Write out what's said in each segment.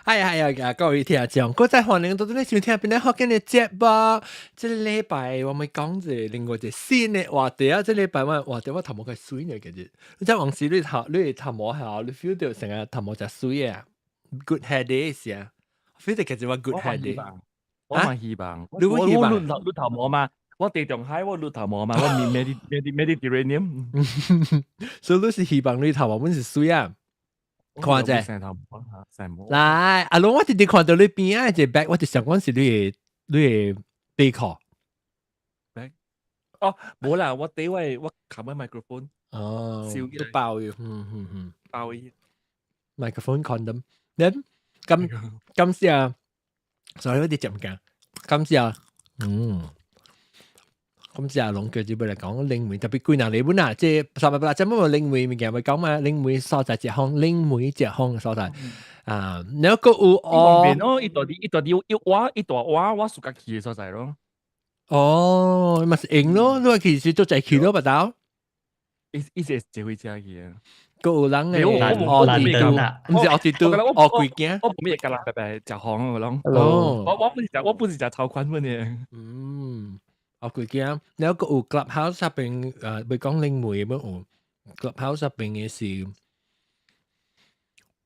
係係啊，各位聽眾，閣再歡迎到你收聽邊個福建的節目。這禮拜我們講一個另外一個新的話題啊！這禮拜我話題我頭毛較媠呢，其實你知往時你頭毛下，你 feel 到成個頭毛誠媠啊，good hair day 是啊，feel 到其實我 good hair day。我嘛希望，你會希望我我頭毛嘛，我地中海我綠頭毛嘛，我 Mediterranean。所以你是希望你頭毛本是媠啊？看者。成頭毛成毛。來，阿龍，我直直看到你邊仔一個 bag，我就想講是你的背殼。 bag？哦，無啦，我底位我冚個 microphone。哦，都包嘅，嗯嗯嗯，包嘅。 microphone condom。你咁今次啊，sorry 我啲接唔緊。今次啊，今次阿龍叫住俾你講靈媒，特別貴人嚟本啊，即係十八八針乜靈媒物件咪講嘛，靈媒所在一方，靈媒一方嘅所在啊，你個有哦，咯，伊到底伊到底一挖一大挖，我暑假去嘅所在咯。哦，咪是用咯，你話其實都在去咯，不到。伊伊是坐火車去嘅。個有人嘅，我哦，地都，唔是哦，地都，哦，貴驚，我唔係格啦，白白食紅個攏。哦，我不是食超寬份嘅。嗯。哦，貴驚，你個有 clubhouse 入邊會講靈媒嘅有 clubhouse 入邊嘅是，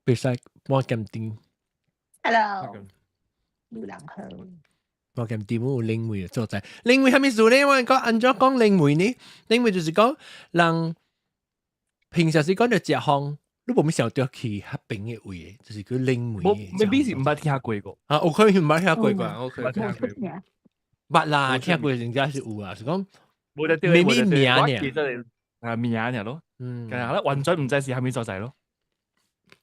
別使半點鐘。 Hello，有人好。半點鐘有靈媒嘅所在，靈媒係咩事咧？我講按怎講靈媒呢？靈媒就是講人平常時講到食風，你無咪想到去彼邊嘅位，就是叫靈媒。我 maybe 是毋捌聽過個。啊，我可能毋捌聽過個，OK。聽過。捌啦，聽過人家是有啊，是講無得對，咩名呢？啊名爾咯，其實完全毋知是啥物所在咯。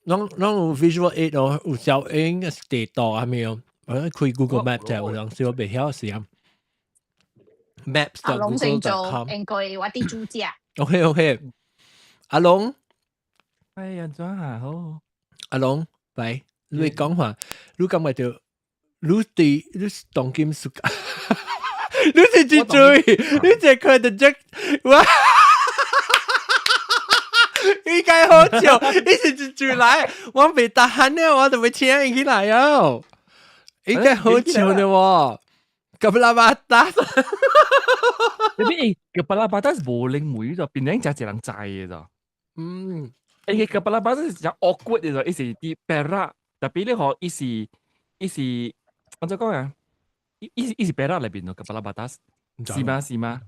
攏有 visual aid 哦，有小影地圖係咪哦？我開 Google Map 就有陣時我袂曉時啊。阿龍先做，應該我佇主食。 OK OK，阿龍，哎呀，怎啊好？阿龍，拜，你講話，你感覺到你對你是當今世界，你是真追，你這看到這，哇！應該好笑，你是一追來，我袂得閒了，我就欲請伊起來哦。應該好笑的喎，Kepala Batas。你邊 Kepala Batas 無靈媒就變成只一人知嘅咋？Kepala Batas 是真 awkward 嘅就，伊是佇 Perak，tapi 你嗬，伊是按怎講啊？伊是 Perak 內邊咯，Kepala Batas 是嗎？是嗎？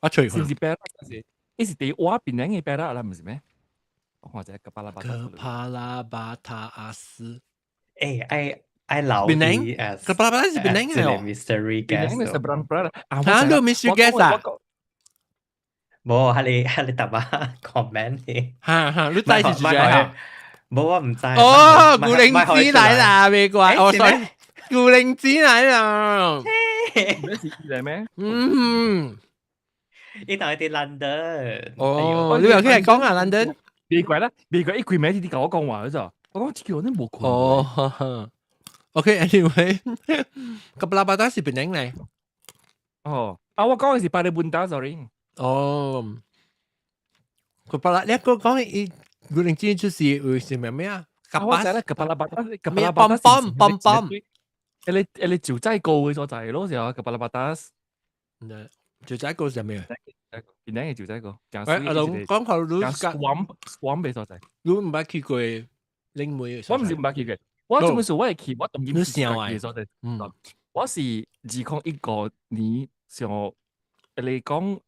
啊，吹是毋是 Perak？是，伊是佇我檳城嘅 Perak 啦，毋是咩？我看者 Kepala Batas。 Kepala Batas。欸，愛留檳城意 Kepala Batas 是檳城嘅哦。 mystery 檳城 guest。 Seberang Perak。啊，你 mystery guest 啊？無，係你答啊 comment 嘅。哈哈，你知是誰啊？無，我唔知。哦，古靈子來啦，別怪，哦，sorry，古靈子來啦。咩是嚟咩？嗯。伊當佇 London。哦，你又起來講啊，London。別怪啦，別怪一開名你共我講話咋？我講這個你無看。哦，OK，anyway，Kepala Batas 是檳城嚟。哦，啊，我講嘅是 Parit Buntar，sorry。哦，Kepala，你講講伊古靈精就是有是咩咩啊？我知啦，Kepala Batas，Kepala 泵泵泵泵。一個趙仔高嘅所在咯，時候 Kepala Batas。趙仔高是咩？檳城嘅趙仔高。喂，阿龍講下你 swamp swamp 嘅所在。你毋捌去過靈媒？我毋是毋捌去過，我做咩事我會去，我當然你想嘅所在。我是2015年上，你講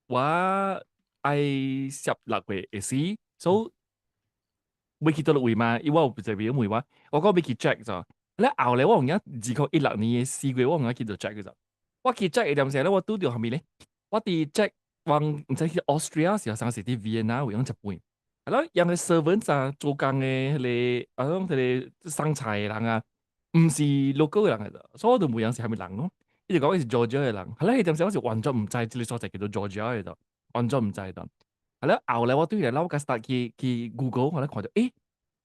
我愛16月會死，所以欲去佗位嘛？因為我有一個朋友問我，我講欲去 check 咗。咧後來我有影2016年嘅4月，我有影去做 check 咗。我去 check 嘅點時咧，我拄著啥物咧？我佇 check 往毋知去 Austria 時候，還是佇 Vienna 有用食飯。係咯，人個 servant 啊，做工嘅彼個啊，種彼個送菜嘅人啊，毋是 local 嘅人嚟的，所以我就問人是啥物人咯。伊就講伊是 Georgia 嘅人，後來彼陣時我是完全毋知這個所在叫做 Georgia 嘅，完全毋知的。後來後來我對來，我開始去 Google，我來看著，欸，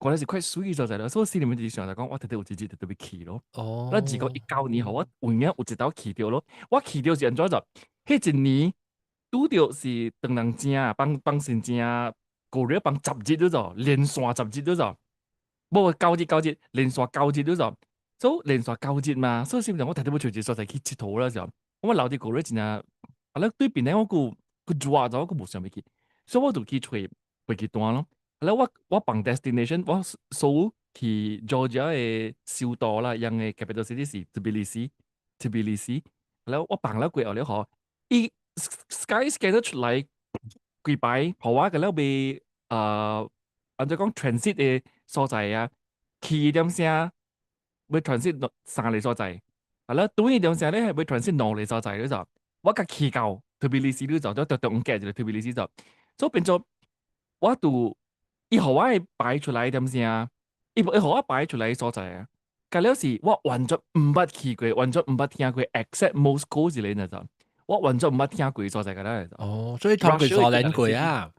原來是塊媠所在咯。所以我心裡面就是想就講，我特別有一日特別去咯。哦。那2019年吼，我有影有一道去著咯。我去著是按怎就，彼一年拄著是唐人正放放新正，過日放十日了就，連續十日了就。無九日九日連續九日都就，所以連續九日嘛，所以是唔是我特別欲揣一個所在去𨑨迌啦時候，我留佇個咧真正，啊咧對邊咧我閣閣熱咗，我閣無想欲去，所以我就去揣飛機單咯。啊咧我放 destination，我搜去 Georgia 的首都啦，𪜶的 capital city 是 Tbilisi，Tbilisi。然後我放了過後了嗬，伊 Skyscanner 出來幾擺，予我個了欲按怎講 transit 的所在啊，起點聲欲 transit 三个所在，啊了轉一點聲咧欲 transit 兩个所在咧就，我共去到 Tbilisi 咧就，就中間一个 Tbilisi 就，所以變做我就伊予我的擺出來點聲，伊伊予我擺出來所在啊。佮了是我完全毋捌去過，完全毋捌聽過，except Moscow 一个呢就，我完全毋捌聽過所在個啦。哦，所以通過蘇聯過啊？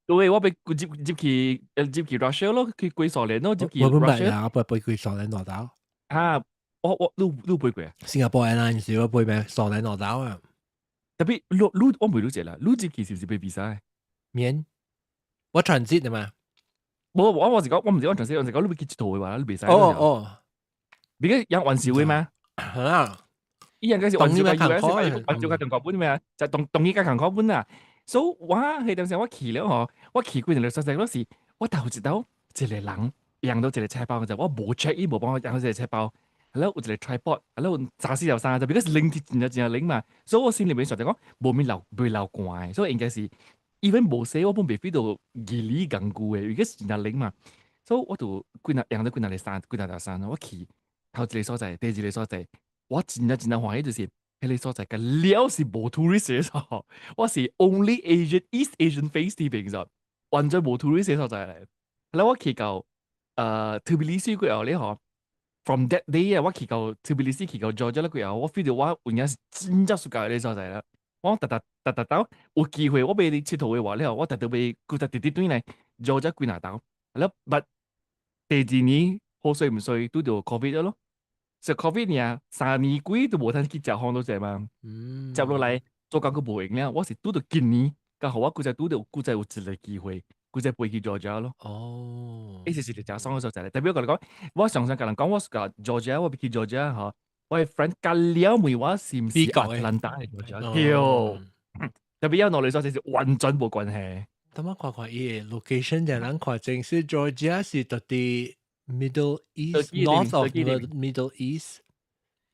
對，我欲入去 Russia 咯，去過蘇聯咯，入去我本捌啊，我飛過蘇聯落島。啊，我你飛過啊？新加坡 Airlines 我飛咩蘇聯落島啊？ Tapi 你我袂了解啦，你入去是毋是欲 visa？免，我 transit 嘛。無，我是講，我毋是講 transit，我是講你欲去𨑨迌的話，你袂使。哦哦。別個人還是會嗎？啊，伊應該是還是個 US，還是個中國本咩？就同同伊個韓國本啊。所以我彼當時我去了吼，我去幾日所在嗰時，我頭一道一個人揚到一個車包，就我無 check 伊無幫我揚到一個車包，然後有一個 tripod，然後紮死條衫就，because 冷真正真正冷嘛，所以我心裡面想就講無咪流袂流汗，所以應該是 even 無洗我本袂 feel 到熱裡艱苦的，because 真正冷嘛，所以我就幾若揚到幾若個衫，幾若條衫，我去。頭一個所在，第二個所在，我真正真正歡喜就是，彼個所在個了是無 tourist 的，我是 only Asian East Asian face 佇邊就，完全無 tourist 的所在來。然後我去到Tbilisi 過後咧吼，from that day 啊，我去到 Tbilisi 去到 Georgia 了過後，我 feel 到我有影是真正 suka 彼个所在啦。我逐逐逐逐兜有機會，我欲去𨑨迌的話咧，我逐逐欲閣再直直轉來 Georgia 幾若兜。了，but 第二年好衰毋衰拄著 COVID 咯。就 COVID 爾3年幾都無通去食風都濟嘛。接落來做工閣無閒了，我是拄著今年，剛好我閣再拄著閣再有一個機會，閣再飛去 Georgia 咯。哦，意思是誠爽的所在咧。特別我共你講，我常常共人講，我是共 Georgia，我欲去 Georgia 吼。我的 friend 甲了問我是毋是 Atlanta 的 Georgia？對，特別要攞嚟說，這是完全無關係。等我看看伊的 location，就人看正是 Georgia 是佇佇 Middle East，North of Middle East。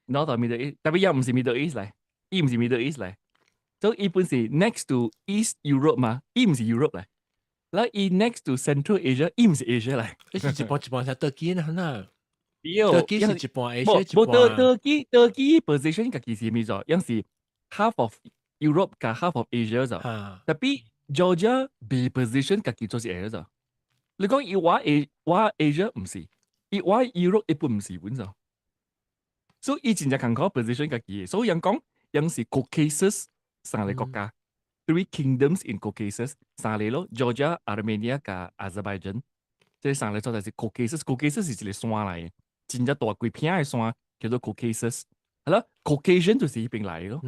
North of Middle East，特別又毋是 Middle East 嚟，伊毋是 Middle East 嚟，所以伊本是 next to East Europe 嘛，伊毋是 Europe 嚟。然後伊 next to Central Asia，伊毋是 Asia 嚟。伊是一半一半是 Turkey 呢？呐？對，Turkey 是一半 Asia 一半。無 Turkey position 家己是咩做？樣是 half of Europe 佮 half of Asia 就。Tapi Georgia 被 position 家己做是 Asia 就。你講伊話 A 話 Asia 毋是，伊話 Europe 一般毋是本就。所以伊真正艱苦 position 家己，所以人講，樣是 Caucasus 三个國家。Three kingdoms in Caucasus，三个咯，Georgia、Armenia 佮 Azerbaijan，這三个所在是 Caucasus，Caucasus 是一个山來的，真正大規片的山叫做 Caucasus，係咯，Caucasian 就是彼邊來的咯。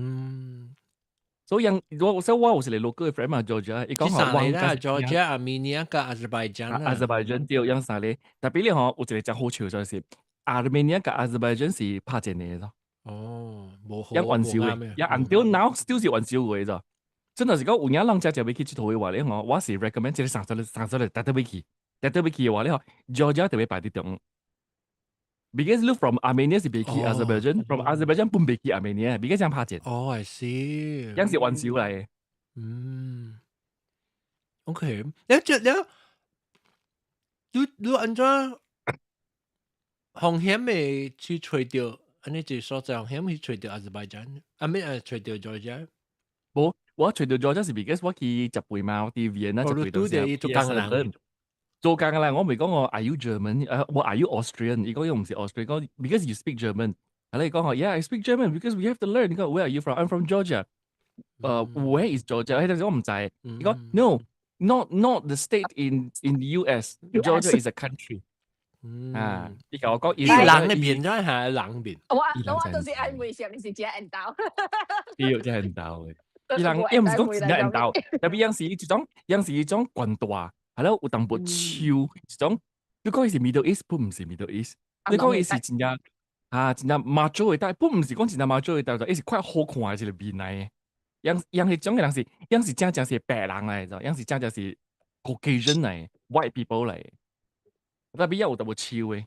所以我所以我有一個 local friend 嘛，Georgia，伊講三个啦，Georgia、Armenia 佮 Azerbaijan。 Azerbaijan 對，樣三個，特別咧吼，有一個真好笑就是 Armenia 佮 Azerbaijan 是拍戰的咯。哦，無好，樣玩笑的，樣 until now still 是玩笑話咋。真係是講有影人真正欲去𨑨迌的話咧吼，我是 recommend 這個三十三十日特特欲去，特特欲去的話咧吼，Georgia 特別排佇中。Because 你 from Armenia 是袂去 Azerbaijan，from Azerbaijan 本袂去 Armenia，because 這樣拍戰。哦，I see。樣是玩笑來的。嗯，OK，你這了，你按怎風險會去揣著，按呢一個所在風險去揣著 Azerbaijan，啊咩啊揣著 Georgia？無，我揣著 Georgia 是 because 我去食飯嘛，我佇 Vienna 食飯都是做工人。做工嘅啦，我未講我 Are you German？我 Are you Austrian？伊講伊毋是 Austrian，講 because you speak German。係你講我 Yeah，I speak German because we have to learn。伊講 Where are you from？I'm from Georgia。Where is Georgia？彼陣時我毋知。伊講 No，not the state in the US。Georgia is a country。啊，伊共我講，伊人的面咗係人面。我就是愛問是毋是真緣投？對，真緣投的。伊人伊毋是講真緣投，特別樣是一種，樣是一種懸大。係咯，有淡薄樹，一種你講伊是 Middle East，不毋是 Middle East。你講伊是真正啊，真正 macho 的，但不毋是講真正 macho 的，但伊是較好看的一個面來的。樣樣彼種的人是，樣是真正是白人來的，樣是真正是 Caucasian 來，white people 來的。特別有淡薄笑的。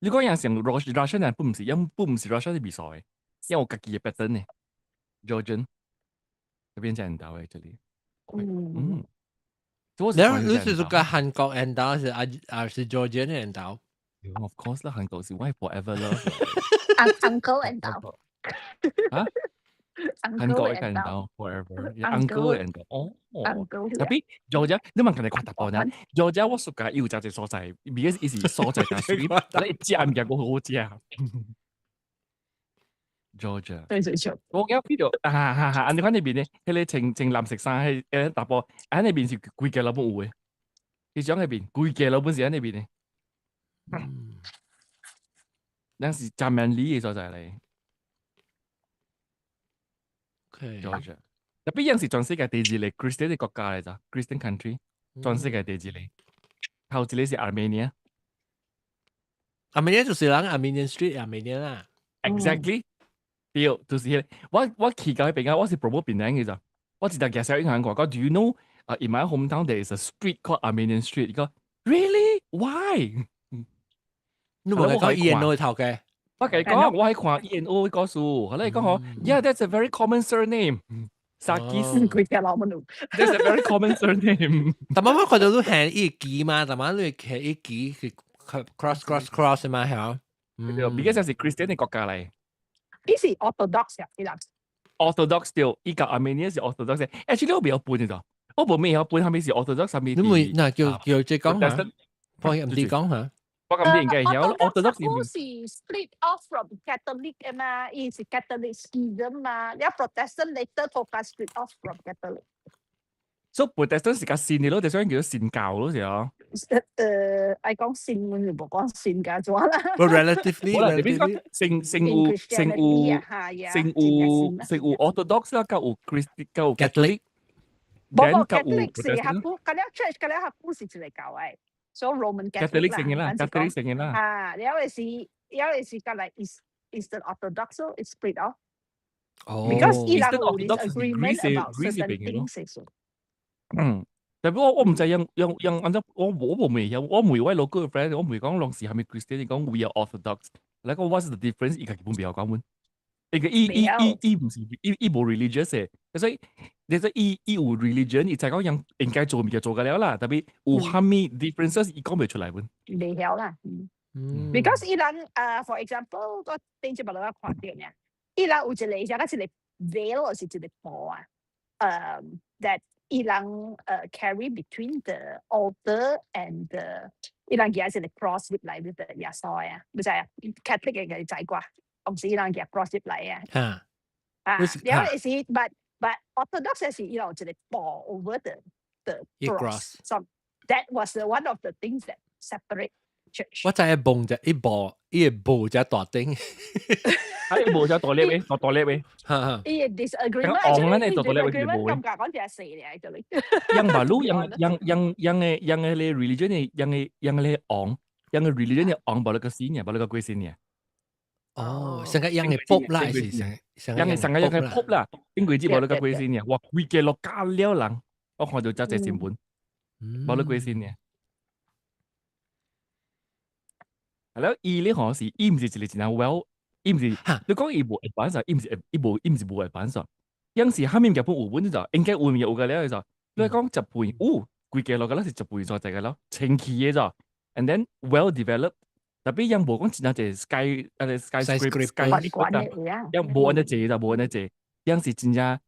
你講樣像 Russian 人，不毋是，樣不毋是 Russian 是袂錯的，樣有家己的 pattern 的。Georgian 這邊真緣投的這裡。嗯。然後你是說個韓國緣投是啊啊是 Georgian 緣投？Of course 啦，韓國是 my forever love。 Uncle 緣投。啊？韓國嘅緣投 forever，uncle 緣投哦。Tapi Georgia，你問佢哋看淡薄呢？Georgia 我 suka 伊有誠濟所在，because 伊是所在較媠，你食物件閣好食。Georgia，對對對，我記得啊哈哈，按你看那邊呢，彼个穿穿藍色衫，彼淡薄，啊那邊是規家老本有的，彼種彼邊規家老本是按那邊的，咱是真 manly 的所在嚟。 OK。 Georgia，特別樣是全世界第二個 Christian 的國家來咋，Christian country，全世界第二個，頭一個是 Armenia。 Armenia 就是人 Armenian Street Armenia 啦。 Exactly。對，就是彼個。我去到彼邊啊，我是 promote 檳城嘅咋。我一直介紹英文講，Do you know？In my hometown there is a street called Armenian Street。伊講，Really？ Why？你無講 E&O 頭家？我共伊講，我係看 E&O 故事，後來伊講吼，Yeah，that's a very common surname。Sarkis。規家老母奴。 That's a very common surname。但媽媽看到你行一支嘛，但媽你騎一支是 cross cross cross 嘛，係啊。對，because 是 Christian 的國家嚟。伊是 Orthodox 啊，伊人。 Orthodox 對，伊共 Armenia 是 Orthodox。Actually 我袂曉分的咋，我無咩曉分，啥物是 Orthodox，啥物。你咪嗱叫叫這講下，放唔知講下。我感覺應該曉 Orthodox 是 split off from Catholic 啊嘛，伊是 Catholic schism 嘛，了 Protestant later focus split off from Catholic。所以 Protestant 是較新的咯，就所以叫做新教咯，是啊。愛講新，我就無講新家怎啦。 But relatively，好啦，你講聖聖有聖有聖有聖有 Orthodox 啦，佮有 Christ 佮有 Catholic。無無 Catholic 是較久，佮了 Church 佮了較久是一個教的，所以 Roman Catholic 成嘅啦，Catholic 成嘅啦。啊，了的是了的是佮來 Eastern Orthodox 咯，it's split off。哦。 Because 伊人有 disagreement about certain things。嗯，特別我毋知用用用按怎，我無未曉，我問我 local friend，我問講攏是啥物 Christian，伊講 we are Orthodox。來講 what's the difference？伊家己本袂曉講阮。伊個伊伊伊伊毋是伊伊無 religious 的，所以你說伊伊有 religion，伊知講樣應該做物件做個了啦，特別有啥物 differences，伊講袂出來阮。袂曉啦，嗯。Because 伊人啊，for example，我頂一擺我看著呢，伊人有一個像個一個 veil 或是一個布啊，that 伊人carry between the altar and the 伊人舉一個 cross 入來 with the 耶穌啊，你知啊？Catholic 嘅知啩，唔是伊人舉 cross 入來啊。啊，了是 but Orthodox 是伊人有一個布 over the cross. So that was the one of the things that separate church. 我知影墓只一步，伊個墓只大頂。啊，伊無只大粒嘅，大大粒嘅。哈哈。伊個 disagreement，昂咱的大大粒嘅無。感覺講真細咧，就嚟。樣馬路樣樣樣樣嘅樣嘅咧 religion 嘅樣嘅樣嘅咧昂，樣嘅 religion 嘅昂，無那個死呢，無那個鬼死呢。哦，上個樣嘅 Pope 啦，是上上樣嘅上個樣嘅 Pope 啦，頂過節無那個鬼死呢，哇，規家落加了人，我看到真濟新聞，無那鬼死呢。係咯，伊咧可是，伊毋是一個真正 well，伊毋是，你講伊無 advance，伊毋是伊無伊毋是無 advance，有時蝦米物件本有本就應該有物件有個了就，你講十倍有，規家落個咧是十倍所在個咯，清氣嘅就，and then well developed，特別樣無講真正濟 sky 啊 skyscraper，樣無按呢濟就無按呢濟，樣是真正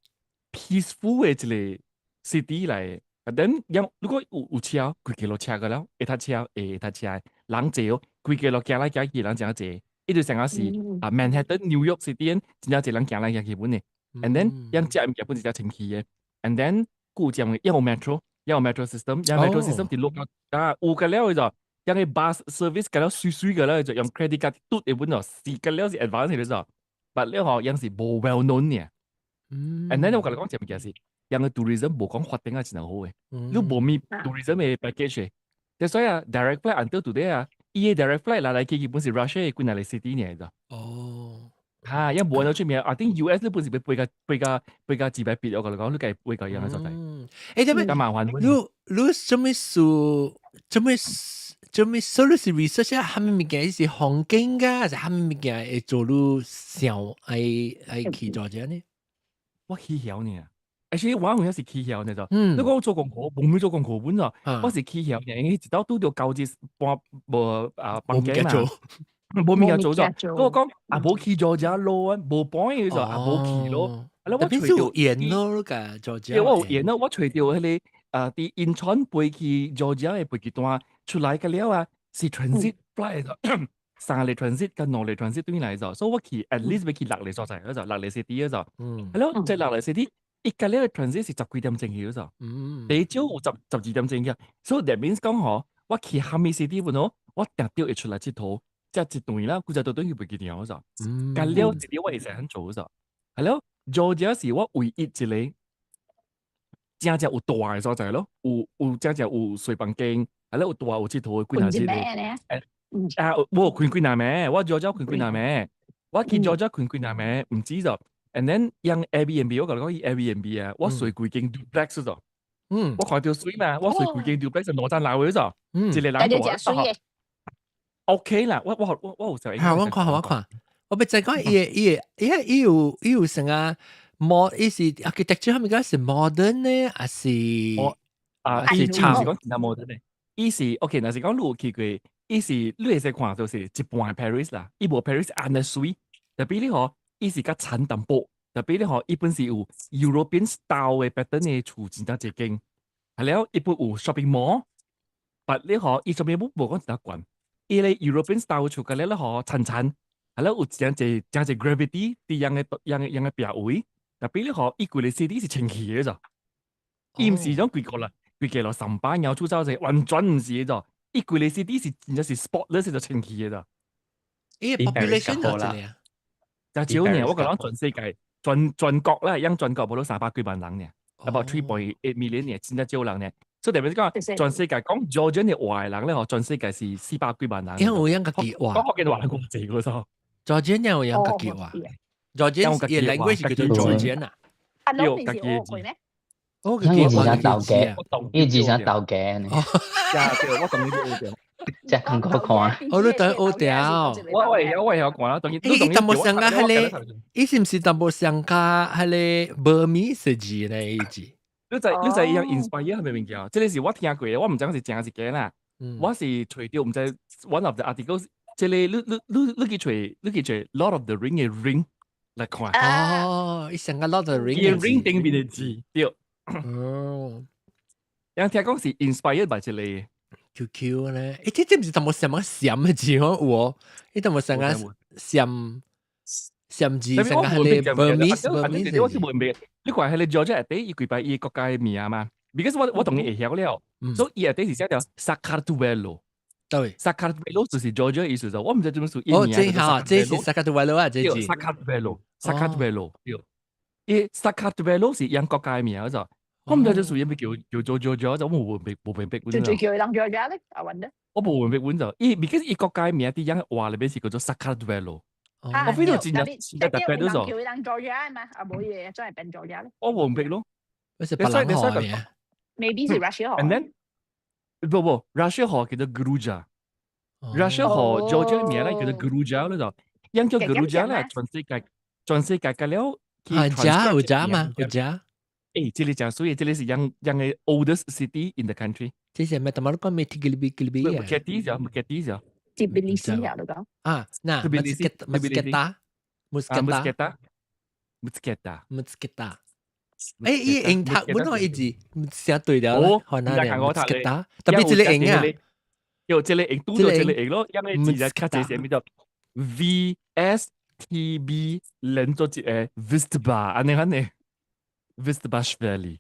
peaceful 的一個 city 來。啊，等樣如果有有車，規家路車個了，會搭車會搭車，人濟哦，規家路行來行去，人誠濟，伊就像是啊，Manhattan New York City，真正濟人行來行去本的。And then 樣食物件本是誠清氣的。And then 顧佔的，有 metro，有 metro system，有 metro system 佇落啊，有個了就，樣個 bus service 個了媠媠個了就用 credit card 嘟的本就，是個了是 advanced 的就，but 了吼樣是無 well known 爾。And then 我共你講一物件是，樣個 tourism 無講發展啊真好的，你無物 tourism 的 package 的，所以啊，direct flight until today 啊，伊個 direct flight 來來去去本是 Russia 嘅幾若個 city 呢就。哦。嚇，因為無人出名，I think US 你本是飛飛個飛個飛個幾百筆，我同你講，你計飛個樣嘅所在。嗯，欸，這邊咁麻煩。你你做咩事？做咩做咩？所以是 research 啊？啥物物件是環境㗎，還是啥物物件會做你想愛愛去做這呢？我起曉呢。Actually 我有陣是起曉呢就。你講我做功課，無咩做功課本咋？我是起曉呢，因為一到拄著交接半無啊房間嘛。無物件做咗，我講啊無去做只路啊，無 point 就啊無去咯。啊，我揣著緣咯，個做只。我有緣咯，我揣著彼個啊，佇仁川飛去 Georgia 的飛機單出來個了啊，是 transit flight 咗，三個 transit 跟兩個 transit 對來咗，所以我去 at least 欲去六個所在，嗰就六個 city 嗰就。係咯，即六個 city，一個了 transit 是十幾點鐘去嗰就，第少有十十二點鐘去，所以 that means 講嗬，我去蝦米 city 本嗬，我定著會出來𨑨迌。即一段啦，佢就到轉去飛機場嗰就，隔了一啲我會使肯做嗰就，係咯，Georgia 是我唯一一個真正有大嘅所在咯，有有真正有睡房間，係咯，有大有𨑨迌嘅幾若一個，啊，無睏幾若暝，我 Georgia 睏幾若暝，我去 Georgia 睏幾若暝，毋止就，and then 用 Airbnb，我共你講伊 Airbnb 啊，我睡規間 duplex 就，我看著媠嘛，我睡規間 duplex 兩層樓嗰就，一個人住。OK 啦，我我我我有時嚇，我看我看，我欲再講伊個伊個伊個伊有伊有啥啊？模伊是 architecture 係咪講是 modern 呢？還是啊？是差是講真正 modern 呢？伊是 OK，若是講你有去過，伊是你會使看就是一半 Paris 啦，伊無 Paris 按呢媠，特別你嗬，伊是較殘淡薄，特別你嗬，伊本是有 European style 的 pattern 的厝真正一間，係了，伊本有 shopping mall，but 你嗬，伊 shopping mall 無講真正懸。伊個 European style 厝個咧咧嗬，層層，係咯，有真濟真濟 gravity 佇樣個樣個樣個壁位，特別你嗬，伊規個 city 是清氣的咋，伊毋是種規個啦，規個落上班然後出走者，完全毋是的咋，伊規個 city 是真正是 spotless 就清氣的咋。伊 population 就這啊，就少呢，我講全世界全全國啦，樣全國無到三百幾萬人呢，about 3.8 million 呢，真正少人呢。所以代表講，全世界講 Georgian 的話的人咧，嗬，全世界是四百幾萬人。因為有樣家己話，講福建話人講濟個數。 Georgian 有樣家己話，Georgian 伊 language 叫做 Georgian 啊。啊，你是學過咩？我伊字想鬥嘅，伊字想鬥嘅呢。對，我同你學掉。即係更看。我都等學掉。我我會我會曉看啦，當然。伊淡薄像個彼個，伊是毋是淡薄像個彼個 Burmese 字呢？伊字。你知你知伊樣 inspire 係咪物件？這個是我聽過的，我毋知是真還是假啦。我是揣著毋知 one of the articles，這個你你你你去揣你去揣 Lord of the Ring 的 ring 來看。哦，伊像個 Lord of the Ring。伊 ring 頂面的字，對。哦。人聽講是 inspired by 這個。 QQ 咧，欸，這這毋是淡薄像個閃的字吼？有哦，伊淡薄像個閃閃字，像個彼個 Burmese Burmese。我是無明白，你看彼個 Georgia 內底伊規擺伊國家的名嘛？because 我我當然會曉了，所以伊內底是寫著 Sakartvelo。對，Sakartvelo 就是 Georgia 意思就，我毋知做咩事。哦，這哈，這是 Sakartvelo 啊，這是。 Sakartvelo，Sakartvelo，對。伊 Sakartvelo 是𪜶國家的名就，我毋知做數伊欲叫叫做 Georgia 就，我無明無明白。就就叫伊人 Georgia 咧，I wonder。我無明白阮就，伊 because 伊國家的名佇𪜶話內面是叫做 Sakartvelo。我 feel 到真正真正特別咯，叫伊人 Georgia 嘛，啊無伊真係變 Georgia 咧。我無明白咯。我是別人號嘅。 Maybe 是 Russia 號。 And then 不不，Russia 號叫做 Gruja。Russia 號 Georgia 名咧叫做 Gruja 咯就，𪜶叫 Gruja 咧，全世界全世界個了。啊，加有加嘛？有加。誒，這裡真水，這裡是樣樣個 oldest city in the country。這是咩？他媽都講咩？提吉比吉比啊？穆克蒂就穆克蒂就。提比利斯啊，都講。啊，嗱，穆斯克達，穆斯克達，穆斯克達，穆斯克達。誒，伊英讀本來一字寫對了，可能咧，穆斯克達，特別這個英啊，有這個英，拄著這個英咯，因為字就較濟寫咩叫 V S T B 連做一個 Vistba，按呢按呢 Vistbashvili。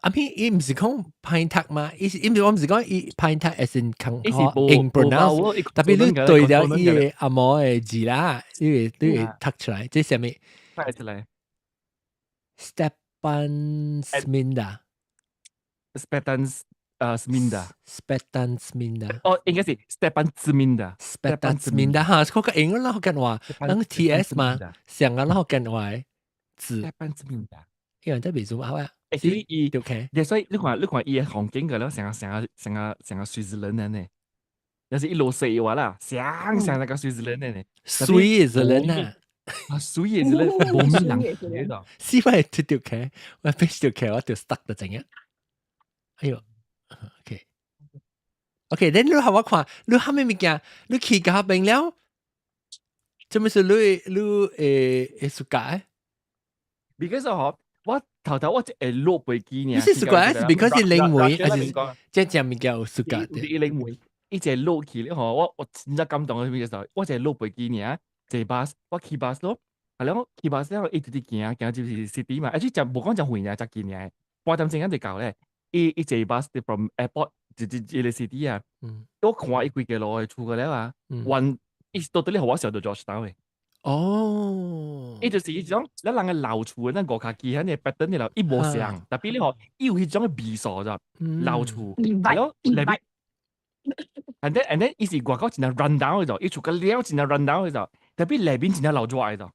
阿咪伊毋是講歹讀嘛？伊是伊毋是我毋是講伊歹讀，as in 講英 pronounce，特別你對了伊個阿毛的字啦，你會你會讀出來，這啥物？讀出來。 Stepantsminda。 Stepan Sminda。 Stepantsminda。哦，應該是 Stepantsminda。 Stepantsminda 哈，嗰個英文啦，福建話，咱 T S 嘛，上個啦福建話字。 Stepantsminda。因為真係未做好啊。 Actually，伊對 OK。所以你看伊嘅環境個了，成個成個成個瑞士人呢，有時一路四話啦，像像那個瑞士人呢。瑞士人啊。啊，水嘅是咧，無咩人記得。是咪脫條橋？我變條橋，我條 stuck 就整啊。哎呦，OK。OK，then 你予我看，你蝦米物件？你去到邊了？做咩事？你會 suka？ Because 嗬，我頭頭我會落飛機呢。你是 suka 是 because 是靈媒，還是這隻物件有 suka？伊靈媒，伊一落去咧嗬，我真正感動嘅咩時候？我一落飛機呢。坐巴士，我騎巴士咯，係咯，騎巴士了，伊直直行行就是 city 嘛，而且就無講真遠爾，真近爾，半點鐘就到咧。伊坐巴士 from airport 直直一個 city 啊，我看伊規個路的厝個了啊，完伊到底咧予我想到 Georgetown 的。伊就是彼種咱人的老厝的咱五跤機遐個 pattern 的啦，伊無像，tapi 你吼，伊有彼種的味素咋，老厝，係咯，內面，and then 伊是外口真正 run down 的就，伊厝個了真正 run down 的就。tapi 內面真正老熱的就，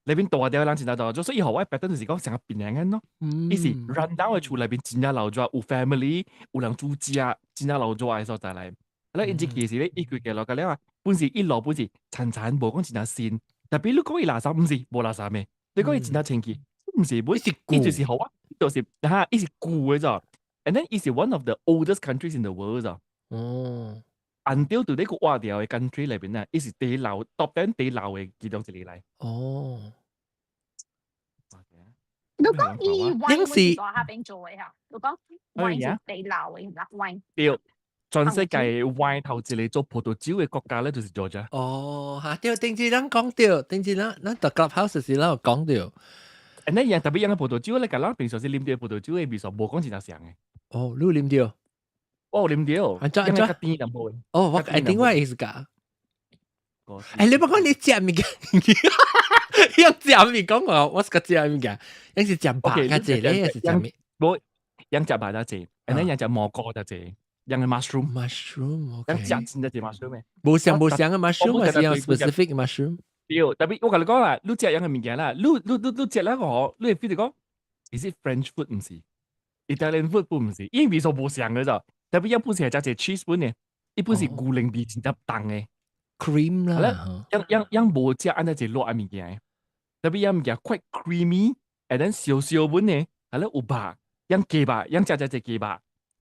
內面大條人真正大，所以伊予我 pattern 就是講成個變樣咯。伊是 run down 的厝內面真正老熱，有 family，有人煮食，真正老熱的所在來。啊，伊這其實咧，伊規個路個了啊，本是一路本是殘殘，無講真正新。tapi 你講伊垃圾，毋是無垃圾的，你講伊真正清氣，毋是，本是伊就是予我，就是哈，伊是舊的咋。And then 伊是 one of the oldest countries in the world 咋。until 到呢個挖掉的 country 裏邊啊，伊是第老 top 10 第老的其中一個來。你講伊 wine 是大下邊做的嚇？你講 wine 是第老的啦，wine。對，全世界 wine 頭一個做葡萄酒的國家咧，就是 Georgia。哦，嚇！對，頂次咱講到，頂次咱佇 Clubhouse 時咱有講到。誒，那樣特別樣嘅葡萄酒咧，佮咱平常時啉著葡萄酒的味素無講真正像的。哦，你有啉著？我有啉著。按怎按怎？較甜淡薄。哦，我一定我會是㗎。誒，你不講你食物件，用食物講我，我是個食物件，應是食肉較濟咧，還是食物？無，用食肉較濟，and then 用食蘑菇較濟，用個 mushroom。 mushroom，OK。用食真正濟 mushroom 的。無像無像嘅 mushroom，還是用 specific mushroom？對，特別我共你講啦，你食樣嘅物件啦，你食那個嗬，你會 feel 到講，is it French food 毋是？Italian food 不毋是？因為味素無像嘅咋，特別一般是係食隻 cheese 本嘅，一般是牛奶味真正重嘅。 cream 啦，樣樣樣無食按呢一熱嘅物件，特別樣物件 quite creamy，and then 燒燒本嘅，係咧有肉，樣雞肉，樣食食隻雞肉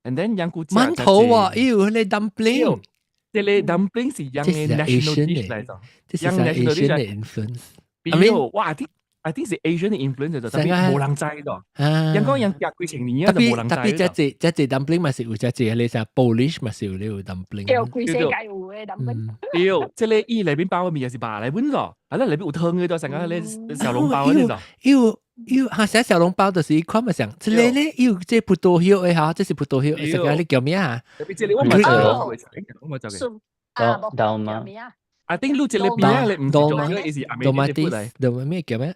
，and then 樣顧饅頭喎，伊有彼個 dumpling，這個 dumpling 是樣嘅 national dish 來著，這是 Asian 的 influence。比如哇，I think 是 Asian 的 influence 就特別無人知咯。人講人食幾千年啊，就無人知。特別這這這 dumpling 嘛是有這這個啥 Polish 嘛是有呢個 dumpling。對，規世界有的 dumpling。對，這個伊內面包的物也是肉來本咯，啊，那內面有湯的，就成個咧小籠包嗰種。有有哈，寫小籠包就是一款嘛像，這個咧有這葡萄葉的哈，這是葡萄葉，成個你叫咩啊？特別這個我嘛知，我嘛知嘅。豆嗎？ I think 你這個邊啊，你毋是做這個，伊是亞美尼的 food 來。豆咩叫咩？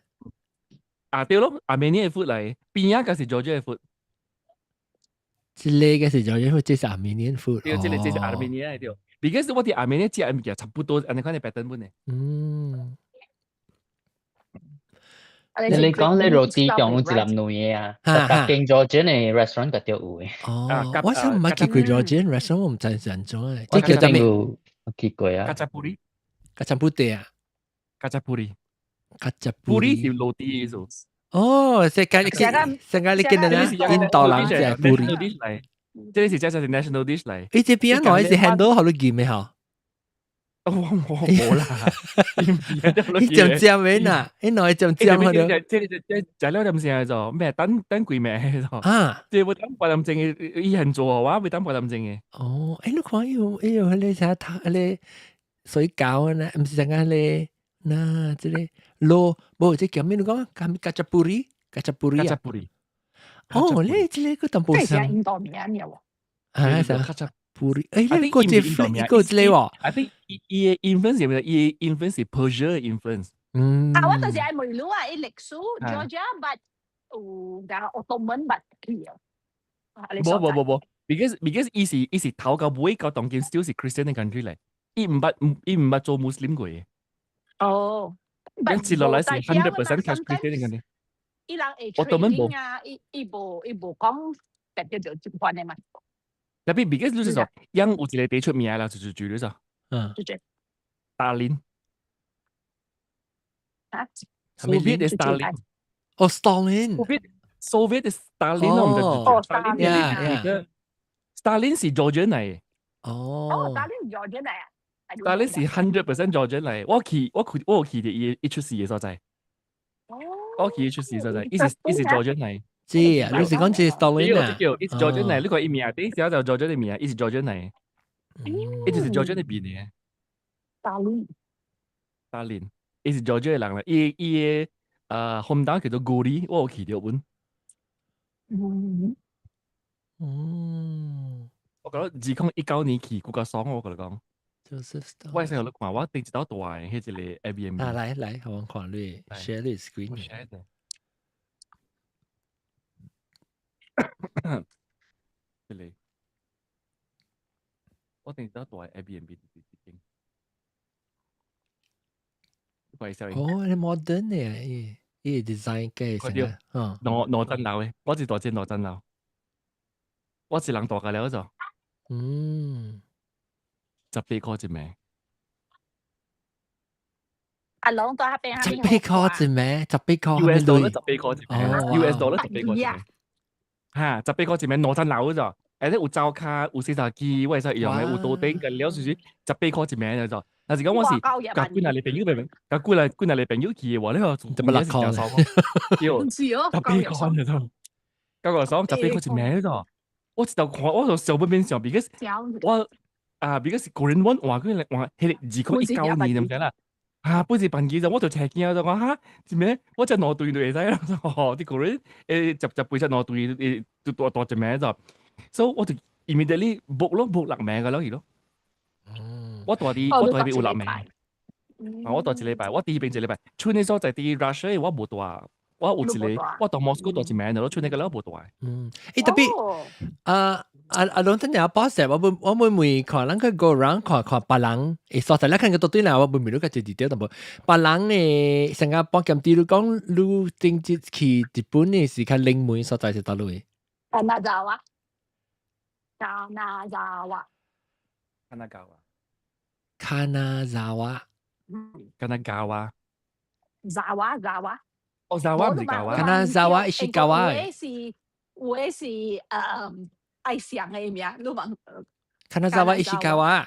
啊對咯，亞美尼的 food 來，邊啊個是 Georgia 的 food。這個是 Georgia food，這是 Armenian food。對，這個這是 Armenia 的對。Because 我佇亞美尼食的物件差不多，按呢款的 pattern 本的。你講你 roti 中有一粒卵的啊，逐間 Georgian 的 restaurant 個都有的。哦，我想毋捌去過 Georgian restaurant，我毋知是按怎的。這叫啥物？有去過啊。 Khachapuri。 Khachapuri 啊。 Khachapuri。 Khachapuri 是 roti 意思。哦，世界你世界你見到啦，印度人食 puri。嚟，這個是真正是 national dish 嚟。伊這邊來是 handle 好你見咩嗬？我無啦，伊醬醬的呐，伊來醬醬好了。這這這食了點啥做？咩等等幾暝做？啊，這無等半點鐘的，伊現做我未等半點鐘的。哦，欸，你看伊有伊有彼個啥讀彼個水餃啊，毋是啥個彼個，那這個螺，無這叫咩？你講，叫咩？Khachapuri，Khachapuri 啊。 Khachapuri。哦，你這個淡薄像印度名爾喎。啊，啥？Puri，欸，你個這個這個喎。 I think 伊的 influence 是咩？伊的 influence 是 Persia influence。嗯。啊，我就是愛問你啊，伊歷史 Georgia，but 有個 Ottoman but 去啊。無無無無， Because 伊是頭到尾到當今 still 是 Christian 嘅 country 嚟，伊毋捌做 Muslim 過嘅。哦，咁接落來是 100% Christian 嘅 country。伊人會我當然無 training 啊，伊無講特別就這款的嘛。特別 because 就是說，因有一個第出名啦，就是住咗。嗯，就這。達林。啊？Soviet 的 Stalin。哦，Stalin。 Soviet 的 Stalin 咯，唔知。哦，Stalin。Stalin 是 Georgian 嚟。哦。哦，Stalin Georgian 嚟啊。 Stalin 是 100% Georgian 嚟，我去佇伊出世嘅所在。哦。我去伊出世所在，伊是 Georgian 嚟。知啊，你是講這 Stalin 啊？叫伊是 Georgian 嚟，你看伊名頂寫就 Georgian 嘅名，伊是 Georgian 嚟。伊就是 Georgian 嘅邊嘅。達林。達林，伊是 Georgia 嘅人啦，伊嘅hometown 叫做 Gori，我有去著本。我覺得2019年去更加爽，我共你講。 Joseph Stalin。我成日看我頂一道大嘅，彼一個 Airbnb。啊，來來，我看你 share 你 screen。這個，我頂一道大嘅 Airbnb 佇這間。哦，你 modern 嘅，伊 design 嘅成個，嗯，兩層樓嘅，我是大間兩層樓，我一人住個了就，18塊一暝。阿龍在那邊，十八塊一暝，十八塊，US dollar 十八塊一暝，US dollar 十八塊一暝，嚇，十八塊一暝兩層樓咋，而且有灶跤，有洗衫機，我會使用嘅，有桌頂個了，就是十八塊一暝就。但是講我是共幾若個朋友明明，共幾若個朋友去嘅話，你話怎麼六塊？對，十八塊就，九個爽，十八塊一暝咋？我一頭看，我就想不免想，because 我啊，because 個人阮換過來換，彼個2019年毋知啦。啊，本是辦機就我就車驚就講哈，一暝我食兩頓就會使啦，吼，佇個人食食杯食兩頓就大大一暝就，所以我就 immediately book 咯，book 六暝個咯去咯。我住佇有六暝，啊，我住一禮拜，我佇彼邊一禮拜，剩的所在佇 Russia 我無住，我有一個，我到莫斯科住一暝就咯，剩的個了無住。嗯，特別啊。啊啊！攏真係包成，我每每看人去 go round 看看別人，所在咧看個對啦，我每每都個一啲淡薄。別人嘅新加坡兼啲你講，你正節去日本嘅時較冷門所在是佗位？金沢。金沢。金沢。金沢。金沢。ザワザワ。哦，ザワ毋是高啊。金沢石川。有的是愛上的名，你問。金沢石川。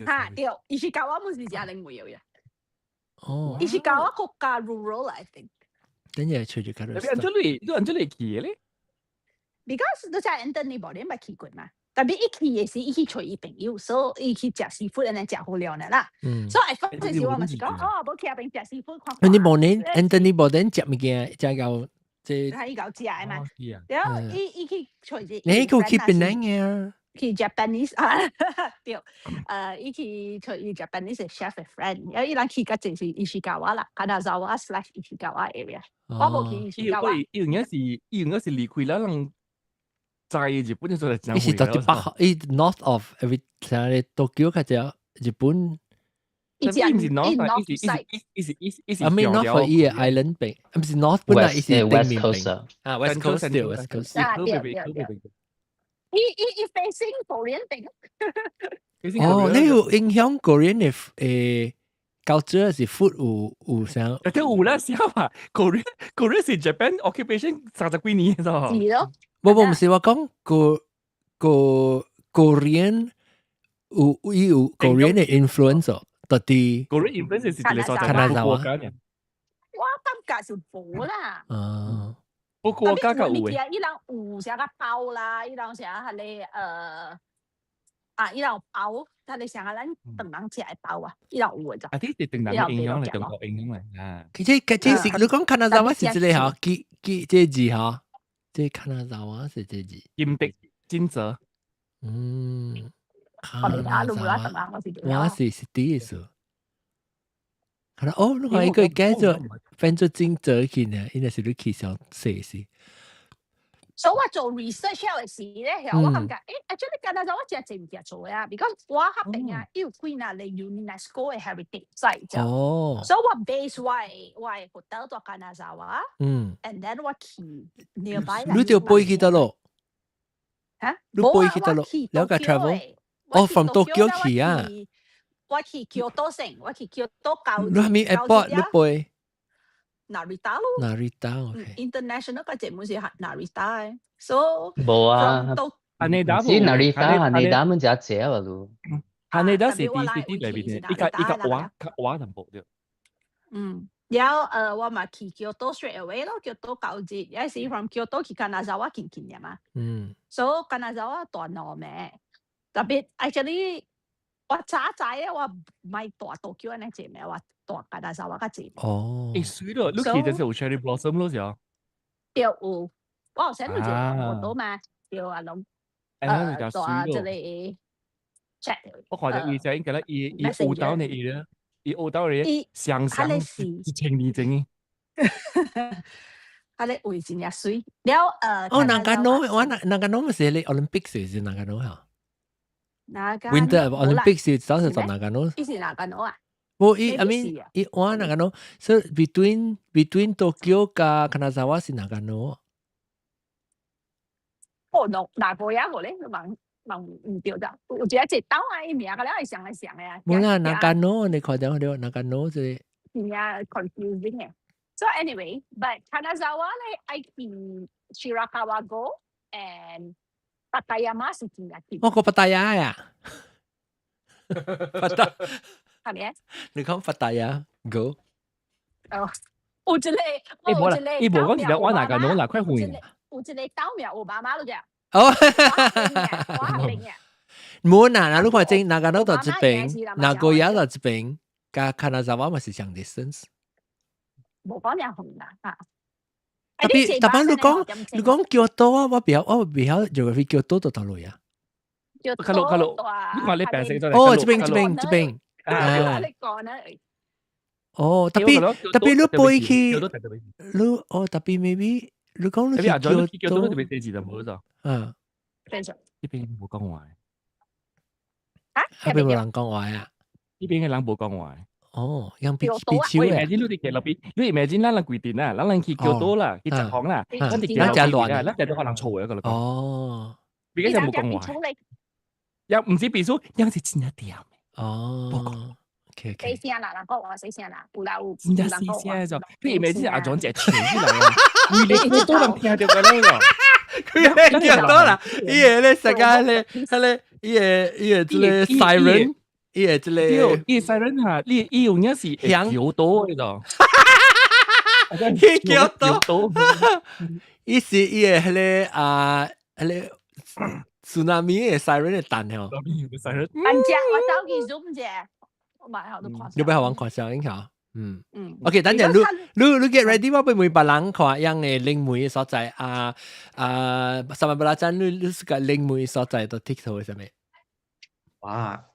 哈對，石川毋是誠冷門嘅。哦。石川閣較 rural I think。等下隨住卡你按怎你你按怎你去的咧？Because 你知 Anthony 無你捌去過嘛？特別伊去的時，伊去揣伊朋友，所以伊去食 seafood 按呢食好料呢啦。所以 at first 時我嘛是講，哦，無去遐邊食 seafood 看。你無呢？Anthony 無呢食物件，食到這。係伊𠢕食的嘛？然後伊去揣一。你佢去檳城嘅？去 Japanese 啊，對，伊去揣伊 Japanese chef friend，然後伊人去較濟是石川啦，金沢 slash 石川 area。我無去石川。伊應該是離開咱人在日本就嚟伊是到北，伊 north of every 啥咧東京較濟日本。伊毋是 north，伊是伊是伊是伊是 I mean north 伊個 island 邊，毋是 north 本來伊是 west coast 啊，west coast 對 west coast。啊對對對。伊 facing Korean 邊。哦，你有影響 Korean 的culture 是 food 有啥？有有啦，笑啊！Korean 是 Japan occupation 30幾年咗。是咯。無毋是我講個個 Korean 有伊有 Korean 的 influence 到底 Korean influence 是一個所在，國家嘅。我感覺是無啦。啊，不過家較有嘅。伊人有啥個包啦，伊人啥彼個啊，伊人有包，但係啥個咱唐人食的包啊，伊人有的咋。啊，啲是唐人的影響嚟，中國影響嚟啊。其實其實是你講金沢是這個吼，記記這字吼，這金沢是這字。金的金澤。嗯，金沢。我是是第一次。可能哦，你看伊個改做變做金澤去呢，應該是你去上細時。所以我做 research 嘅時咧，我感覺，actually 金澤我真係唔記得做啊，because 我嗰邊啊，有幾若個 UNESCO 嘅 heritage site 就，所以我 base 我的 hotel 在金澤，and then 我去 nearby。你就飛去佗落？嚇？你飛去佗落？了解 travel？哦，from Tokyo 去啊？我去京都城，我去京都到。你係咪 airport 你飛？ Narita 咯。 Narita，OK。 International 個節目是 Narita 嘅，so 無啊。 Haneda 是 Narita，Haneda 們只隻啊路。 Haneda 是 DCD 裏邊嘅，一個一個畫，較畫淡薄啲。嗯，然後我嘛去京都 straight away 咯，京都到節，有時 from 京都去金澤近近嘅嘛。所以金澤大路咩？特別 actually 我早知咧，我唔係蹛 Tokyo 呢隻咩，我蹛金澤較濟。哦。誒，水咯，你去就是有 cherry blossom 咯，是啊。對有，我有先有一個活動嘛，對啊，攏。蹛這個 chat。我看到伊就應該咧，伊伊澳洲呢伊咧，伊澳洲咧，上上1000年前嘅。佢咧位真正水，了哦，Nagano，我 Nagano 咪是咧 Olympic 是 Nagano 嚇。Winter Olympic 是早時在 Nagano。伊是 Nagano 啊？無伊，I mean 伊我 Nagano，so between Tokyo 加 Kanazawa 是 Nagano。哦，喏，哪個呀？我咧問問唔對咋？有一個一島啊，伊名個了會想來想的啊。無啦，Nagano 你看到了，Nagano 這個。真正 confusing 嘅。So anyway, but Kanazawa 咧，愛去 Shirakawa-go and Takayama 是真正近。我個 Pattaya 呀。Pattaya 係咪啊？你講 Pattaya go？哦，有一個，伊無啦，伊無講是了，我 Nagano 啦，快遠。有一個島名奧巴馬咯，只。哦，我邊嘅。冇嗱，嗱，你看正 Nagano 到這邊，名古屋到這邊，加 Kanazawa 嘛是相 distance。無講兩遠啦，嚇。特別特別你講京都啊，我袂曉 geography 京都到佗落啊。較落較落，你看你白色咗。哦，這邊這邊這邊。啊，你講咧。哦，特別特別你飛去，你哦特別 maybe 你講你去京都特別四字就冇咗。嗯。呢邊冇講話。啊？嗰邊冇人講話啊？呢邊嘅人冇講話。哦，用比比手我 imagine 你佇街路邊，你 imagine 咱人規定啊，咱人去京都啦，去札幌啦，咱佇街路邊啊，咱就都可能錯嘅個啦。哦，別個就冇講話。又唔止秘書，又是真正掂。哦，OK OK。細聲啦，人講話細聲啦，有啦有。真正細聲就，你 imagine 阿莊只唱起來啊，為你都能聽到個啦。佢係京都啦，伊個咧世界咧，佢咧伊個伊個這個 siren。伊個這個，伊 siren 哈，你伊有影是響京都的咯。去京都，伊是伊個彼個啊，彼個 tsunami 的 siren 的彈吼。按只我走去 zoom 者，我買好都看。你欲予阮看小影響？嗯嗯。 OK，等陣你你 get ready，我欲問別人看樣的靈媒的所在啊啊，三萬八盞，你你是個靈媒所在都 TikTok 上面。哇！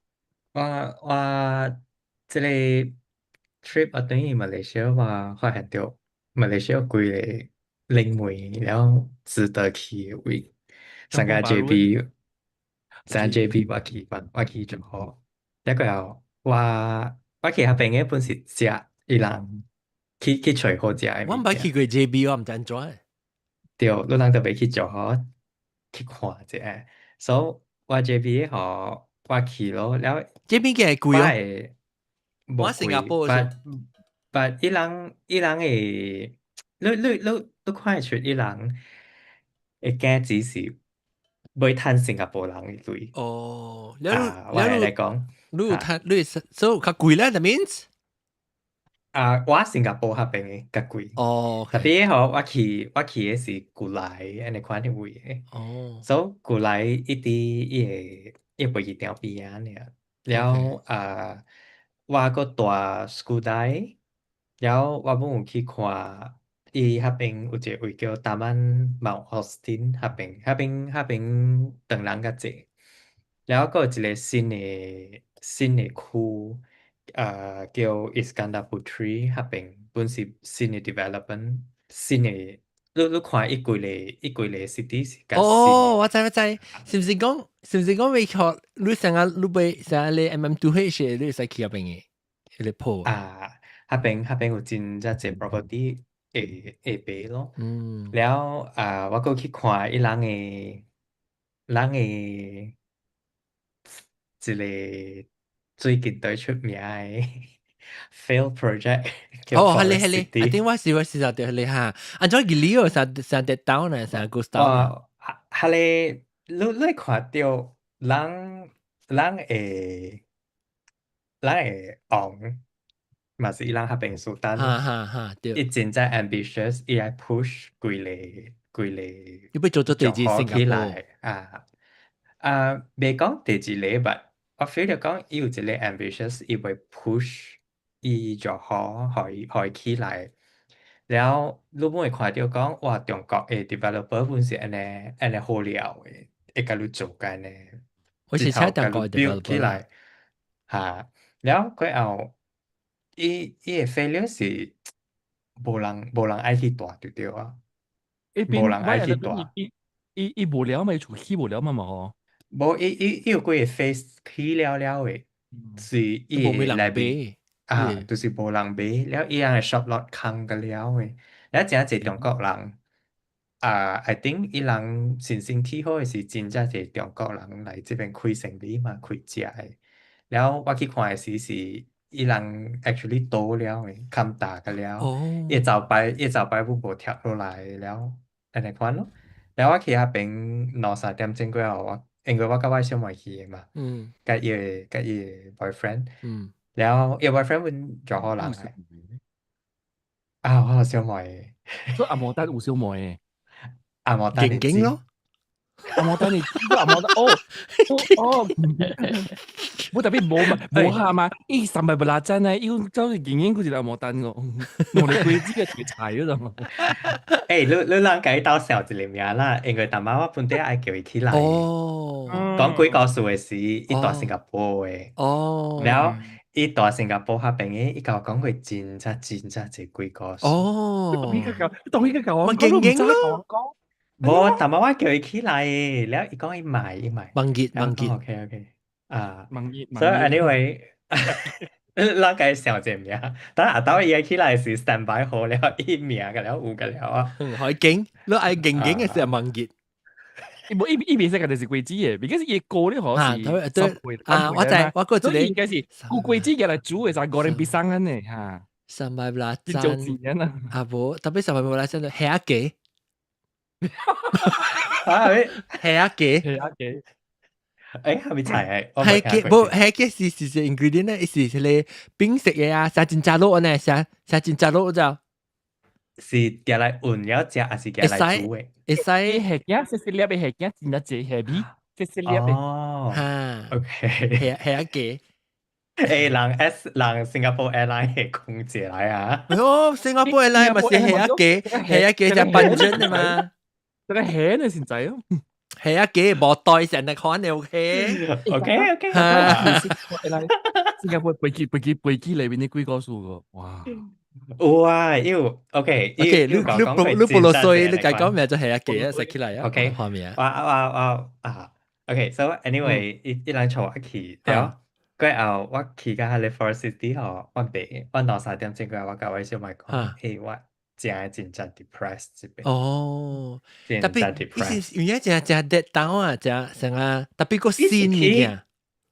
我這個 trip 我等於馬來西亞，我發現到馬來西亞幾个靈媒了值得去的位，上個 JB，上 JB 我去我去就好，一個又我去彼邊的本是食伊人去揣好食的我毋捌去過 JB，我毋知按怎。對，你人特別去就好去看一下，所以我 JB 的吼。我去咯，了這邊嘅貴哦。我新加坡，but but 伊人會，你你你你看會出伊人會驚只是欲趁新加坡人的鐳。哦，啊，我來講，你有趁你所以較貴咧，that means？啊，我新加坡彼邊的較貴。哦，特別吼，我去的是古來按呢款的位的。所以古來伊佇伊個伊飛機場邊仔爾，了啊，我閣蹛 Skudai，了我阮有去看伊彼邊有一個位叫 Taman Mount Austin，彼邊唐人較濟，了閣有一個新的區，叫 Iskandar Puteri，彼邊本是新的 development，新的，你看伊規個 city 是較哦，新。我知我知，是毋是講未學你成日你被成日你 MM2H 你會使去嗰邊嘅，彼個鋪。啊，彼邊有真正濟 property 會賣咯。了啊，我閣去看伊人的一個最近最出名的 fail project 叫哦，係咧 Forest 係咧，I City。 think 我是就係咧哈，按怎佢理啥啥跌 down 啊，啥 ghost town 啊？哦，彼個你看著人會戇，嘛是伊人彼邊負擔。哈哈哈，對。伊真正 ambitious，伊愛 push 規個你欲做做第二就好新加坡起來啊啊，袂講第一個，but 我 feel 著講伊有一個 ambitious，伊會 push 伊就好，予伊起來。了，你本會看著講，哇，中國的 developer 本是按呢好料的，會共你做甲按呢，我是請中國共你 build 起 developer 來，哈，了過後，伊的 failure 是無人愛去住就對啊，無人愛去住。伊無聊嘛，伊厝起無了嘛嘛吼。無，伊有幾個 phase 起了了的，是伊無咩人內面買。啊，就是無人買，了伊人的 shop lot 空個了的，了誠濟中國人啊，I think 伊人信心起好的是真正濟中國人來這邊開生意嘛，開食的。了我去看的時是伊人 actually 倒了的，冚大個了，伊招牌攏無貼落來了，按呢款咯。了我去彼邊兩三點鐘過後，我因為我佮我小妹去的嘛，佮伊的 boyfriend，了伊 boyfriend 阮柔佛人的。啊，我有小妹。所以紅毛丹有小妹。紅毛丹勁勁咯。紅毛丹你紅毛丹哦哦，無特別無嘛無下嘛，伊三百不拉真呢，伊走是勁勁佢是紅毛丹個，弄嚟規子個題材嗰種。欸，你人共伊鬥笑一個名啦，因為淡仔我本底愛叫伊起來。講鬼故事的時，伊蹛新加坡的。了，伊蹛新加坡彼邊的，伊共我講過真正真正濟鬼故事。當伊個教我，勁勁咯。無，淡仔我叫伊起來的，了伊講伊買伊買。忘記忘記。 OK OK，啊，忘記。所以 anyway，咱共伊想一個名，等下晝伊起來時 stand by 好了，伊名個了有個了啊。可以勁，你愛勁勁嘅時候忘記。伊無伊伊袂使家己是果子的，because 伊歌咧嗬是對啊，我知我個一個應該是有果子嘅來煮的，就五連比生安呢嚇。三百拉真錢啊！啊無，特別三百拉讚就蝦雞。啊，蝦雞，蝦雞。欸，係咪菜？蝦雞無蝦雞是 ingredient 咧，是迄個冰食的啊，啥真正滷呢，啥啥真正滷就。是寄來混了食，還是寄來煮的？會使。蝦羹，細細粒的蝦羹，真正濟蝦味，細細粒的。哦，哈，OK。蝦雞。欸，人 S 人新加坡 Airline 的空姐來啊！哦，新加坡 Airline 嘛是蝦雞，蝦雞就笨準的嘛。這個蝦呢先知哦。蝦雞無袋成日看你 OK。 OK OK。新加坡飛機裏面的鬼故事個，哇！有啊，有 OK。 OK，你你不囉嗦，你該講咩就蝦雞啊，食起來啊。 OK，畫面。我我啊，OK，so anyway，伊人帶我去，對。過後我去到彼個 Forest City 吼，我袂，我兩三點鐘過後，我共我小妹講，欸，我真真正 depressed 這邊。哦，真特正別 depressed。伊是有影真真 dead down 啊，真成啊，特別個新物件。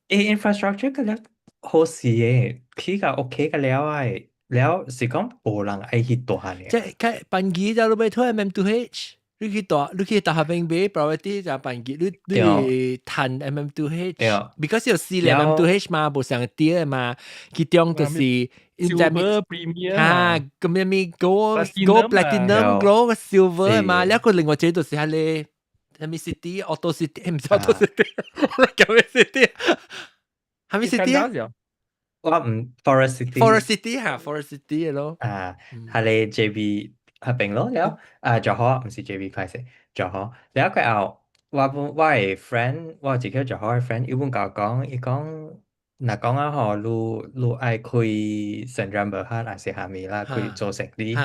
伊 infrastructure 個了好勢的，起甲 OK 個了啊，了是講無人愛去蹛爾。這個班機就你欲退 MM2H，你去蹛，你去大學邊買 property 就班機，你趁 MM2H，because 有四個 MM2H 嘛，無上啲嘛，其中就是 Silver Premier 啊，咁樣咪 Gold Gold Platinum Gold Silver 嘛，了個另外一個就是彼個啥物 City Auto City，毋是 Auto City，我叫咩 City？啥物 City 啊？我毋 Forest City。 Forest City 哈，Forest City 咯。啊，彼個 JB 彼邊咯，了啊，柔佛毋是 JB 歹勢，柔佛。了過後，我本我的 friend，我有一個柔佛的 friend，伊本共我講，伊講若講啊吼，你愛開 Sendirian Berhad 還是啥物啦，開做生意，你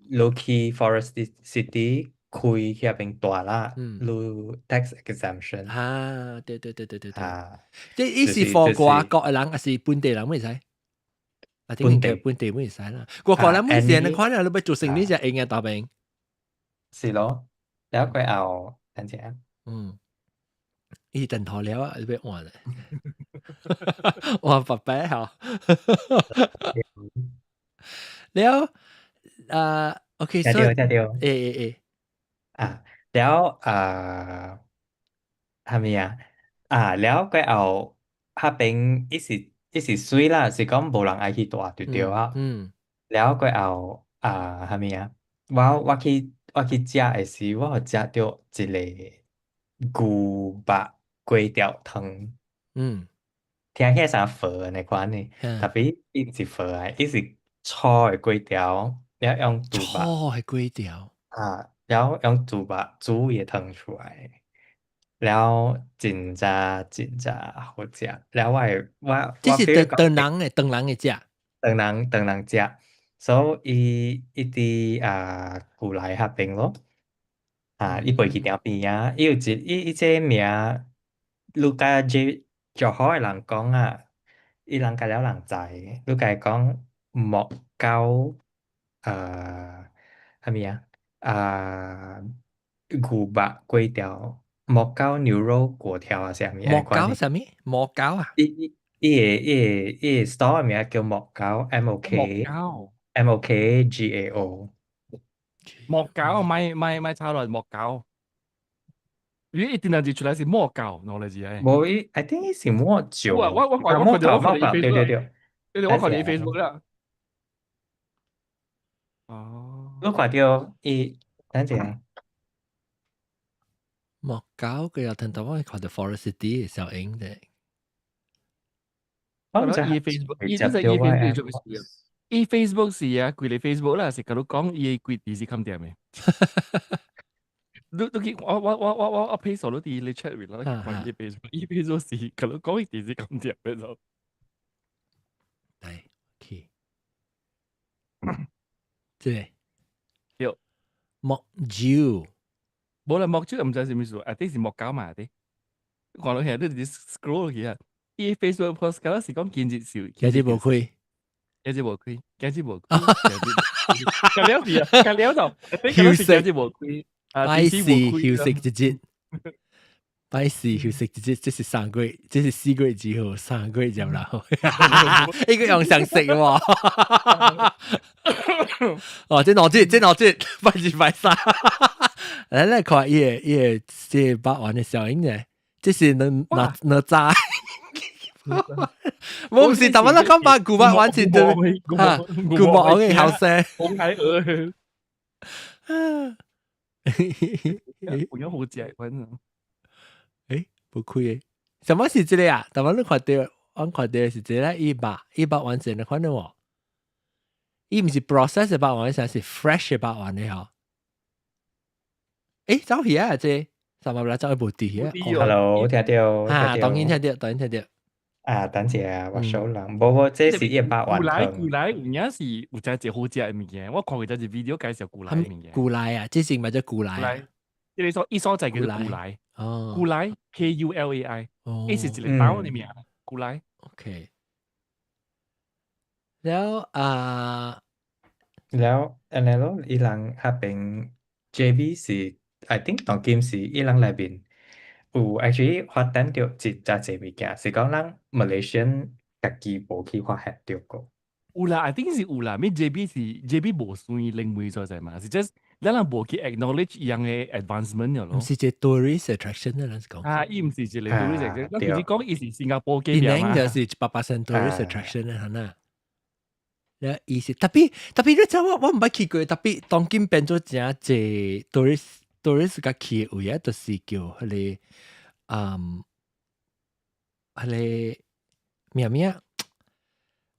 你你去 Forest City 開遐邊蹛啦，你 tax exemption。啊，對對對對對對。啊，這伊是 for 外國的人，還是本地人會使？啊，本地本地會使啦。外國人每時你看啦，你欲做生意就應該大邊。是咯，了過後，等陣。嗯，伊等頭了啊，你欲換咧。換白白吼。了，啊，OK，聽著聽著。欸欸欸。啊，了啊，啥物啊？啊，了過後，彼邊伊是伊是媠啦，是講無人愛去蹛就對啊。了過後啊，啥物啊？我去食的時，我有食著一個牛肉粿條湯。聽起來像粉按呢款的，tapi 伊毋是粉來，伊是粗的粿條，了用豬肉。粗的粿條。啊，了用豬肉煮伊的湯出來，了真正真正好食。了我會我這是唐人的唐人的食。唐人唐人食，所以伊伊佇啊舊來彼邊咯。啊，伊袂去埕邊仔，伊有一伊伊這个名，你共這柔佛的人講啊，伊人共了人知，你共伊講莫狗啊，啥物啊？啊，牛肉粿條，莫狗牛肉粿條啊，啥物？莫狗啥物？莫狗啊？伊伊伊个伊个伊个 store 的名叫莫狗，M O K M O K G A O。莫狗，買買買炒落莫狗。咦，一定字出來是莫狗，我嚟知係。無伊，I think 伊是莫酒。我我我看我看莫狗，對對對。對對，我看你 Facebook 啦。哦。你看著伊，等陣。莫狗佢又聽到我看到 Forest City 小英的。我毋知伊 Facebook，伊真係伊 Facebook 做咩事？伊 Facebook 是啊，規個 Facebook 啦，是共你講伊規地址冚店的。你你去我我我我我我 paste 咗佇你 chat 入啦，看伊 Facebook，伊 Facebook 是共你講伊地址冚店的就。對，OK。這個。對。莫酒。無啦，莫酒毋知是啥物事，啊，這是莫狗嘛啲。看落去，你直 scroll 去啊。伊 Facebook post 敢若是講今日是。今日無開。今日無開，今日無開，今了是啊，今了就，休息，今日無開，拜四休息一日，拜四休息一日，這是3個月，這是4個月之後，3個月入啦，呢個用上食喎，哦，這兩日，這兩日，拜二拜三，來來看伊个伊个這個肉圓的效應呢，這是兩兩兩紮。我毋是，但我咧講把古巴完全對，嚇古巴嘅後生，好矮鵝，我有好食，反正，誒，無開嘅，什麼是這個啊？但我你看著，我看著是這個伊肉完全的款的喎，伊毋是 process 的肉圓，是 fresh 的肉圓的吼。誒，走去啊，這三百來走去無佇啊。 Hello，聽著，啊，當然聽著，當然聽著。啊，等陣我手人，無無，這是一百萬。古來古來有影是有隻一好食的物件，我看過一個 video 介紹古來的物件。古來啊，這是咪叫古來？這個所伊所在叫做古來。哦。古來 K U L A I，伊是一個島的名，古來。 OK。了啊，了，按呢囉，伊人彼邊 JB 是，I think 當今是伊人內面有 actually 發展著一隻濟物件，是講咱 Malaysian 家己無去發現著過。有啦，I think 是有啦，咩 JB 是 JB 無算靈媒所在嘛，是 just 咱人無去 acknowledge 伊樣的 advancement 了咯。毋是一個 tourist attraction 啊，咱是講。啊，伊毋是一個 tourist attraction，咱就是講伊是新加坡隔壁嘛。就是100% tourist attraction 啊，係呐。了伊是 tapi tapi 你知我我毋捌去過，tapi 當今變做誠濟 tourist 較去的位啊，就是叫彼個嗯，彼個名名啊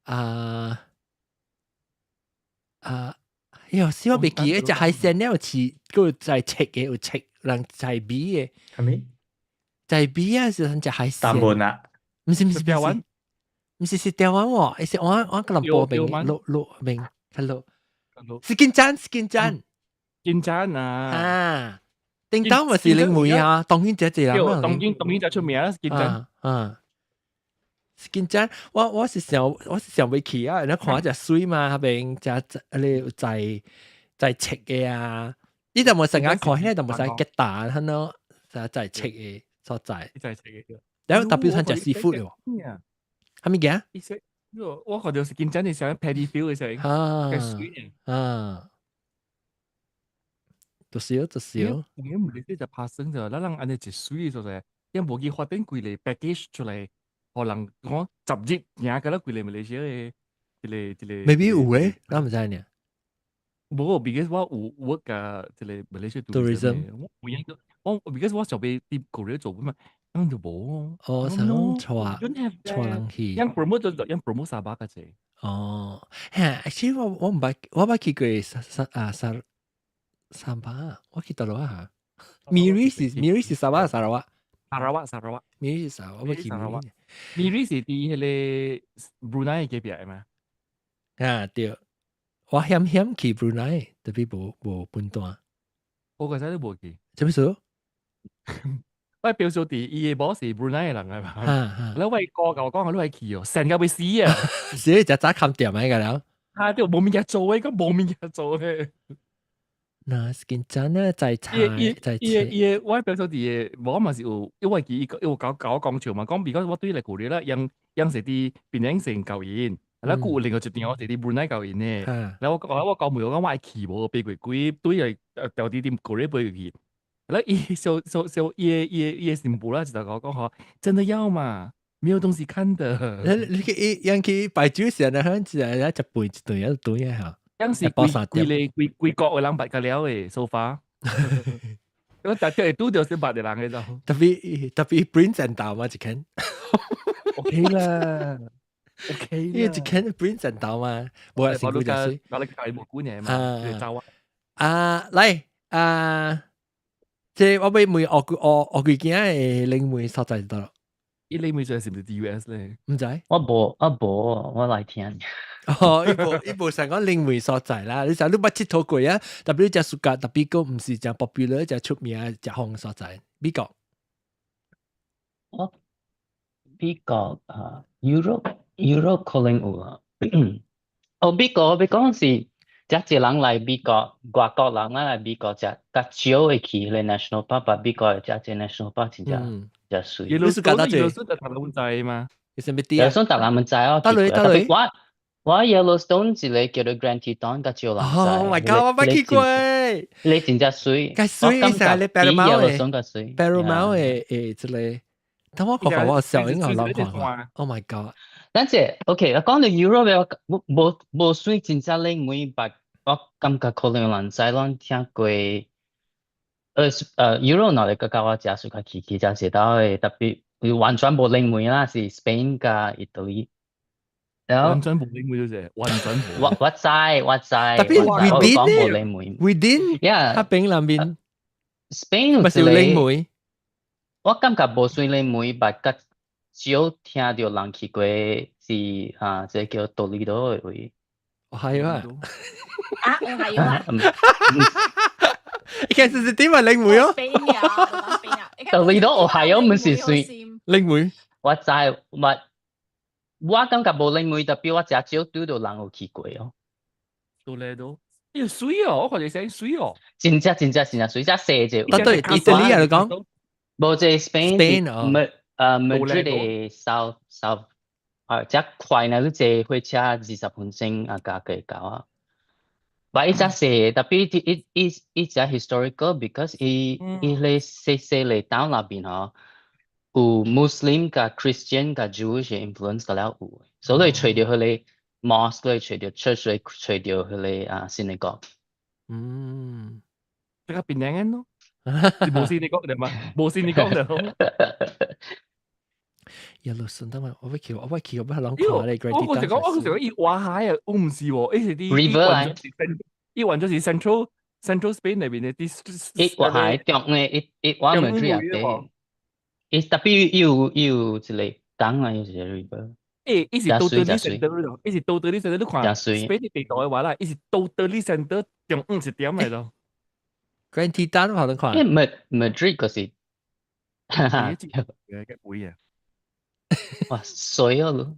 啊，哎喲，死我袂記得，食海鮮了有飼，閣有在切的，有切人在米的。啥物？在米啊，是食海鮮。三文啊？毋是毋是毋是。毋是是台灣喎，是我我吉隆坡邊，陸陸邊，較落。Sekinchan Sekinchan。 金針啊！啊，叮當咪是靈媒啊，當然這這人。當然就出名啦，金針。啊，Sekinchan，我是想欲去啊，你看隻水嘛，彼邊只你在切嘅啊，呢度冇成日看，呢度冇使吉打，係咯，就在切嘅所在。在切嘅。然後特別想食 seafood 喎。係咪嘅？我看到 Sekinchan 嘅時候，paddy field 嘅時候，啊，水啊。就是就是。我唔理就拍生就，咱人按呢一水所在，因無去發展規個 package 出來，可能講10日贏個啦，規個馬來西亞的一個一個。 Maybe 有咧，我毋知呢。無，because 我有 work 甲這個馬來西亞 tourism，我有我 because 我上邊佇 Korea 做嘛，咁就無。哦，想帶人去。樣 promote 就樣 promote 沙巴個啫。哦，嘿，actually 我毋捌，我捌去過沙沙啊沙。沙巴，我去佗落啊？Miri 是沙巴沙拉瓦，沙拉瓦沙拉瓦， Miri 是沙，我捌去 Miri。 Miri 是佇彼個 Brunei 隔壁嘛？啊對，我險險去 Brunei，特別無分段。我個仔都無去。做咩事？我表叔弟伊个某是 Brunei 人來嘛？你喂哥共我講，你係去哦，成個欲死啊！是你食早崁店來個了。啊，對，無物件做誒，個無物件做咧。那 Sekinchan 呢？在菜在伊伊我表叔弟個某嘛是有，因為伊有搞我講笑嘛，講比如我對來鼓勵啦，樣樣是佇檳城城教因，啊，佮有另外一邊我是佇 Brunei 教𪜶的。然後我講問我講我愛去無？飛過幾對來調佇佇鼓勵飛過去。然後伊小小小伊伊伊新婦啦，就共我講吼，真的要嘛？沒有東西看的。你去伊樣去擺酒時，那可能只係一杯一頓一頓啊嚇。樣是規規個規規國的人捌個了的 so far。我特別會拄著是捌的人的就。特別特別 Prince 戰鬥嘛，一間。 OK 啦，OK 因為一間 Prince 戰鬥嘛，無係辛苦就水。我你計無幾年嘛，走啊。啊，來啊，這我欲問學學學幾件的靈媒所在就得咯。伊靈媒是毋是 US 咧？毋知。我無，我來聽。哦，伊無想講靈媒所在啦。你想你捌𨑨迌過啊？特別你食暑假，特別講毋是誠 popular，誠出名、誠紅所在。美國。我美國啊，Europe 可能有啊。哦，美國欲講是，遮濟人來美國，外國人來美國食，較少會去彼個 national park，美國的遮濟 national park 真正真媠。耶魯蘇耶魯蘇就逐人知嘛？你啥物啲啊？耶魯蘇逐人知哦。佗落佗落。我 Yellowstone 一個叫做 Grand Teton，較少人知。 Oh my god！我捌去過。你真正媠。較媠啥？你 Paramount 的較媠。 Paramount 的誒，這個。等我看看我小英我諗看看。Oh my god！等陣，OK，我講到 Europe，無無無算真正靈媒，但我感覺可能有人知，攏聽過。Europe 若嚟個我食水較去去，遮是到的，特別完全無靈媒啦，是 Spain 佮意大利。完全無靈媒就是，完全無。我知，特別 within 無靈媒，within， yeah，彼邊內面，Spain 有一個靈媒。我感覺無算靈媒，但較少聽著人去過是啊，這個叫多利多的位。係啊。啊，係啊。其實是點啊靈媒哦？多利多哦係哦，毋是算靈媒。我知，我感覺無靈媒，特別我誠少拄著人有去過哦。多利多，欸媠哦，我看著聲媠哦。真正真正真正媠，遮細隻。啊對，意大利啊，你講。無這 Spain Spain 哦。 Madrid 的 south 啊，遮快呢，你坐火車20分鐘啊，加過到啊。但伊遮細，特別伊伊伊遮 historical because 伊伊咧細細個島內邊吼，有 Muslim 佮 Christian 佮 Jewish influence 個了有，所以揣著彼個 mosque，揣著 church，揣著彼個啊 synagogue。這個檳城咯，無 synagogue 對嘛？無 synagogue 對。一路順得嘛，我欲去，我欲去，我欲攏看咧。我是講伊外海啊，我毋是喎，伊是佇 river 來，伊完全是 Central Spain 內邊的啲。伊外海中的，伊伊我們這邊，伊特別有一個港啊，有一個 river。伊是 totally center，伊是 totally center，你看，水 space 地圖嘅話啦，伊是 totally center 中央一點嚟咯。 Grand Teton 可能看。因為 Madrid 嗰時，哈哈，嘅會啊！哇，水啊咯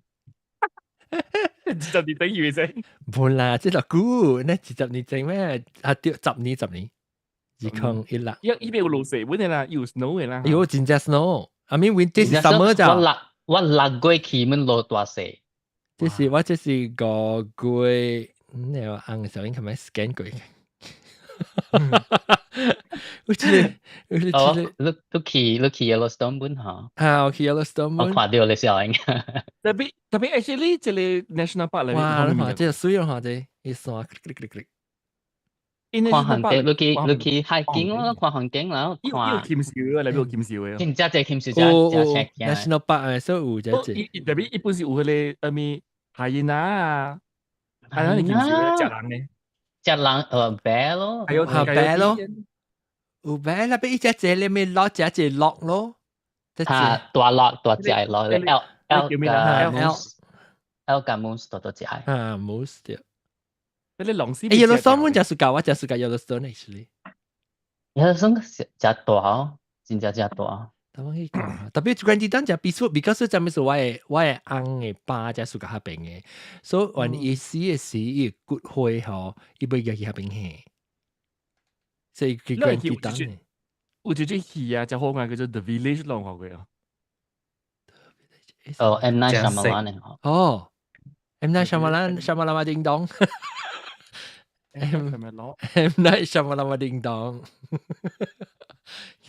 ！20年前以為啫。無啦，這個久，那20年前咩？啊，對，十年十年，2016。伊邊有落雪本嘅啦，有 snow 嘅啦。有真正 snow。I mean winter 是 summer 咋？我六月去阮落大雪。這是我這是5月，你話紅小英係咪 scan 過？我記得，我記得，你去 Yellowstone 本嚇？啊，我去 Yellowstone。我看到你小英。特別特別，actually 這個 national park 裏面，哇，你看這個水啊，這一山，click click click。看環境，你去 hiking 咯，看環境啦，看。有潛水嘅，裏面有潛水嘅。真正濟潛水，真正 National Park 啊，所以有這隻。特別一般是有彼個啥物 hyena 啊，係啊，潛水嘅，食人嘅。食人bear 咯，係啊 bear 咯，有 bear 那邊一隻隻裡面落隻隻落咯，嚇大落大隻落，elk elk 加 moose elk 加 moose 多多隻。啊 moose 對。嗰啲龍獅。誒，Yellowstone 我就是教，我就是教 Yellowstone actually。 Yellowstone 真大哦，真正真大。等我去講，特別 Grand Teton 就 peaceful，because 就咩是我的翁的爸才屬較彼邊嘅，所以萬伊死嘅時，伊骨灰吼，伊欲寄去彼邊去，所以佢 Grand Teton。有一隻戲啊，真好看，叫做 The Village 攏看過啊。哦，M Night Shyamalan 哦，M Night Shyamalan Shyamalama Ding Dong。 M 係咪攞 M Night Shyamalama Ding Dong。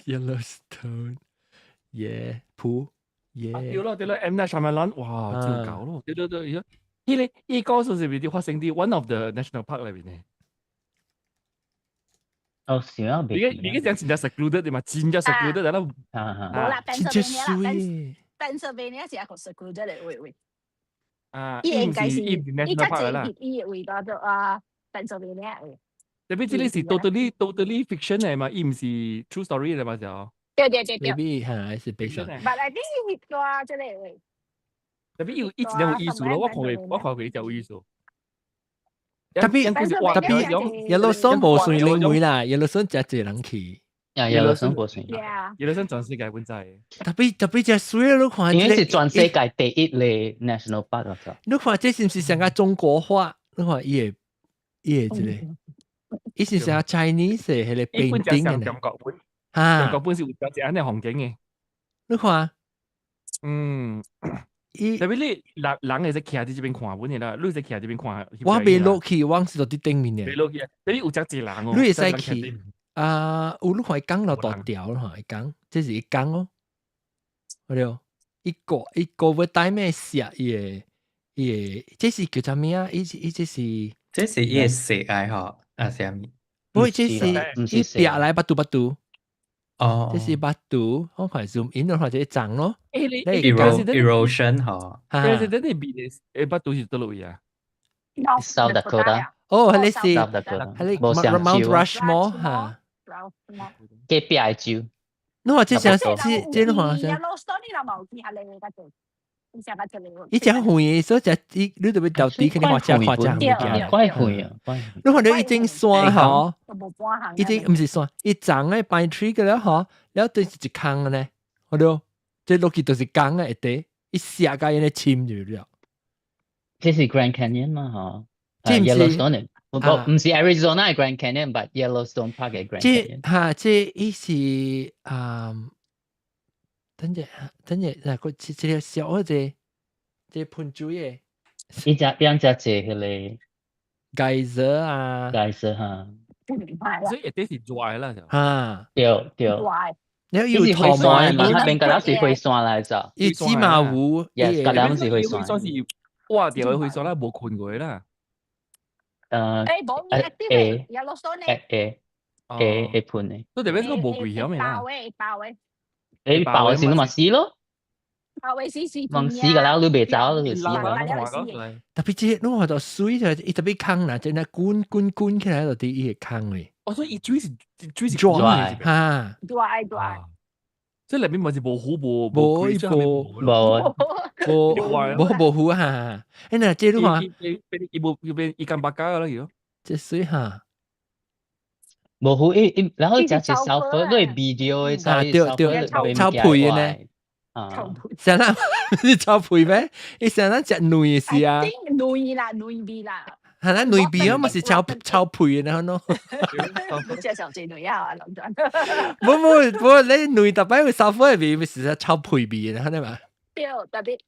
Yellowstone。Yeah，鋪，yeah。對咯對咯，M Night Shyamalan，哇，真搞咯，對對對，彼個伊個是是咪發生佇 one of the national park 裏面呢？哦，是啊，你個講真正 secluded 的嘛，真正 secluded 啦。無啦，Pennsylvania 啦，Pennsylvania 是一個 secluded 的位位。啊，伊應該是伊伊較濟伊的位當做啊，Pennsylvania 位。特別這個是 totally totally fiction 嚟嘛，伊毋是 true story 嚟嘛就。對對對對。 Maybe 嚇，是 based on。 But I think 伊大這個位。特別有伊真有意思咯，我看過就有意思。特別特別 Yellowstone 無算靈媒啦，Yellowstone 真濟人去。啊，Yellowstone 無算。 Yellowstone 全世界本在。特別特別隻水你看，因為是全世界第一個 national park 啊。你看這是毋是像個中國畫？你看伊個伊個這個，伊是像 Chinese 的彼個 painting 嘅。中國本，中國本是有一按呢風景嘅。你看，伊特別你人人會使徛佇這邊看本嘅啦，你會使徛這邊看。我未落去，我是佇頂面嘅。未落去，特別有真濟人哦。你會使去啊？有你看伊講落大條，你看伊講，這是伊講哦。對，伊個伊個要帶咩石？伊個伊個，這是叫啥物啊？伊伊這是，這是伊個石來吼，啊啥物？不，這是伊壁來巴肚巴肚。哦，這是巴肚，我看 zoom in 或者長咯。 erosion 吼，這是等你邊的，巴肚是佗落位啊？South Dakota。哦，彼個是， South Dakota。彼個 Mount Rushmore 哈。隔壁的州。你話這啥？這這你看啥？伊真遠，所以只伊你特別掉地，肯定畫只畫只物件。怪遠啊！你看到一種山吼，一種毋是山，伊長的 pine tree 個了吼，了對是一空呢，好了，這落去就是空的一塊，伊寫甲伊咧深入了。這是 Grand Canyon 嘛？吼，這毋是 Yellowstone，不毋是 Arizona 的 Grand Canyon，but Yellowstone Park 的 Grand Canyon。這哈，這伊是啊，等陣等陣，嗱個這這個小這這噴水的。伊只邊只坐彼個 geyser 啊，geyser 哈。所以一定是熱啦，就。哈，對對。你有頭毛嘛？彼邊敢若是火山來著。伊芝麻湖，yes，敢若是火山。山是挖掉的火山啦，無困過啦。欸，無會 Yellowstone 會會會噴的。都代表個無危險的啦。爆的爆的。欸，爆的時你嘛死咯。爆的死死。往死個了，你袂走，你就死啦。特別這你看到水就伊特別空啦，真係滾滾滾起來就佇伊個空咧。哦，所以伊水是水是 dry 哈，dry dry。這內面嘛是無湖無無伊無無。無無無虎哈，欸嗱，這你看，伊無伊變 ikan bakar 啦，佢。這水哈。無虎伊伊，然後食是 sulfur 個 video 的，啊對對，臭屁的呢。啊，成日是臭屁咩？伊成日食卵的是啊。卵啦，卵味啦。係啦，卵味啊，咪是臭臭屁的喏。食上濟卵啊，攏總。無無無，你卵逐擺有 sulfur 的味，咪是臭屁味的，係嘛？對，特別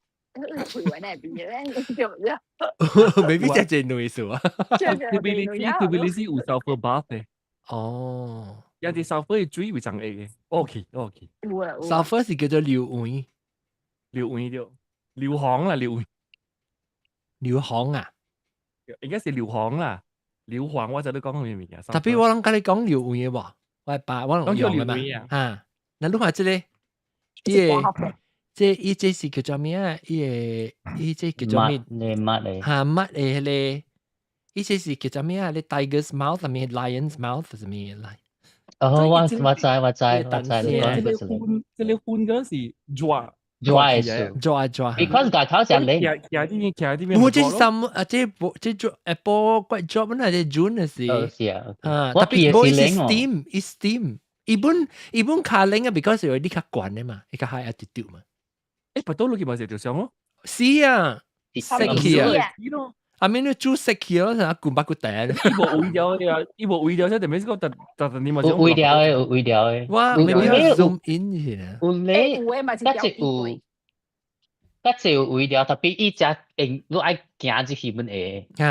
屁味那味咧，對唔對？未必食濟卵數啊。 Tbilisi 有 sulfur bath 的。哦。有啲 sulfur 的水會長會嘅。OK OK。 sulfur 是叫做硫磺。硫磺對，硫磺啦，硫磺。硫磺啊？應該是硫磺啦，硫磺我就都講咩物件。特別我攏共你講硫磺的無？我爸我攏用的嘛。啊，那你看這個，伊個，這伊這是叫做咩啊？伊個伊這叫做咩？你乜嚟？哈乜的彼個？伊這是叫做咩啊？你 tiger's mouth 啥物 lion's mouth 啥物來？哦，我我知我知我知，你講這個粉這個粉嗰是熱。熱的熱熱。 Because 個頭上冷。徛徛啲徛啲面。我這是三啊，這不這做 Apple 怪 job 那這 June 的是。哦是啊。啊，特別無是 steam，伊 steam，伊本伊本較冷啊，because 有你較懸的嘛，伊較 high altitude 嘛。欸，不多落去嘛是就上咯。是啊，識去啊。阿面你煮食去咯，啥滾百骨蛋。伊無為了啊，伊無為了，這特別是講特特特你嘛。有為了的，有為了的。我未必 zoom in 去啊。有咧，較濟有，較濟有為了，特別伊只用，你愛行入去本會。啊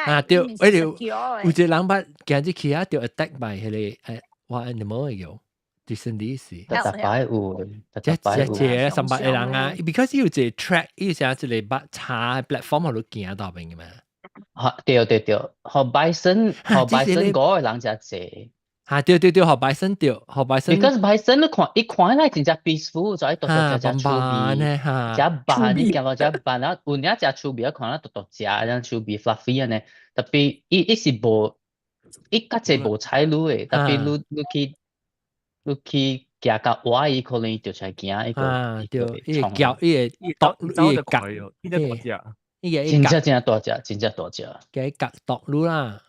啊對，欸有有一個人捌行入去啊，就 attack by 彼個誒，我 animal 有。迪士尼是。特擺有，這這這300個人啊，because 有一個 track，伊是一個捌查 platform 互你行到邊嘅嘛。嚇對對對，予 bison，予 bison 嗰個人才濟。嚇對對對，予 bison 對，予 bison。 Because bison 你看，伊看起來真正 peaceful，就喺獨獨隻隻趣味，隻慢你感覺隻慢啊，有領隻趣味，看啊獨獨食，這樣趣味 fluffy 按呢。特別伊伊是無，伊較濟無睬你的，特別你你去你去行到倚伊可能就出來驚伊個。啊對，伊會叫，伊會啄，伊會咬，伊會大隻。伊個真正真正大隻，真正大隻。給咬啄你啦。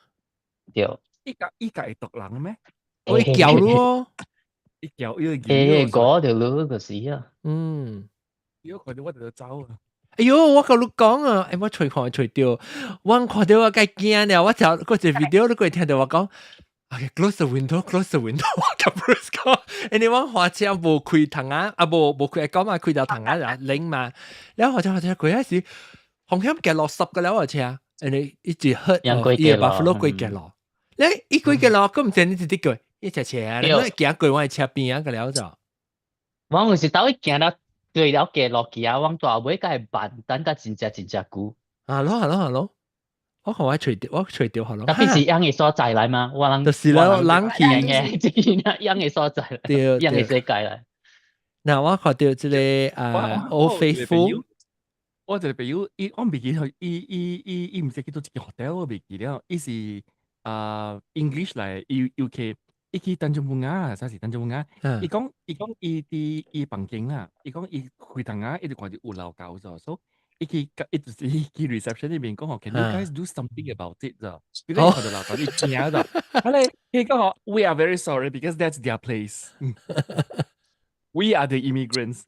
對。伊咬伊咬會啄人咩？會咬你哦。伊咬伊會會咬著你就是啊。嗯。如果看到我就走啊。哎喲，我共你講啊，欸，我揣看揣著，我看到我該驚了，我就嗰隻 video 你過聽到我講，OK, close the window, close the window，我甲 Bruce 講，因為我駛車無開窗仔，啊無無開講嘛，開條窗仔就冷嘛，然後駛車駛車過嗰時，風險跌落十個了我車，因為一直喝，伊個 buffalo 過街路，你伊過街路，佢毋知你直直過，伊隻車，你行過我的車邊啊個了就。我有時兜伊行到對了街路去啊，往大尾才會慢，等甲真正真正久。啊咯係咯係咯，我看我揣著，我揣著好咯。特別是養的所在來嘛，我人就是咯，冷氣嘅，這個養的所在，對，養的世界來。嗱，我看到這個啊，Old Faithful。我一個朋友，伊我未記佢，伊伊伊伊毋是去佗一間 hotel，我未記了。伊是啊 English 來，U UK，伊去 Tanjung Bungah，啥是 Tanjung Bungah？伊講伊講伊佇伊房間啦，伊講伊開窗仔，伊就看著有老狗咗，所以伊去伊就是去 reception 那邊講吼，Can you guys do something about it 咗？伊看到老狗，伊驚咗。後來伊講吼，We are very sorry because that's their place. We are the immigrants.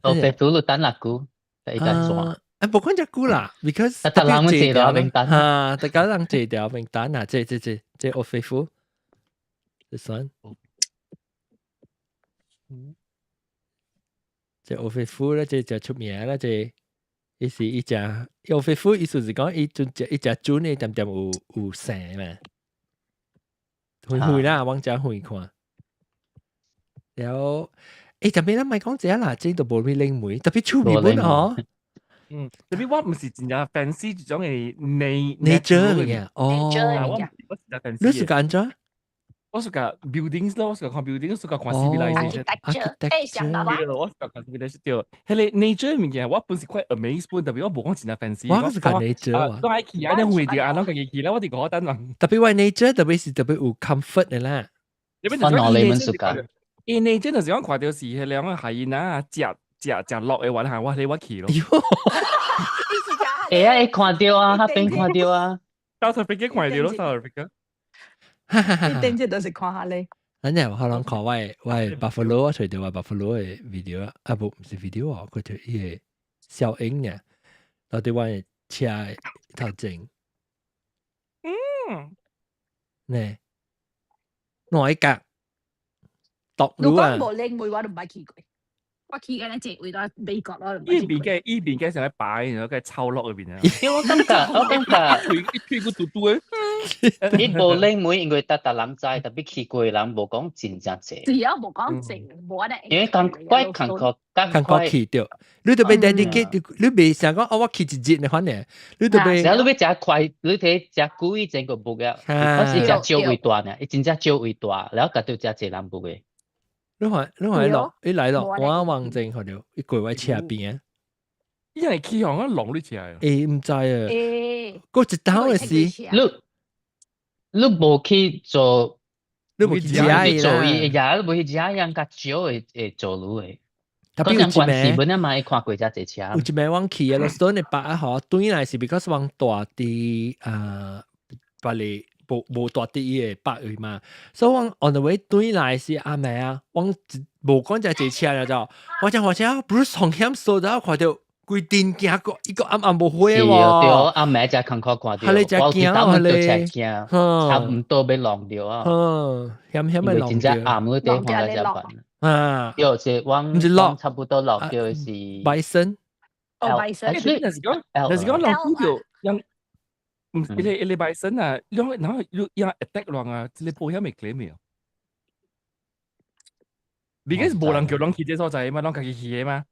哦，白都等六久。伊甲怎？啊，無講遮久啦，because 逐逐人坐條名單啊，逐家人坐條名單啊，這這這這 Old Faithful，this one，這 Old Faithful 咧，這就出名啦，這伊是伊隻 Old Faithful 意思是講伊陣隻伊隻準的點點有有生嘛，遠遠啦，往遮遠看，然後。欸，特別咱莫講這啦，這都無咩靈媒，特別趣味本嗬。嗯，特別我毋是真正 fancy 這種的 nature 嘅，哦，我是真 fancy。你是按怎？我是講 buildings 咯，我是看 buildings，我是看 civilization。 architecture，我是看 civilization 對。彼個 nature 物件，我本是 quite amazed 本，特別我無講真正 fancy。我是看 nature 啊。我愛去啊，你會著啊，攏家己去啦，我佇五等人。特別我 nature 特別是特別有 comfort 的啦。翻落你們暑假。伊 nature 就是講看著是彼兩個海鷹啊，食食食食落嘅話，我你我去咯。會啊，會看著啊，彼邊看著啊。 South Africa 看著咯，South Africa。你頂這就是看下咧。咱日可能看我的 buffalo，我揣著我 buffalo 的 video 啊，啊無，毋是 video 哦，佢就伊個小影爾，到底我的車的頭前。呢，兩個獨如路啊！果無靈媒，我都毋捌去過。我去過咧，一位到美國咯。伊邊嘅成日擺，然後佢抽落嗰邊啊。因為我感覺，推一推個嘟嘟嘅。伊無靈媒，因為逐逐人知，特別去過的人無講真正濟。是啊，無講濟，無按呢。因為工怪艱苦，艱苦去著，你著欲 dedicate，你袂想講哦，我去一日的款呢，你著欲。然後你欲食快，你睇食久以前個 book 啊，我是食少位大呢，伊真正少位大，然後家己食濟人 book 的。你看，你看落，伊來咯，我望前看著，伊過我車邊。伊係去向啊龍你車啊？欸，毋知啊。欸，過一冬的事。你無去做，你無去食伊做伊，也你無去食，人較少會做你的。特別有一暝，本來嘛會看過遮濟車。有一暝阮去的，Yellowstone 的北啊吼，轉來是 because 阮住佇啊，別個無住佇伊的北位嘛，所以阮 on the way 轉來是暗暝啊，阮無講遮濟車了就，我講火車不是從險所在看著規陣行過，一個暗暗無火喎。對，暗暝才艱苦看著，彼個才驚啊，咧，差唔多欲弄著啊。嗯，險險欲弄真正暗，你佇看才煩。啊，對，是阮毋是落，差不多落著的是 bison。哦，bison。若是講人拄著人，毋是一個 bison 啊，然後你人 attack 人啊，這個保險會 claim 沒有？你個是無人叫人去這所在嘛，攏家己去的嘛？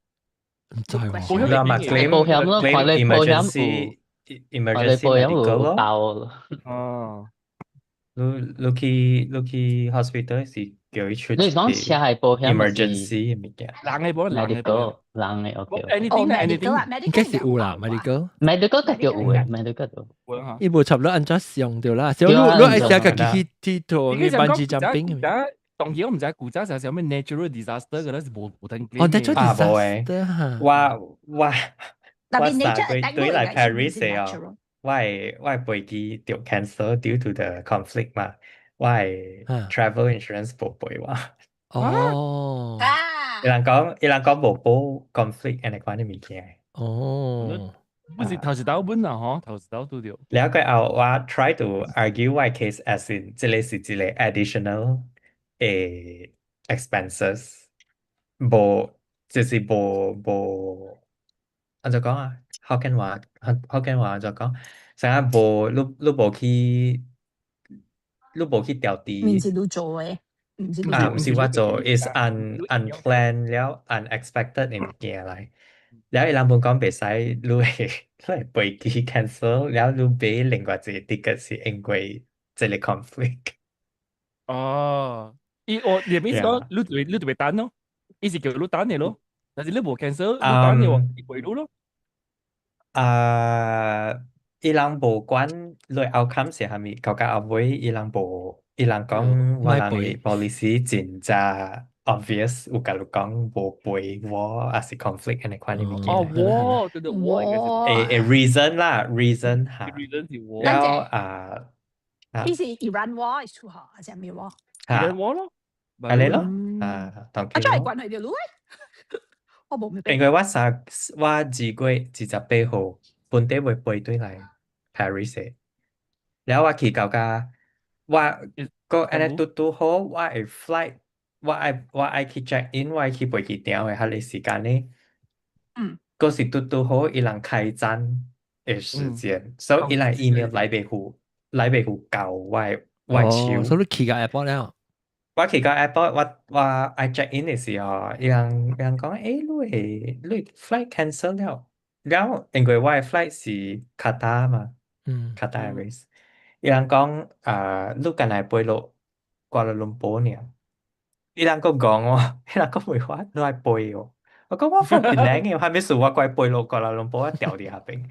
毋知喎。保險嘛 claim 保險咯，看你保險有，emergency medical 咯。哦。你去 hospital 是叫伊出你講車係保險 emergency 物件？人的保人的保，人的 OK。 Anything anything，應該是有啦，medical。 medical 特叫有的，medical 都。伊無差不多按怎上著啦，小你你愛寫家己去去做班機 jumping。當然我毋知古早時啥物 natural disaster 個咧是無得哦，natural 啊，無的，我三個對來 Paris 的哦，我的飛機著 cancel due to the conflict 嘛，我的 travel insurance 無賠我。哦。伊人講無保 conflict 按呢款的物件。哦。不是頭一道本啊，吼，頭一道拄著。了過後，我 try to argue 我 case as in 這個是一個 additional 的 expenses，無就是無按怎講啊？福建話按怎講？啥啊無你無去調低。毋是你做的，毋是啊，毋是我做，is unplanned 了 unexpected 的物件來。了伊人本講袂使，你會飛機 cancel，了你買另外一個 ticket 是因為這個 conflict。哦，伊我你意思講，你就會等咯，伊是叫你等的咯，但是你無 cancel，你等的話，伊賠你咯。啊，伊人無管你 outcome 是啥物，到後尾伊人無，伊人講我人的 policy 真正 obvious，有共你講無賠我，抑是 conflict 按呢款的物件。哦，我對對，我應該是。會 reason 啦，reason 哈。 reason 是我。了啊，伊是 Iran war 是出吼，還是啥物 war？ Iran war 咯，按呢咯，啊，當啊，真係關係條路我無明白。因為我2月28號本地會飛轉來 Paris 的，了我去到甲我閣按呢拄拄好，我的 flight 我愛去 check in，我愛去飛機場的彼個時間呢，閣是拄拄好伊人開戰的時間，所以伊人 email 來袂赴到我的手。所以你去到 airport 了？我去到 airport，我愛 check in 的時候，伊人講，欸，你的 flight cancel 了，了因為我的 flight 是卡達嘛，Qatar Airways，伊人講啊，你干焦飛落瓜拉倫坡爾，伊人閣講我，伊人閣問我，你愛飛哦？我講我 from 檳城的，啥物事我閣愛飛落瓜拉倫坡，我調佇遐邊。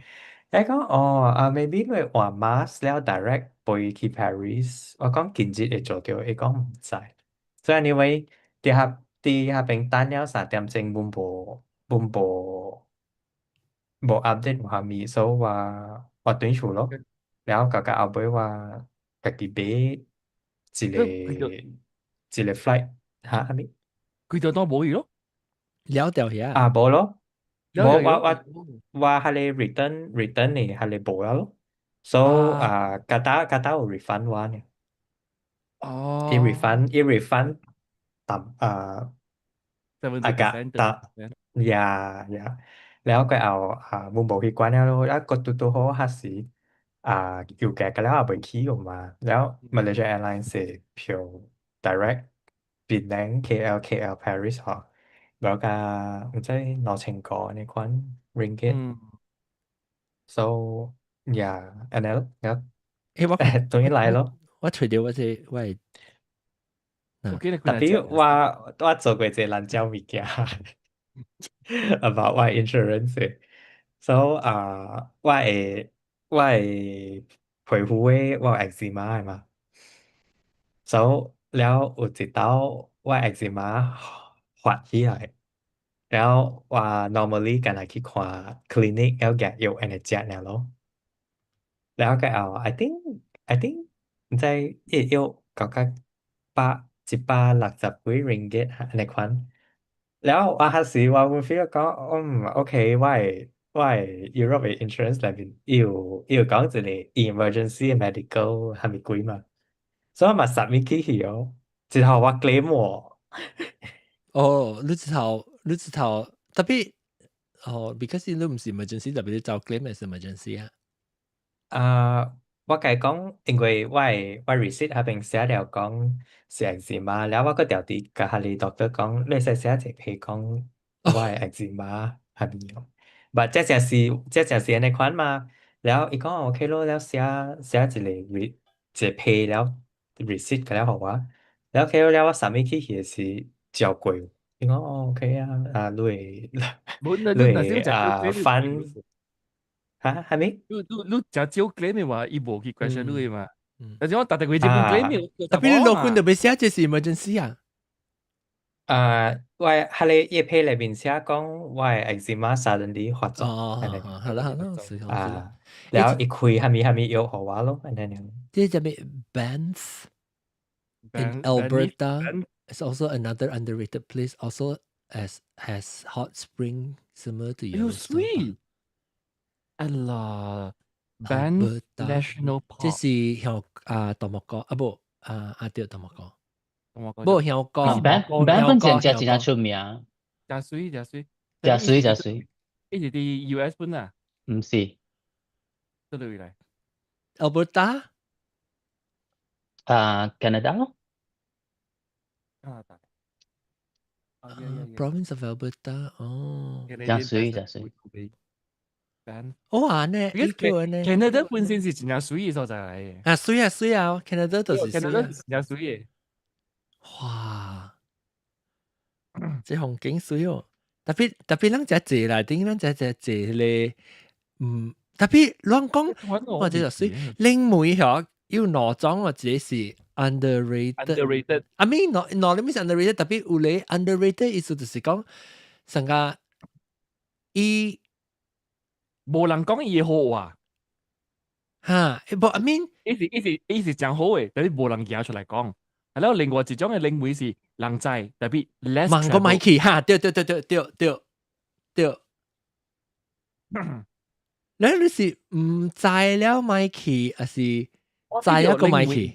伊講哦，啊，maybe 你換 MAS 了 direct 飛去 Paris，我講今日會做著，伊講毋知。所以 anyway，佇遐邊等了3點鐘，阮無本無無 update 無蝦米，所以我轉厝咯，了後到後尾我家己買一個一個 flight 嚇蝦米？佢就當無去咯，了掉遐。啊無咯，無我彼个 return 的彼个無了咯，所以啊 Qatar 有 refund 我呢，伊 refund 淡啊啊個淡 yeah，了過後啊，阮無去管了咯，啊個拄拄好彼時啊油價個了也袂起嘛，了 Malaysia Airlines 的票 direct 檳城 KL Paris 吼，無甲毋知2000個按呢款 ringgit。So yeah，按呢咯，了欸，我終於來咯。我揣著我這我會 Tapi 我做過一個爛蕉物件 about 我 insurance 的，so 啊，我的皮膚的我有 eczema 的嘛，so 了有一道我 eczema 發起來，了我 normally 干焦去看 clinic 了夾藥按呢食爾咯，了過後 I think 毋知伊藥搞甲百160幾 ringgit 按呢款，了我彼時我有 feel 講，嗯，OK，我的 Europe 的 insurance 內面伊有講一個 emergency medical 啥物鬼嘛，所以我嘛 submit 去哦，之後我 claim 喎。哦，你這頭 tapi 哦，because 你毋是 emergency，特別你走 claim as emergency 啊。啊，我共伊講，因為我的 receipt 彼邊寫了講是 eczema，了我閣特地共彼个 doctor 講，你會使寫一批講我的 eczema 啥物哦。But 這正是按呢款嘛，了伊講 OK 咯，了寫一個 re 一個批了 receipt 個了予我，了 OK 了我 submit 去的時照過，伊講哦 OK 啊，啊你會你會啊 fund 哈啥物？你誠少 claim 的話，伊無去 question 你的嘛。但是我逐逐個月 claim。 Tapi 你老君就欲寫這是 emergency 啊？啊，我彼个葉批內面寫講我的 eczema suddenly 發作，哦，好啦好啦，是啊，了伊開啥物啥物藥予我咯，按呢爾。這叫咩？Banff in Alberta is also another underrated place. Also as hot spring similar to Yellowstone. 喲水，哎啦，Banff National Park，這是向啊大漠國啊無啊啊對大漠國。無香港 Banff 本真正真出名，誠媠誠媠，誠媠誠媠。伊是佇 US 本啊？毋是，佗落來？Alberta？啊，Canada 咯。加拿大。 Province of Alberta，哦。誠媠誠媠。哦啊呢，伊叫呢？Canada 本身是真正媠的所在來的。啊，媠啊媠啊，Canada 就是 Canada 是真正媠的。哇！這風景媠哦，tapi tapi 咱遮濟啦，頂咱遮遮濟咧，嗯，tapi 亂講，或者就媠，靈媒嗬有兩種，或者是 underrated。 underrated。 I mean，兩兩物是 underrated，tapi 有咧 underrated 意思就是講，成個伊無人講伊好話。哈，無 I mean，伊是誠好的，但是無人舉出來講。係咯，另外一種的靈媒是人知，tapi less 問個麥去哈，對對對對對對對。你是毋知了麥去，還是知了個麥去？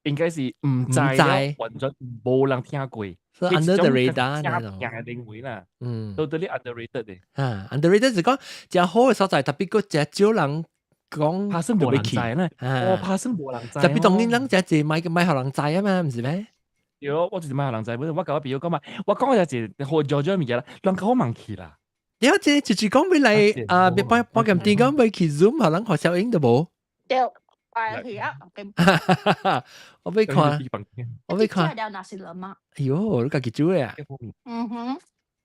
應該是毋知了，完全無人聽過。所以 under the radar 那種。嘅靈媒啦，嗯，totally underrated 的。啊，underrated 是講誠好的所在，tapi 閣誠少人講。怕生無人知呢？哦，怕生無人知。 Tapi 當然人誠濟莫莫予人知啊嘛，毋是咩？對，我就是莫予人知，本我共我朋友講嘛，我講的就是好少少物件啦，人較好忘記啦。了這就是講欲來啊，別幫幫咁電講欲去 Zoom，予人看小影都無。對，係去啊。我欲看，我欲看。了 nasi lemak。哎喲，你家己煮的啊？嗯哼，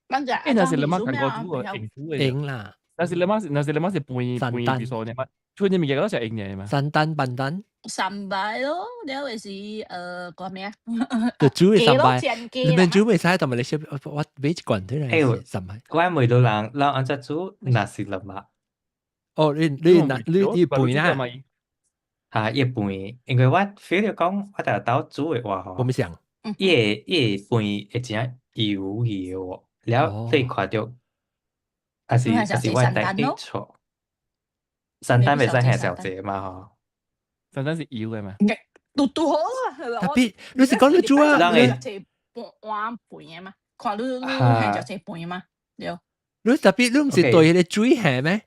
咱就欸，nasi lemak 韓國煮的，用煮的。用啦。 Nasi lemak 是 nasi lemak 是飯飯比數呢嘛，出啲物件都是用的嘛。山丹 pandan。Sambal 咯，了就是個咩啊？就煮嘅雞咯， sambal，煎雞你們啦。煮袂使，但係你小我買一罐出來欸， sambal。我問到人，人按怎煮 nasi lemak？哦，你你那你你飯啦？嚇，伊飯，因為我 feel 到講，我逐日兜煮的話吼，我沒想。伊會飯會真油去的喎，了你看著，還是我第一錯。山丹袂使下小濟嘛吼？山丹是油的嘛？拄拄好啊！特別你是講你煮啊？人會食半碗飯的嘛？看你你係食這飯嘛？對。你特別你毋是對彼個水下咩？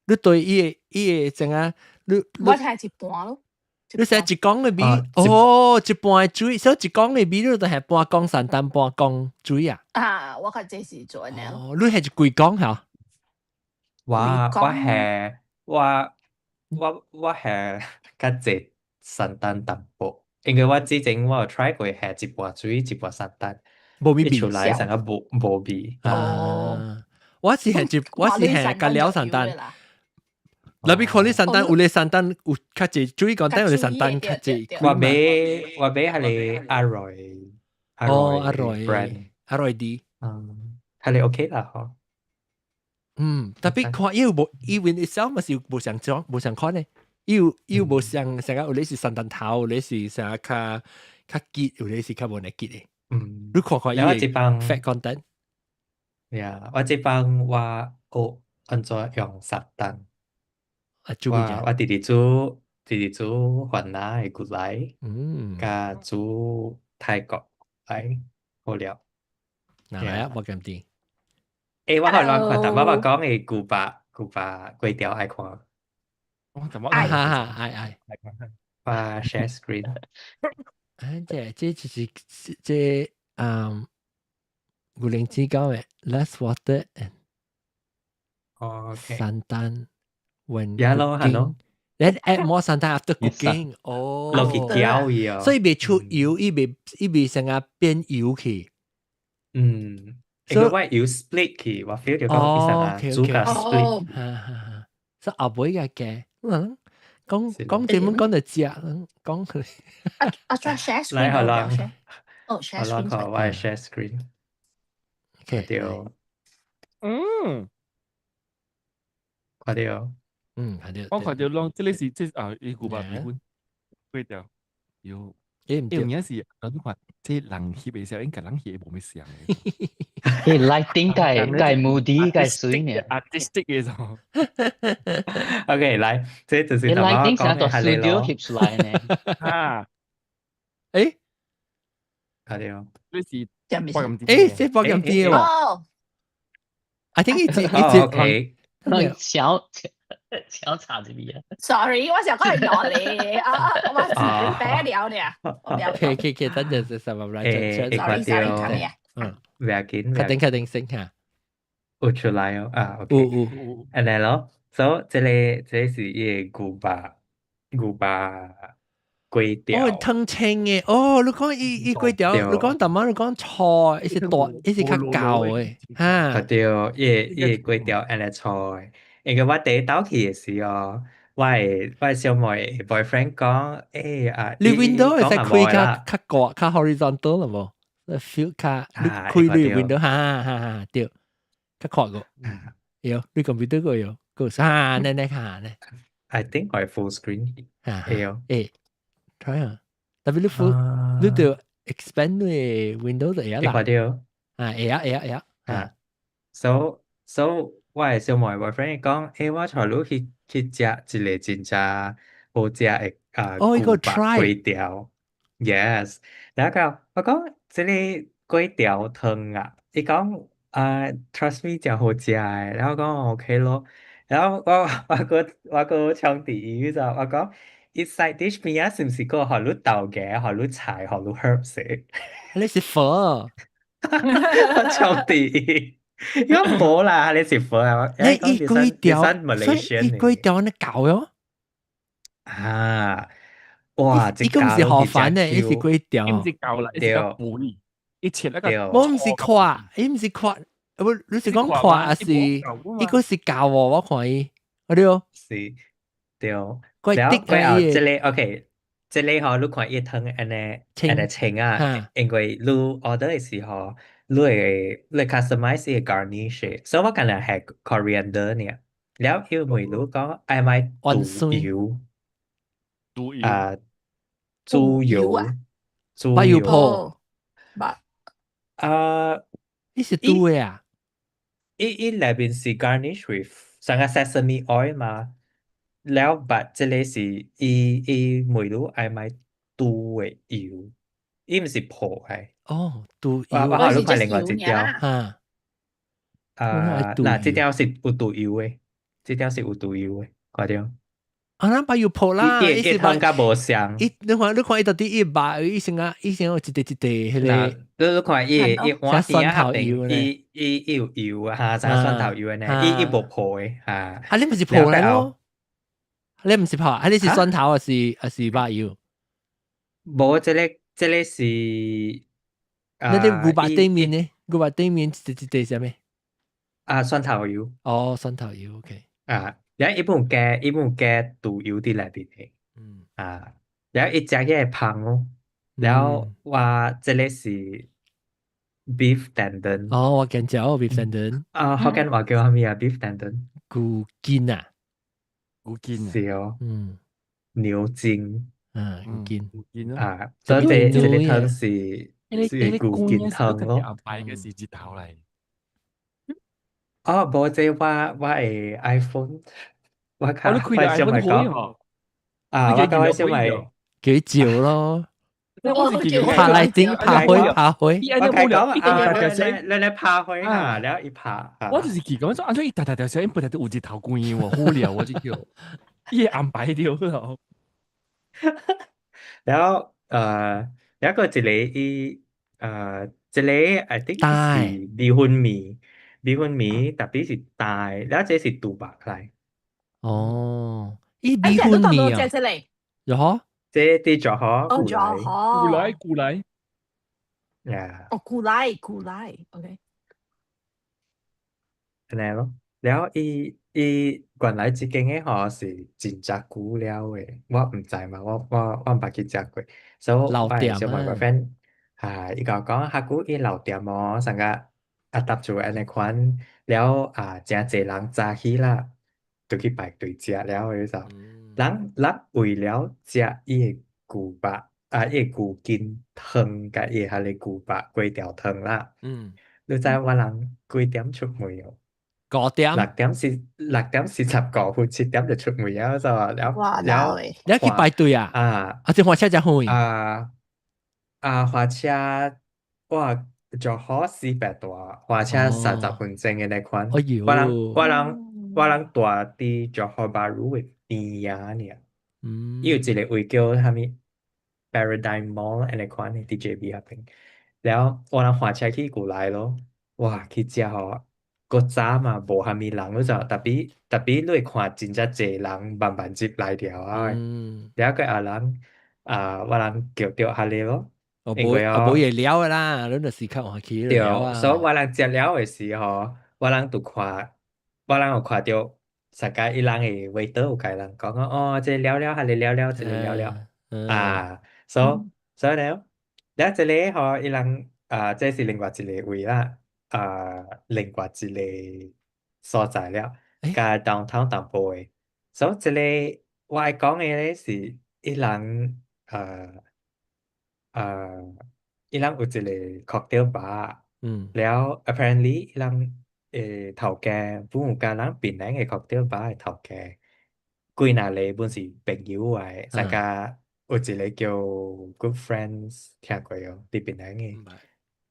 你對伊個怎啊？你我係一半咯。你寫一公的米，哦，一半的水，所以一公的米你就係半公山丹半公水啊？啊，我較這是做呢。哦，你係一幾公嚇？我係較濟山丹淡薄，因為我之前我有 try 過下一半水一半山丹，無味出來成個無味。哦，我是係加了山丹。那邊看你山丹有咧山丹有較濟水講，但有咧山丹較濟。我買係阿瑞，哦，阿瑞阿瑞啲，嗯，係你 OK 啦，嗬。嗯，特別看伊有無，even itself 嘛是無相種，無相款咧。伊有無像成個有咧是山丹頭，有咧是啥較較結，有咧是較無呢結的。嗯，你看看伊個 fat content。呀，我這幫我學按怎用山丹。啊，煮我直直煮，直直煮雲南的牛奶，佮煮泰國來好了。嗱來啊，我咁啲。欸，我予咱看，但我捌講的牛肉粿條愛看。我怎麼？哈哈，愛愛。我 share screen。啊，這就是這牛靈芝講的 less water and OK。 santan when 呀咯，係咯。 Then add more santan after cooking。哦。落去攪伊哦。所以袂出油，伊袂成個變油去。嗯。因為我有 split 去，我 feel 到講其實啊，煮甲 split。哈哈哈。所以後尾個嘅，講講點樣講就食，講。啊啊，再 share screen。來好啦。哦，share screen。好啦，我 share screen。 OK。對。看到。嗯，看到。我看到攏，這個是這啊，伊牛肉米粉，粿條，有。欸，毋對，有影是，你看，這人翕的時候應該人翕無咩像的。欸，lighting 蓋 moody 蓋水呢。 artistic 的種。 OK，來，這就是頭 lighting 成個 studio 翕出來呢。啊，欸，看到。這是欸，這包咁啲喎。I think 一 OK。小小插這邊啊。 Sorry，我想講係攞你啊，我是白聊呢。可以可以可以，等陣就什麼來？ Sorry sorry，嗯，唔要緊，確定確定先嚇。有出來哦，啊，OK，有有。按呢咯，所以這個是伊个牛肉粿條。哦，湯清的，哦，你講伊粿條，你講淡仔，你講粗，伊是大，伊是較厚的，哈。對，伊個粿條按呢粗的，因為我第一兜去的時候，我的小妹 boyfriend 講，欸啊，你 window 會使開較較高較 horizontal 啦無？feel 較你開你 window，哈哈哈，對，較闊個，有你 computer 個有，個哈，呢呢下呢。 I think 我 full screen，會哦，欸，try 啊，特別你 full，你就 expand 你 window 就會啦。看到。啊，會啊會啊會啊。啊，so 我的小妹 boyfriend 講，欸，我帶你去食一個真正好食的啊哦，伊個牛肉 try 粿條，yes，然後我講這個粿條湯啊，伊講啊，trust me 誠好食的，然後講 OK 咯，然後我閣搶佇伊就我講，伊 side dish 邊仔是毋是閣予你豆芽、予你菜、予你 herbs 的？你是粉。我搶佇伊，伊講無啦，你是粉啊？你伊粿條，所以伊粿條按呢厚喲。啊！哇！伊個毋是河粉呢，伊是粿條。伊毋是厚啦，伊是較肥，伊切那個。我毋是闊，伊毋是闊，不，你是講闊還是？伊個是厚喎，我看伊，對。是，對。怪了滴過後這個 OK，這個吼，你看伊湯按呢按呢清啊，因為你 order 的時候，你會 customize 伊個 garnish，所以我干焦係 coriander 呢。了伊問你講愛欲豬油，豬油啊，豬油，豬油泡，啊，伊是豬的啊？伊內面是 garnish with 像個 sesame oil 嘛。了，but 這個是伊問你愛欲豬的油，伊毋是泡的。哦，豬油。我你看另外一條。啊，啊，嗱，這條是有豬油的，這條是有豬油的，看著。啊，咱把油泡啦，伊伊湯較無像。伊你看伊到底伊肉，伊先啊，伊先有一塊一塊彼個。你看伊伊碗蒜頭油咧，伊有油啊，哈，像蒜頭油呢，伊無泡的，哈。啊，你毋是泡來咯？你毋是泡，啊，你是蒜頭還是肉油？無，這個是。你啲牛肉底面呢？牛肉底面一塊一塊啥物？啊，蒜頭油。哦，蒜頭油，OK。啊，然後伊本加豬油佇內面的，啊，然後伊食起來芳哦，然後我這個是 beef tendon。哦，我見食哦，beef tendon。啊，福建話叫啥物啊？beef tendon。牛筋啊。牛筋。是哦。牛筋。啊，牛筋。牛筋啊，所以這個湯是牛筋湯咯。安排嘅是日頭嚟。哦，無這我的 iPhone，我較你開 iPhone 講，啊，我較少咪幾照咯。我是拍來頂拍開拍開，我開講啊，你拍開啊，了伊拍。我就是奇怪，說按怎伊大大條聲，本來都有日頭光喎，好料我就叫，伊會安排掉咯。然後有一個一個伊一個 I think 是米粉麵。米粉麵特別是大，了這是豬肉來。哦，伊米粉麵啊，有嗬？這佇柔佛。哦，柔佛。古來古來。呀。哦，古來古來，OK。按呢咯，了伊原來這間的吼是真正久了的，我毋知嘛，我毋捌去食過，所以我小問個 friend，啊，伊共我講較久伊老店哦，啥個啊搭做按呢款，了啊誠濟人早起啦，就去排隊食了的就，人為了食伊的牛肉，啊伊的牛筋湯佮伊的彼个牛肉粿條湯啦，你知我人幾點出門哦？ 5點。6點45分，7點就出門啊！就話了了，你去排隊啊？啊，啊，這火車真遠。啊啊，火車哇，就好400多，火車30分鐘的那款。哎喲，我人住佇柔佛巴魯的邊仔爾。伊有一個位叫啥物 Paradigm Mall 按呢款的，佇 JB 彼邊。了我人火車去古來咯，哇，去食吼。閣早嘛無啥物人，你就特別你會看真正濟人慢慢入來了啊。了閣後人啊，我人叫著彼个咯。因為哦，無會了的啦，你就是較晚去了啊。所以我人食了的時候，我人就看，我人有看著，大概伊人的 waiter 有共人講哦，這個了了，彼个了了，這個了了。啊，所以咧，了這個吼，伊人啊，這是另外一個位啦。啊，另外一個所在了，佮 downtown 淡薄的。所以這個我愛講的咧是，伊人伊人有一個 cocktail bar，了 apparently 伊人的頭家本有共人檳城的 cocktail bar 的頭家，幾若個本是朋友來的，大家有一個叫 Good Friends 聽過哦，佇檳城的。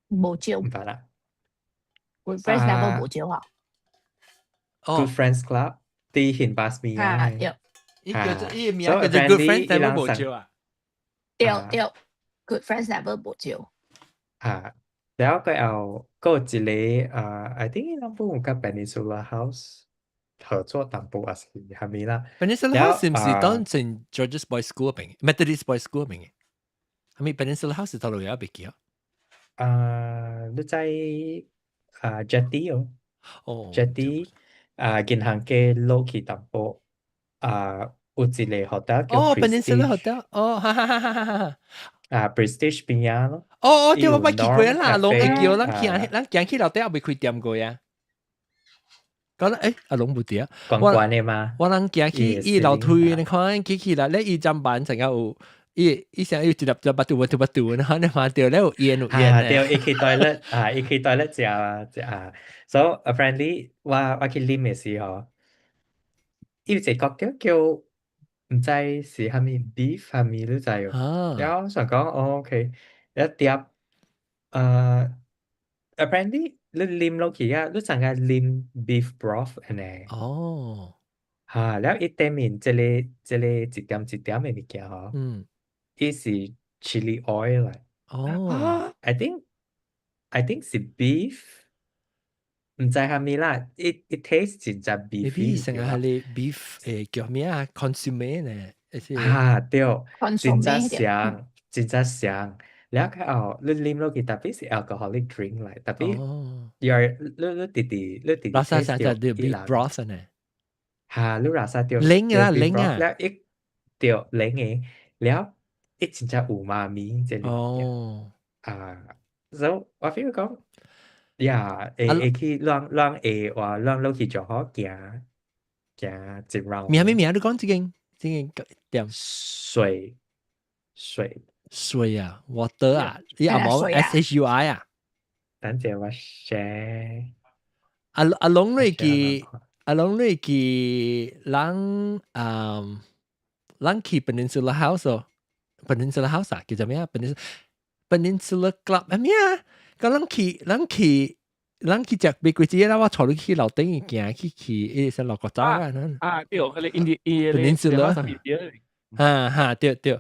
無招。毋捌啦。 Good Friends 那個無招啊。 Good Friends Club 佇杏巴斯米啊，對。伊叫做伊名叫做 Good Friends，但無招啊。對對，Good Friends 那個無招。啊，了過後，閣有一個啊，I think 伊人本有佮 Peninsula House 合作淡薄，還是啥物啦。 Peninsula House 是毋是當 St George's Boys School 邊？Methodist Boys School 邊嘅？係咪 Peninsula House 是佗落也袂記啊？啊，你在啊 Jetty 哦，哦，Jetty 啊，銀行街落去淡薄啊，有一個 hotel 叫哦，Peninsula Prestige Hotel，哦，哈哈哈哈哈哈。啊，Prestige 邊仔咯。哦哦，對，我捌去過啦，攏會叫咱行，咱行去樓底也未開店過呀。講啦，阿龍無佇啊。關關的嗎？我人行去伊樓梯，你看去去啦，咧伊砧板成個有，伊伊成有一粒一粒肚肚肚，然後你看到咧有煙有煙。啊，對，伊去 toilet 啊，伊去 toilet 食食啊。So apparently 我去啉的時候，伊有一個叫叫毋知是啥物 beef 啥物你知無？然後想講哦，OK，一碟apparently 你啉落去啊，你成個啉 beef broth 按呢。嚇，了伊頂面這個一點一點的物件吼，伊是 chili oil 來。I think 是 beef，毋知啥物啦，it taste 真正 beefy。成個係你 beef 叫咩啊？Consommé 呢？啊對，真正香，真正香。了後你啉落去，特別是 alcoholic drink 來，特別 you're 你直直你直直 taste 到 beef broth 呢？嚇，你拉薩著冷啊冷啊，了伊對冷的，了伊真正有媽咪這個啊，所以我 feel 講，呀，會會去攏攏會話攏落去就好行行一 round。名咩名？你講這間這間店？水水。水啊，water 啊，你阿冇 SHUI 啊？等陣我 share。阿阿龍你記，阿龍你記，人啊，人去 Peninsula House 哦，Peninsula House 啊，叫做咩啊？Peninsula Club 係咩啊？個人去，人去，人去食玫瑰節啦，我帶你去樓頂行去去，伊是落國走啊。啊，對，嗰個印第伊 Peninsula 哈哈，對對。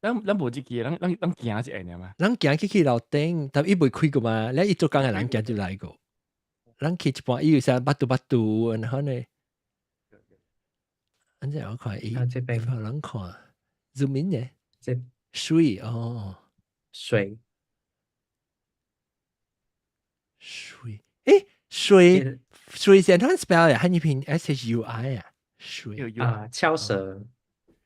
咱咱無這個，咱咱咱行一下爾嘛。咱行去去樓頂，但伊未開過嘛，你伊做工的人行入來過。咱去一半，伊有啥巴肚巴肚，然後呢？按這我看伊，這邊人看，zoom in 嘅，這水哦，水水，水水是按怎 spell 呀？漢語拼 SHUI 啊，水啊，翹舌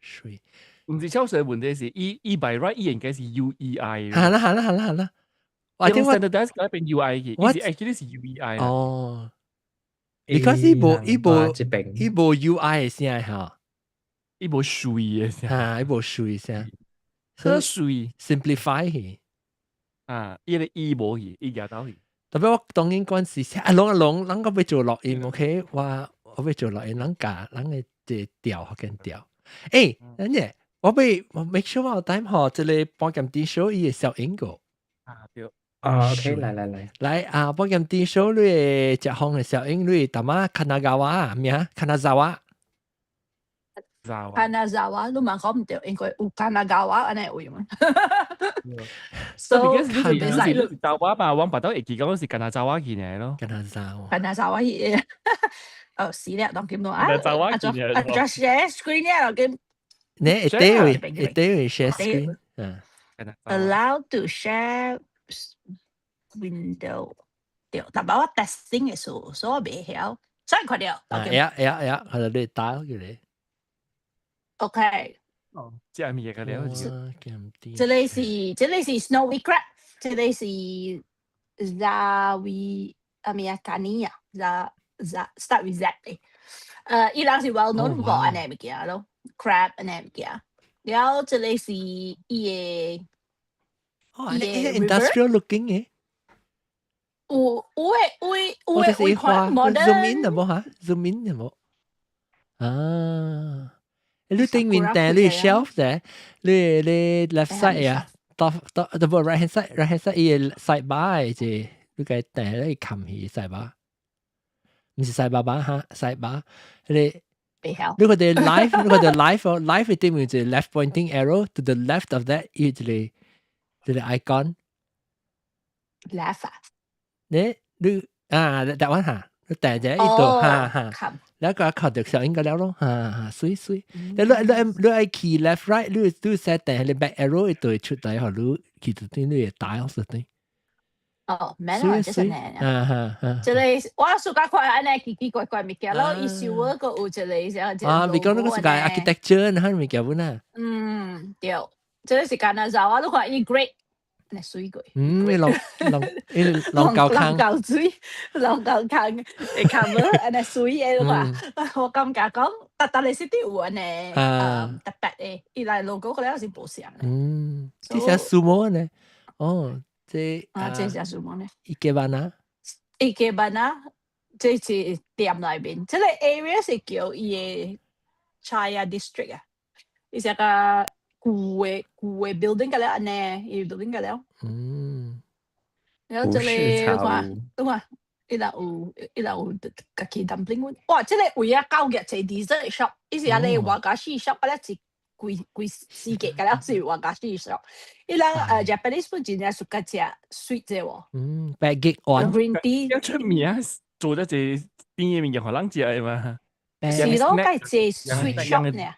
水。毋是翹舌問題是，伊伊 by right 伊應該是 UEI。好啦好啦好啦好啦，我聽我 standardize 改變 UI 去，伊是 actually 是 UEI。哦，because 伊無伊無伊無 UI 的聲哈，伊無水的聲，哈，伊無水聲，好水 simplify 去，啊，伊個 E 無去，伊舉到去。特別我當然嗰時，阿龍阿龍，咱個欲做錄音，OK，我我欲做錄音，咱教咱個這調福建調。等陣。我欲我 make sure 我 time 吼，這個半點鐘 show 伊會消音個。啊對。啊，OK，來來來。來啊，半點鐘 show 你會食風的消音，你淡仔 Kanagawa 名 Kanazawa。 Kanazawa，你嘛講毋對，應該有 Kanagawa 按呢位嘛。所以你是你是查某嘛，我巴肚會記講是 Kanazawa 去呢咯。 Kanazawa。 Kanazawa 去，哦死了，當今啊。 Kanazawa 去呢。啊，share screen 了，當今。你會對位，會對位 share screen。嗯。 Allow to share window 對，但係我 testing 的時候，所以我袂曉，所以看到。啊呀呀呀，看到你打起來。 OK。哦，這係咪嘢個了？這個是這個是 snowy crab，這個是 Zawi 啊咩啊，kani 啊，Z Z start with Z 的。伊人是 well known for 按呢物件咯，crab 按呢物件。了後這個是伊的。哦，呢 industrial looking 嘅。有有的有的有的有款 modern。Zoom in 有無哈？Zoom in 有無？啊！你頂面頂你 shelf 啫，你你 left side 啊，到到到不 right hand side，right hand side 伊個 side bar 啫，你個頂你冚去 side bar，毋是 side bar 吧哈，side bar，你你個啲 live，你個啲 live 哦，live 頂面就 left pointing arrow to the left of that 伊一個一個 icon。 left 啊？你你啊，台灣哈，你訂者伊度哈哈。แล้วก็看到小應該了咯，哈哈，水水。你你你你愛去 left right，你你 set 定係你 back arrow 伊就會出來，予你去到頂你會打好實頂。哦，免啦，這是呢。啊哈哈。這個我 suka 看按呢奇奇怪怪物件，然後伊收嗰個有一個像一個啊，你講那個是個 architecture，那物件本啊。嗯，對，這個是 Kanazawa，你看伊 great，那水過。嗯，你龍龍伊龍高坑。龍溝水，龍溝坑會 cover 按呢水的，你看，我感覺講，逐逐個 city 有按呢，特別的，伊來 logo 嗰個是無相的。嗯，這是 sumo 呢？哦。這啊，這是什麼呢？生け花。生け花，這是店內面，這個 area 是叫伊的 Chaya District 啊，伊是個舊的舊的 building 個了按呢，伊 building 個了。然後這個你看，你看，伊若有伊若有家己 dumpling，哇！這個位啊，九月一 dessert shop，伊是按呢和菓子 shop，啊了一規規四格，個了是和菓子 shop。伊人Japanese food 真正 suka 食 sweet 這喎。嗯，白菊丸。 Green tea。一出名做得這甜的物件，予人食的嘛。是咯，該這 sweet shop 呢。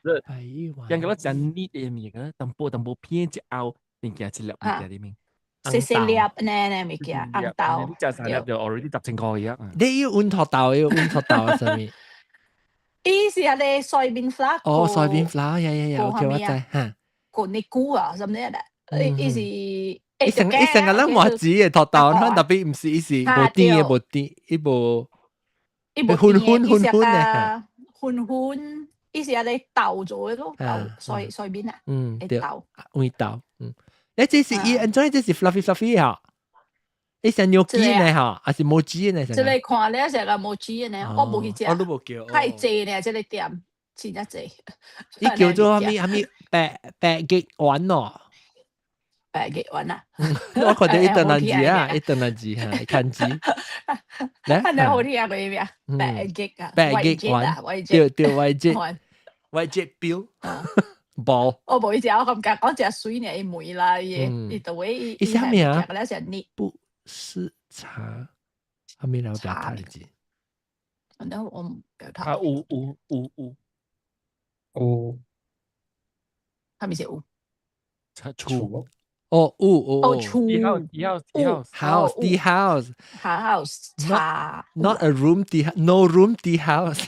人覺得食膩的物件，淡薄淡薄片一拗，物件一粒物件裡面。細細粒呢呢物件，紅豆。你食三粒就 already 10,000塊啊。你要溫托豆，要溫托豆係啥物？伊是迄個 soybean flour。哦，soybean flour，呀呀呀，OK，我知嚇。個尼菇啊，什麼的？伊是伊成伊成個咱麻糬的土豆，咱特別毋是伊是無甜的無甜，伊無伊無粉粉粉粉的，粉粉，伊是按呢豆做的咯，豆 soybean 啊，對，豆，黃豆，嗯，誒，這是伊，按怎這是 fluffy fluffy 哈？伊是牛雞呢哈，還是麻糬呢？這個看咧是個麻糬呢，我無去食，我都無叫，太濟呢，這個店真正濟。伊叫做啥物啥物白白菊丸咯。白菊丸啊！我看到一頓難字啊，一頓難字哈，漢字。來，看到好聽過咩？白菊啊，白菊丸，對對，white jade，white jade 表，ball。我無去食，我感覺講食水呢，伊梅啦，伊伊就會伊啥物啊？嗰是膩。不是茶，後面兩個表達字。反正我唔表達。啊，有有有有有，係咪是有？茶厝。哦，有有哦，厝。 Tea house, tea house, tea house. House, tea house. House 茶。 Not a room tea, no room tea house.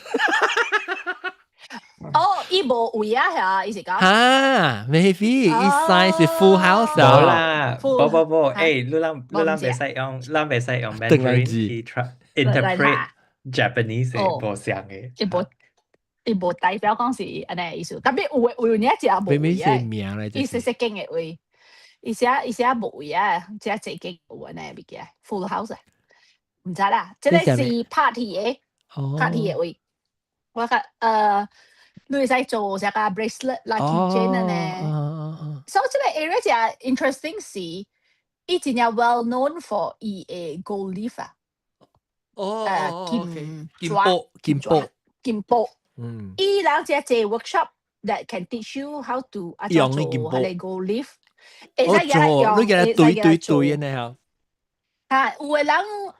哦，伊無位啊，係伊是講。哈，maybe 伊 size 是 full house 啊。無啦，無無無，欸，你人袂使用，咱袂使用 Mandarin 去 interpret Japanese 無相的。伊無伊無代表講是按呢意思，特別有的有領食無位啊。名咧，伊細細間的位。伊寫伊寫無位啊，這濟間有按呢物件，full house 啊，毋知啦，這個是 party 的，party 的位。我較你會使做啥個 bracelet 啦、keychain 按呢。所以這個 area 真 interesting 是，伊真正 well known for 伊的 gold leaf 啊。哦，金金箔金箔金箔。伊人這濟 workshop that can teach you how to 啊做彼個 gold leaf。會使做，你給它堆堆堆呢嚇。啊，有的人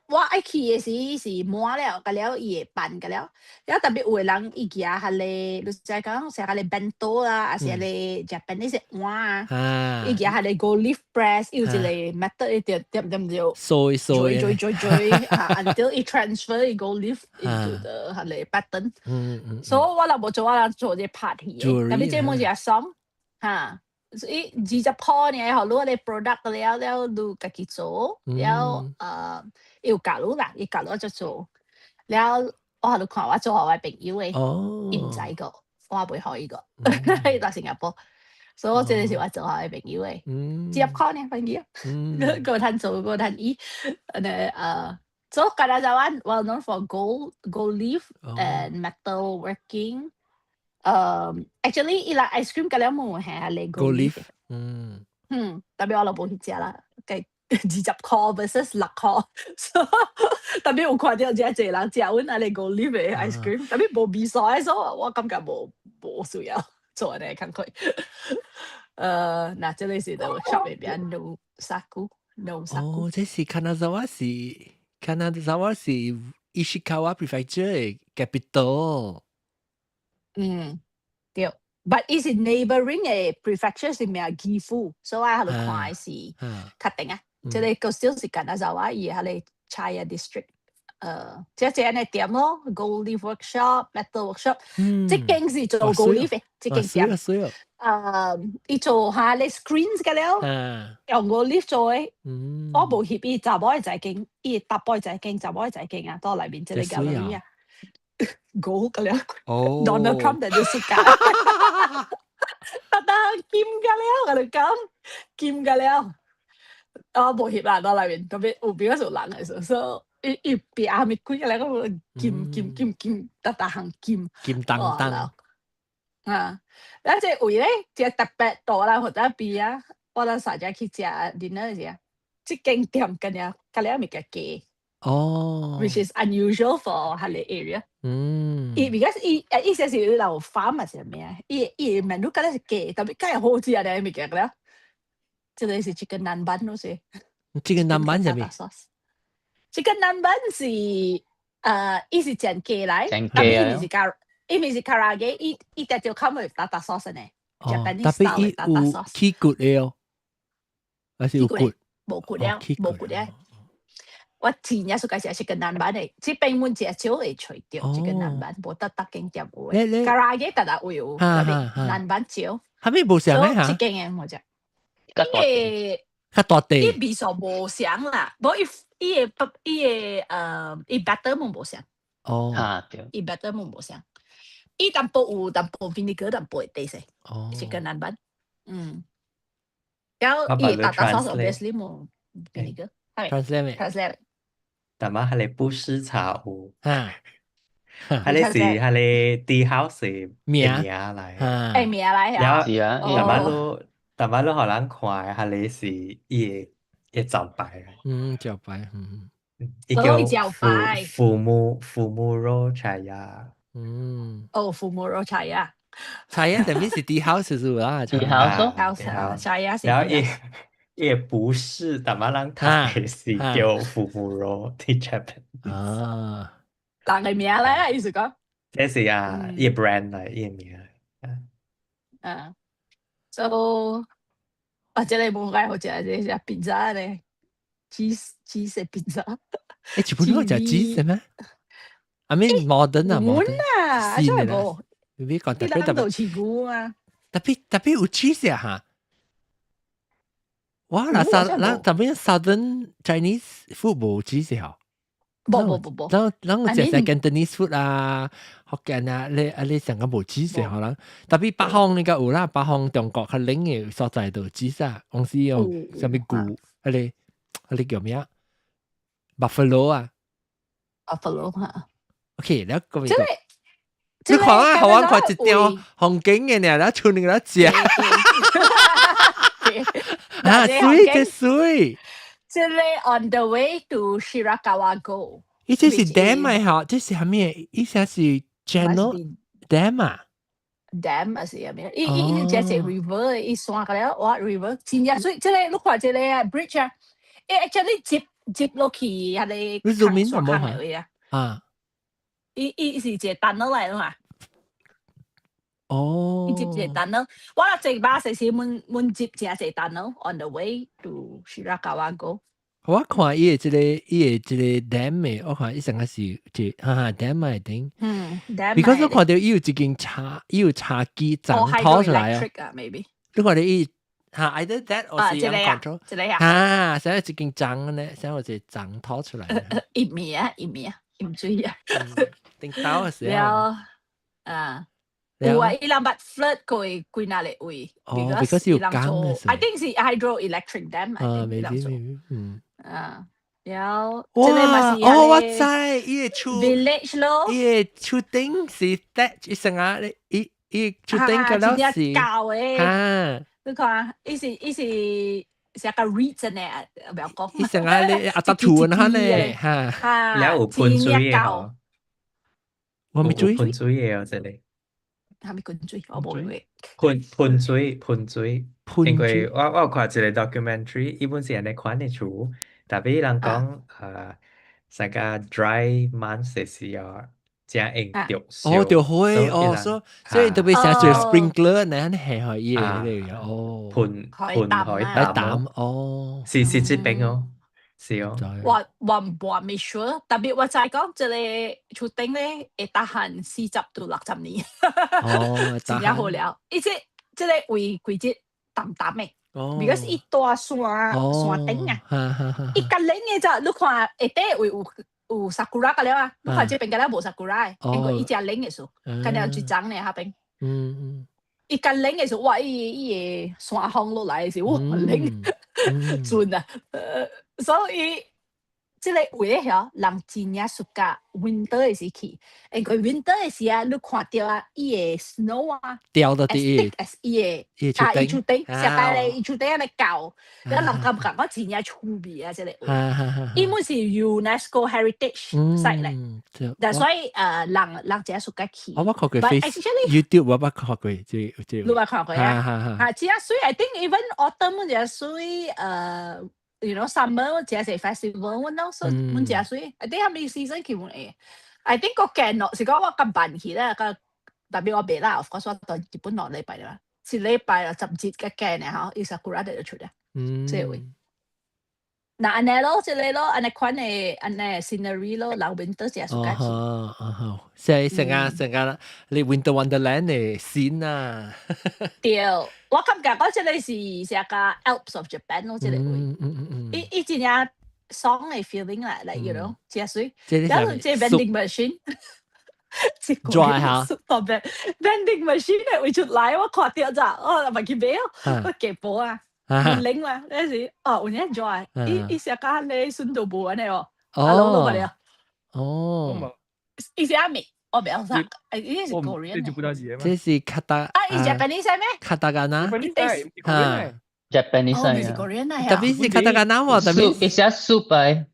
我愛去的時是滿了，甲了伊會辦甲了，了特別有的人伊舉彼個，你知講啥彼個 bento 啦，還是彼個 Japanese 碗啊，伊舉彼個 gold leaf press，伊有一個 method 伊點點點就掃掃做做做做，啊，until 伊 transfer 伊 gold leaf into the 彼個 pattern。所以我若無做，我若做這 party 的，特別這物是爽，哈。所以20箍呢，予你個 product 了了，你家己做，了伊有教你啦，伊教你怎做，了我予你看我做予我朋友的，伊毋知個，我袂予伊個，伊佇新加坡，所以我這個是我做予我朋友的，20箍呢朋友，閣通做閣通醫，按呢做 Kanazawa well known for gold leaf and metal working。Actually 伊拉 ice cream 甲了冇係係 gold leaf，嗯，嗯，特別我就無去食啦，計20箍 versus 6箍，特別有看到遮濟人食阮按呢 gold leaf 的 ice cream，特別無味素的，所以我感覺無需要做按呢工課。嗱，這個是 the workshop 裏邊 Nousaku Nousaku。哦，這是 Kanazawa 是 Kanazawa 是 Ishikawa Prefecture 的 capital。嗯，對，but 伊是 neighboring 的 prefecture 是名岐阜，所以我喺度看的是確定啊，這個個小是金澤伊係個 Chaya District。這這按呢店咯，Gold Leaf Workshop、Metal Workshop，這間是做 Gold Leaf 嘅，這間店。伊做下咧 screens 嘅了，用 Gold Leaf 做嘅。我無翕伊查某的一間，伊查埔的一間，查某的一間啊，到內面這個 gallery 啊，Gold 嘅了。Donald Trump 就世界，特特金嘅了，我就講金嘅了。我無翕啦，到內面特別有比較少人嘅時候，所以伊伊壁下面幾個來個金金金金，逐逐項金。金當當。啊！咱這位咧，這特別多啦，或者邊啊，我咱三只去食 dinner 時啊，這間店跟了較了物件加。Which is unusual for 彼个 area。伊 because 伊意思是有farm 還是咩啊？伊伊 menu 敢若是加，特別較好食咧物件了。這個是 chicken nanban 咯是。 Chicken nanban 是咩？ Chicken nanban 是伊是煎雞來，煎雞啊，伊毋是加。伊毋是 karaage，伊伊直接 come with tartar sauce 呢。哦，特別伊有起骨的哦，還是有骨？無骨了，無骨了。我真正喜歡食 chicken nanban 的，這邊阮食少會揣著 chicken nanban，無得逐間店有的。Karaage 逐逐位有，特別 nanban 少。啥物無相的哈？這間的無食。伊較大塊。伊味素無相啦，無伊伊的伊的伊 batter 嘛無相。對。伊 batter 嘛無相。伊淡薄有淡薄 vinegar 淡薄會 taste ，chicken nanban，然後伊 tartar sauce obviously 無 vinegar。 Translate 咩？Translate。但嘛彼个不是茶壺，彼个是彼个 tea house 名名來，名來啊。是啊，然後淡薄你予人看，彼个是伊的招牌。招牌，嗯。伊叫父母肉茶呀。哦，父母肉茶呀。茶呀，等於是 tea house 是啦，tea house， house 茶呀是。然後伊伊不是，淡薄人讀的是叫父母肉 tea Japan。人的名來啊，意思講。這是啊，伊 brand 來，伊名。So，啊，這个無解好食，這個是 pizza 咧，cheese cheese pizza。日本人食 cheese 咩？I mean modern 啊，modern 啊，真係無。你講特別特別似牛啊。特別特別有 cheese 啊嚇。哇！那啥那特別 Southern Chinese food 無 cheese 嗬？無無無無。咱咱食食 Cantonese food 啊，福建啊，你啊你成個無 cheese 可能。特別北方你個有啦，北方中國較冷的所在都有 cheese 啊，往時用啥物牛，彼個叫咩啊？Buffalo 啊，Buffalo 嚇。 OK，你講咩？你看啊，好我看一張風景的呢，然後剩那個食。啊，媠，這媠。這個 on the way to Shirakawa Go。伊這是 dam 咪吼？這是啥物？伊啥是 channel dam 啊？dam 還是啥物？伊伊伊這是 river，伊山個了，哇 river 真正媠。這個你看這個 bridge 啊，伊 actually 接接落去彼个你 zoom in 有無啊？啊！伊伊是一個 tunnel 來嘛？伊接一個 tunnel，我若坐巴士時，阮阮接誠濟 tunnel on the way to Shirakawa Go。我看伊的這個伊的這個 dam 的，我看伊成個是一哈哈 dam 的頂。dam。 Because 我看到伊有一間茶，伊有茶機長拖出來啊。啊，maybe。你看到伊哈，either that or 是用 control。這個啊。哈，想有一間長呢，想有一個長拖出來。 1米啊，1米啊，毋注意啊。頂刀的時候。啊。有啊，伊人捌 flood 過幾若個位。哦，because 有江嘅。 I think 是 hydroelectric dam。啊，maybe，嗯。啊，然後哇，哦，我知，伊個厝 village 咯，伊個厝頂是 thatch，伊成啊，伊伊厝頂個了是舊的，你看，伊是伊是成個 reed 呢，不要講。伊成啊，你阿搭土那咧，哈。了有噴水的吼，我沒注意。噴水的哦，這裡。啥物噴水？我無會。噴噴水，噴水。因為我有看一個 documentary，伊本是按呢款的厝，特別人講，成個 dry months 的時候，正會著哦，著火哦，所以特別寫做 sprinkler 呢，係可以嘅哦，噴噴海膽哦，是這邊哦，是哦。我未 sure，特別我就係講這個厝頂咧會 tahan 40到60年，真正好了。伊這個位季節淡淡的，because 伊大山山頂啊，伊較冷的就你看下底位有 sakura 個了啊，你看這邊敢若無 sakura 的，因為伊誠冷的時候，敢若一層呢下邊。伊較冷的時候，哇！伊個山風落來的時候，哇冷，準啊！所以這個位遐人真正 suka winter 的時去，因為 winter 的時啊，你看著啊，伊的 snow 啊，掉到啲， as 伊的啊，伊厝頂，上擺咧，伊厝頂按呢厚，了人感覺講真正趣味啊，這個位。伊本是 UNESCO Heritage Site 咧，但所以人真 suka 去。我捌看過 Face YouTube，我捌看過這。你捌看過啊？啊，真媠，I think even autumn 真媠，summer 真係 festival 阮咯，所以阮真媠。I think 啥物 season 去阮會。I think 個見咯，是講我咁慢去咧，個特別我袂啦，of course 我到日本2禮拜啦，一禮拜啊10日較見的吼，伊 sakura 就出來，這位。那按呢咯，這個咯，按呢款的按呢 scenery 咯，人 winter 真 suka 去。哦哦，即係成個你 Winter Wonderland 的 scene 啊。對，我感覺講這個是成個 Alps of Japan 咯，這個位。伊真正爽的 feeling 啦，like 真媠。然後這 vending machine，這個 dry 下特別 vending machine 會會出來，我看著咋，我咪去買哦，我夾波啊。冷嘛，嗰時哦，有影 dry，伊成家咧順都無按呢哦，啊攏都無了。伊是啥物？我袂曉啥，伊是 Korean。這是卡達。啊，伊 Japanese 咩？卡達加納。哈，Japanese 啊。是 Korean 啊。特別是卡達加納喎，特別。伊寫 soup 啊。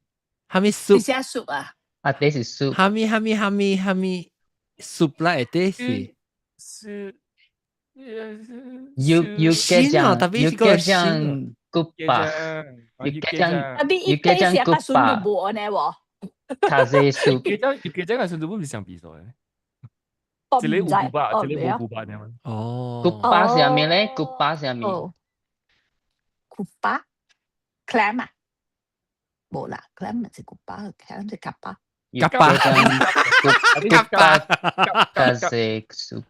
啥物 soup？伊寫 soup 啊。啊，這是 soup。啥物啥物啥物啥物 soup 啦？這是。是。육육개장 육개장 국밥 육개장 육개장 국밥 咖啡 soup 육개장係順都唔是相比賽。這個有古巴，這個無古巴呢？哦，古巴是啥物咧？古巴是啥物？古巴 clam 啊？無啦，clam 唔是古巴，clam 是蛤巴。蛤巴，蛤巴，咖啡 soup。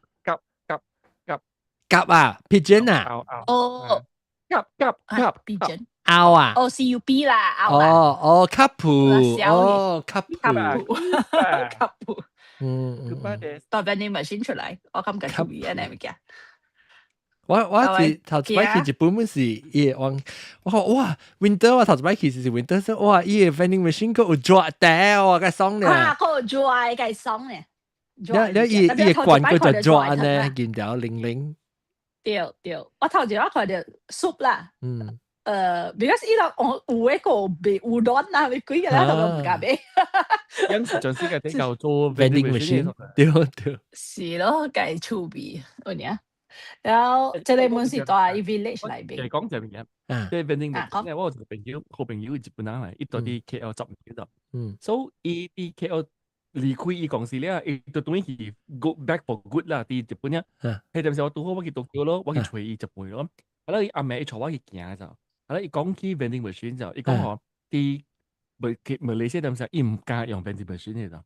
鴿啊，pigeon 啊，哦，鴿鴿鴿 pigeon，鷗啊，哦，C U P 啦，鷗啊，哦哦，卡普，哦，卡普，卡普，代表你咪先出來，我感覺注意啊，你物件。我是頭一擺去日本本是伊往，我講哇，winter 我頭一擺去是 winter，哇，伊個 vending machine 閣有熱茶，哇，該爽咧。啊，閣有熱該爽咧。了了，伊伊罐閣就熱呢，見條零零。對對，我頭前我看著 soup 啦，because 伊人有有一個賣烏龍啊，咪幾個人都毋敢買。因是上世界比較做 vending machine，對對。是咯，計趣味，有影。然後這個門是蹛佇 village 內面。其實講這物件，即係 vending machine，我有一個朋友，好朋友日本人嚟，伊蹛佇 KL 10年咗，所以伊佇 KL 離開伊公司了，伊就等於去 go back for good 啦，佇日本啊。彼陣時我拄好我去東京咯，我去揣伊食飯咯。啊，伊暗暝伊帶我去行就，啊，伊講起 vending machine 就，伊講吼，佇馬來西亞陣時，伊毋敢用 vending machine 的就。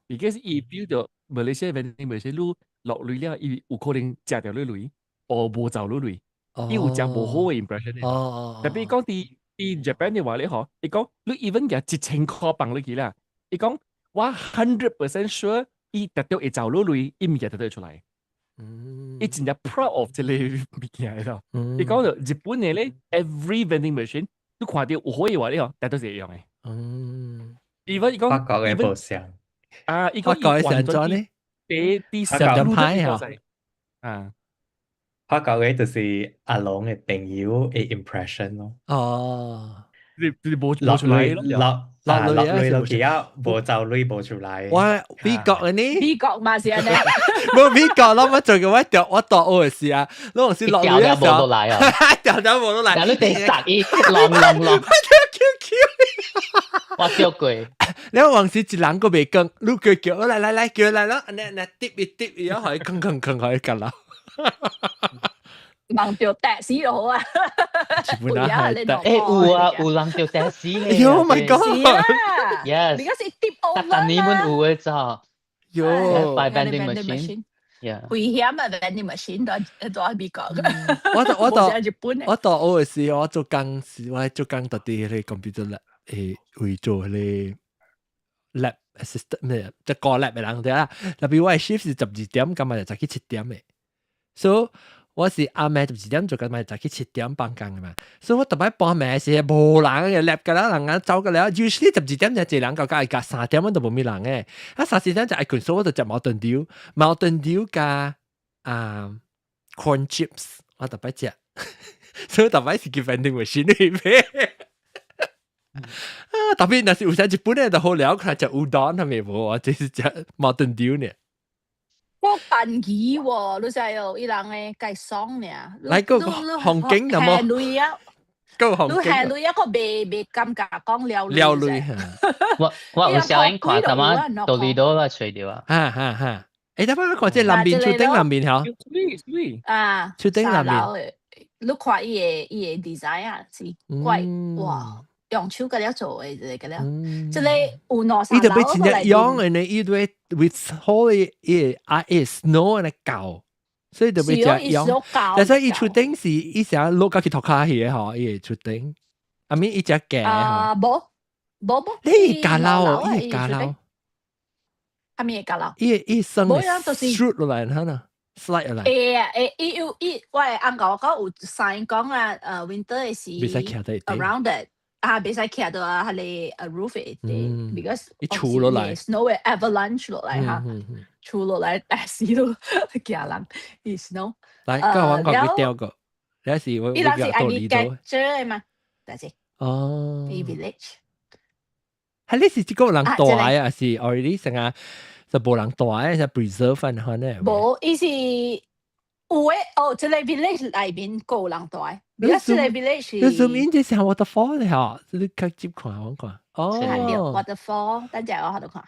because 伊 feel 著馬來西亞 vending machine 你落鐳了，伊有可能食著你鐳，或無走你鐳，伊有誠無好的 impression 的。特別講佇 Japan 的話咧吼，伊講你 even 舉1000箍放落去啦，伊講我 100% sure 伊特著會走你鐳，伊物件特著會出來。伊真正 proud of 這個物件的咯。伊講著日本的咧，every vending machine 你看著有好的話咧吼，大多是會用的。even 伊講法國的無像。啊，伊講法國的是按怎呢？佇上正歹啊！啊，法國的就是阿龍的朋友的 impression 咯。你無無出來咯，落落落去啊，無走鐳無出來。我美國的呢？美國嘛是按呢。無美國咯，我做個我掉我大學的時啊，攏是落鐳無落來啊，掉掉無落來。然後你得殺伊，啷啷啷。我就 Q Q。我叫過。你往時一人個未講，你叫叫我來來來叫來啦，你你滴一滴，然後可以吭吭吭可以㗎啦。望著跌死就好啊！本來係誒有啊，有人著跌死嘅。 Oh my god！是啦，yes。而家是跌逐逐年阮有嘅咋。喲 By vending machine。Yeah。危險啊！vending machine 在在美國。我到日本我到學時，我做工時，我做工特啲迄個 computer lab 會做迄個 lab assistant 咩，即個 lab 嘅人對啦。特別我嘅 shift 是12點，今日就早起7點嘅，所以我是暗暝12點做，今日早起七點放工嘅嘛。所以我逐擺半暝時無人嘅 lab 㗎啦，人家走㗎了。Usually 12點就一人到到夾3點都無咩人嘅。啊三四點就愛睏，所以我就食 Mountain Dew，Mountain Dew 加啊 corn chips，我逐擺食。所以逐擺是去 vending machine 裏面。啊，特別若是有時日本咧就好了，佢食烏冬係咪無？我這是食 Mountain Dew 呢。我笨魚喎，你知哦，伊人嘅計爽呢。來個風景有冇？類啊，個風景。你係類一個未未感覺講了了類。我有小英看，他媽多利多來吹掉啊！哈哈哈！誒，等下我看這南面厝頂南面嗬。水水啊，厝頂南面。你看伊個 design 啊，是怪哇！用手個了做的，這個了，這個有兩三伊就欲真正用的呢，伊對 withhold 伊個 snow 來搞，所以就欲誠用。但是伊厝頂是伊成落到去塗跤去的吼，伊個厝頂，啊咪伊只高啊，無無無，你加樓，伊加樓，啥物加樓？伊生 shoot 落來，哈呐，slide 落來。會啊，會，伊有伊，我的翁甲我講有 sign 講啊，winter 的時袂使徛佇 around it。啊，袂使徛到啊，彼個roof 的，because 伊厝落來，snow 會 avalanche 落來哈，厝落來但是都驚人，伊 snow。來，個我講佢掉個，你是我伊人是 agriculture 的嘛，但是哦，village。係你是這個人住啊，還是 already 成個就無人住啊，是 preserve 翻可能？無，伊是有的哦，這個 village 內面夠人住。你這個 village 你 zoom in 這是 waterfall 咧嗬，這你較接看我看。哦，waterfall，等陣我喺度看。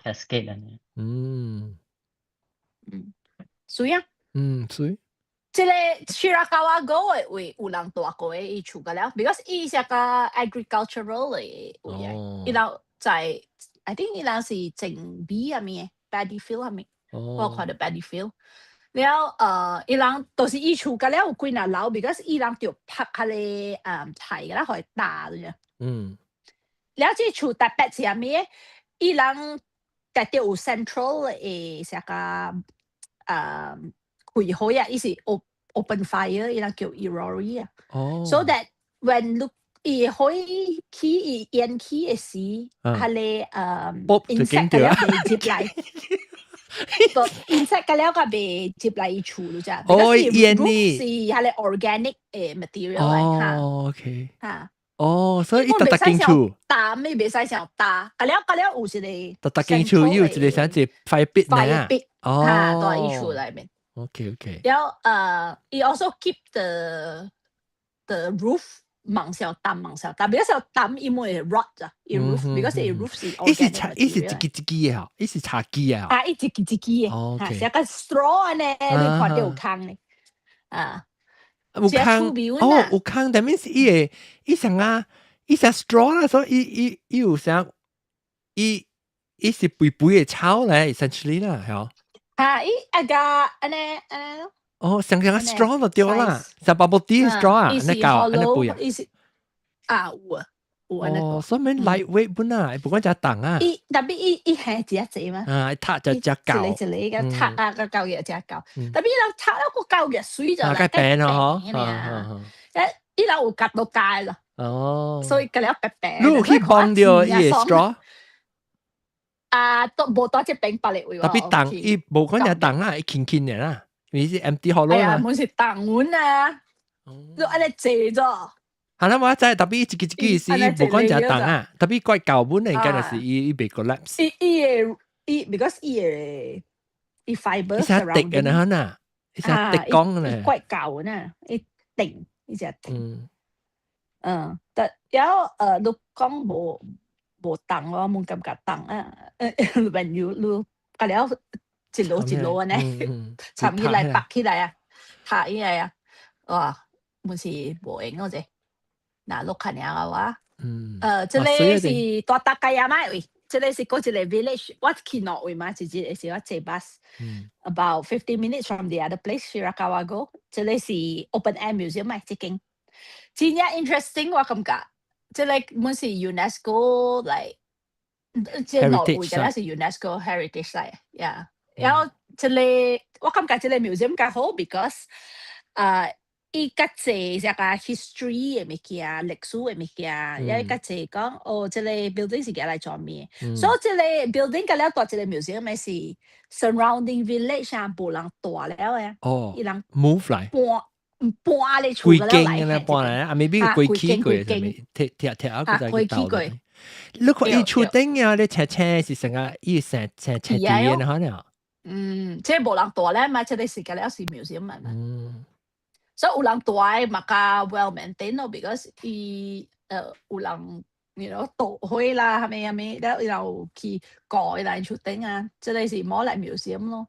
Cascade 啊。水啊。嗯，水。這個 Shirakawa-go 的位有人住過的，伊厝個了，because 伊是個 agricultural 的位啊，伊人在，I think 伊人是種米啊物，paddy field 啊物，我看到 paddy field。了，伊人就是伊厝個了有幾若樓，because 伊人就拍彼個菜個啦，予伊打啫。了，這厝特別是啥物？伊人特別有 central 的啥個開火啊，伊是 open fire，伊人叫 irori 啊。哦。 So that when 你伊火起伊煙起的時，彼個insect 個了袂入來。個 insect 個了個袂入來伊厝咯啫。哦，煙呢是彼個 organic 的 material 來嚇。哦，OK。嚇。哦，所以伊逐逐間厝，擔你袂使上擔，個了個了有一個。逐逐間厝伊有一個啥子 fire pit 呢？ Fire pit，哦，嚇，佇伊厝內面。 OK。了伊 also keep the roof 望上淡望上，特別上淡，因為 rot 咋，伊 roof，because 伊 roof 是伊是插，伊是一支一支的吼，伊是插枝啊。啊，伊一支一支的，嚇，像個 straw 呢，你看到有空呢，啊。有空哦，有空，that means 伊會伊啥啊，伊啥 straw 啦，所以伊伊伊有啥，伊伊是肥肥的草咧，essentially 啦，係啊，伊啊個按呢按呢。哦，像像個 straw 就對啦，像 bubble tea straw 啊，那個那肥啊。伊是啊有啊有按呢。哦，所以 lightweight 本啊，不管誠重啊。伊特別伊伊係一隻嘛。啊，塔就誠厚。一個一個塔啊個夠熱誠厚，特別伊人塔了個夠熱水就來。啊，平咯嗬。伊人有夾到界啦。哦。所以個了白白。你有去幫到伊個 straw？啊，都無多隻餅白嚟位。特別重，伊無講誠重啊，伊輕輕的啦，因為是 empty hollow 哎呀，滿是重碗啊，你按呢坐咗。係啦，我知，特別一支一支是伊無講誠重啊，特別怪舊本應該就是伊伊袂 collapse。伊伊個伊，because 伊個伊 fiber 伊是滴嘅呢，呐，伊是滴講呢。怪舊呢，伊定，伊只定。嗯，但然後你講無無凍，我冇感覺凍啊。When you 你隔了一路一路按呢，參起來拔起來啊，拍起來啊，哇，滿是無閒嗰隻。若落較爾嘅話，這個是大達雞仔嘛位，這個是閣一個 village，我去兩位嘛，一日是我坐 bus，about 50 minutes from the other place Shirakawa-go，這個是 open air museum 嘛，這間真正 interesting 我感覺，這個滿是 UNESCO 來，這兩位嘅是 UNESCO heritage site，yeah，然後這個我感覺這個 museum 較好，because 伊較濟這個 history 的物件，歷史的物件，也較濟講哦，這個 building 是來做咩？所以這個 building 甲了蹛這個 museum 的是 surrounding village 啊，無人蹛了的。哦，伊人 move 來搬搬咧厝規間咧搬來啊，maybe 規起過，啥物鐵鐵鐵啊，佢就去到。你看伊厝頂啊，你車車是成個伊成成車地的可能。嗯，這無人蹛咧嘛，這個是甲了是 museum 嘛。所以有人蹛的嘛較 well maintained 咯，because 伊有人 導火啦，啥物啥物，了伊有去顧伊來厝頂啊，這個是 more like museum 咯。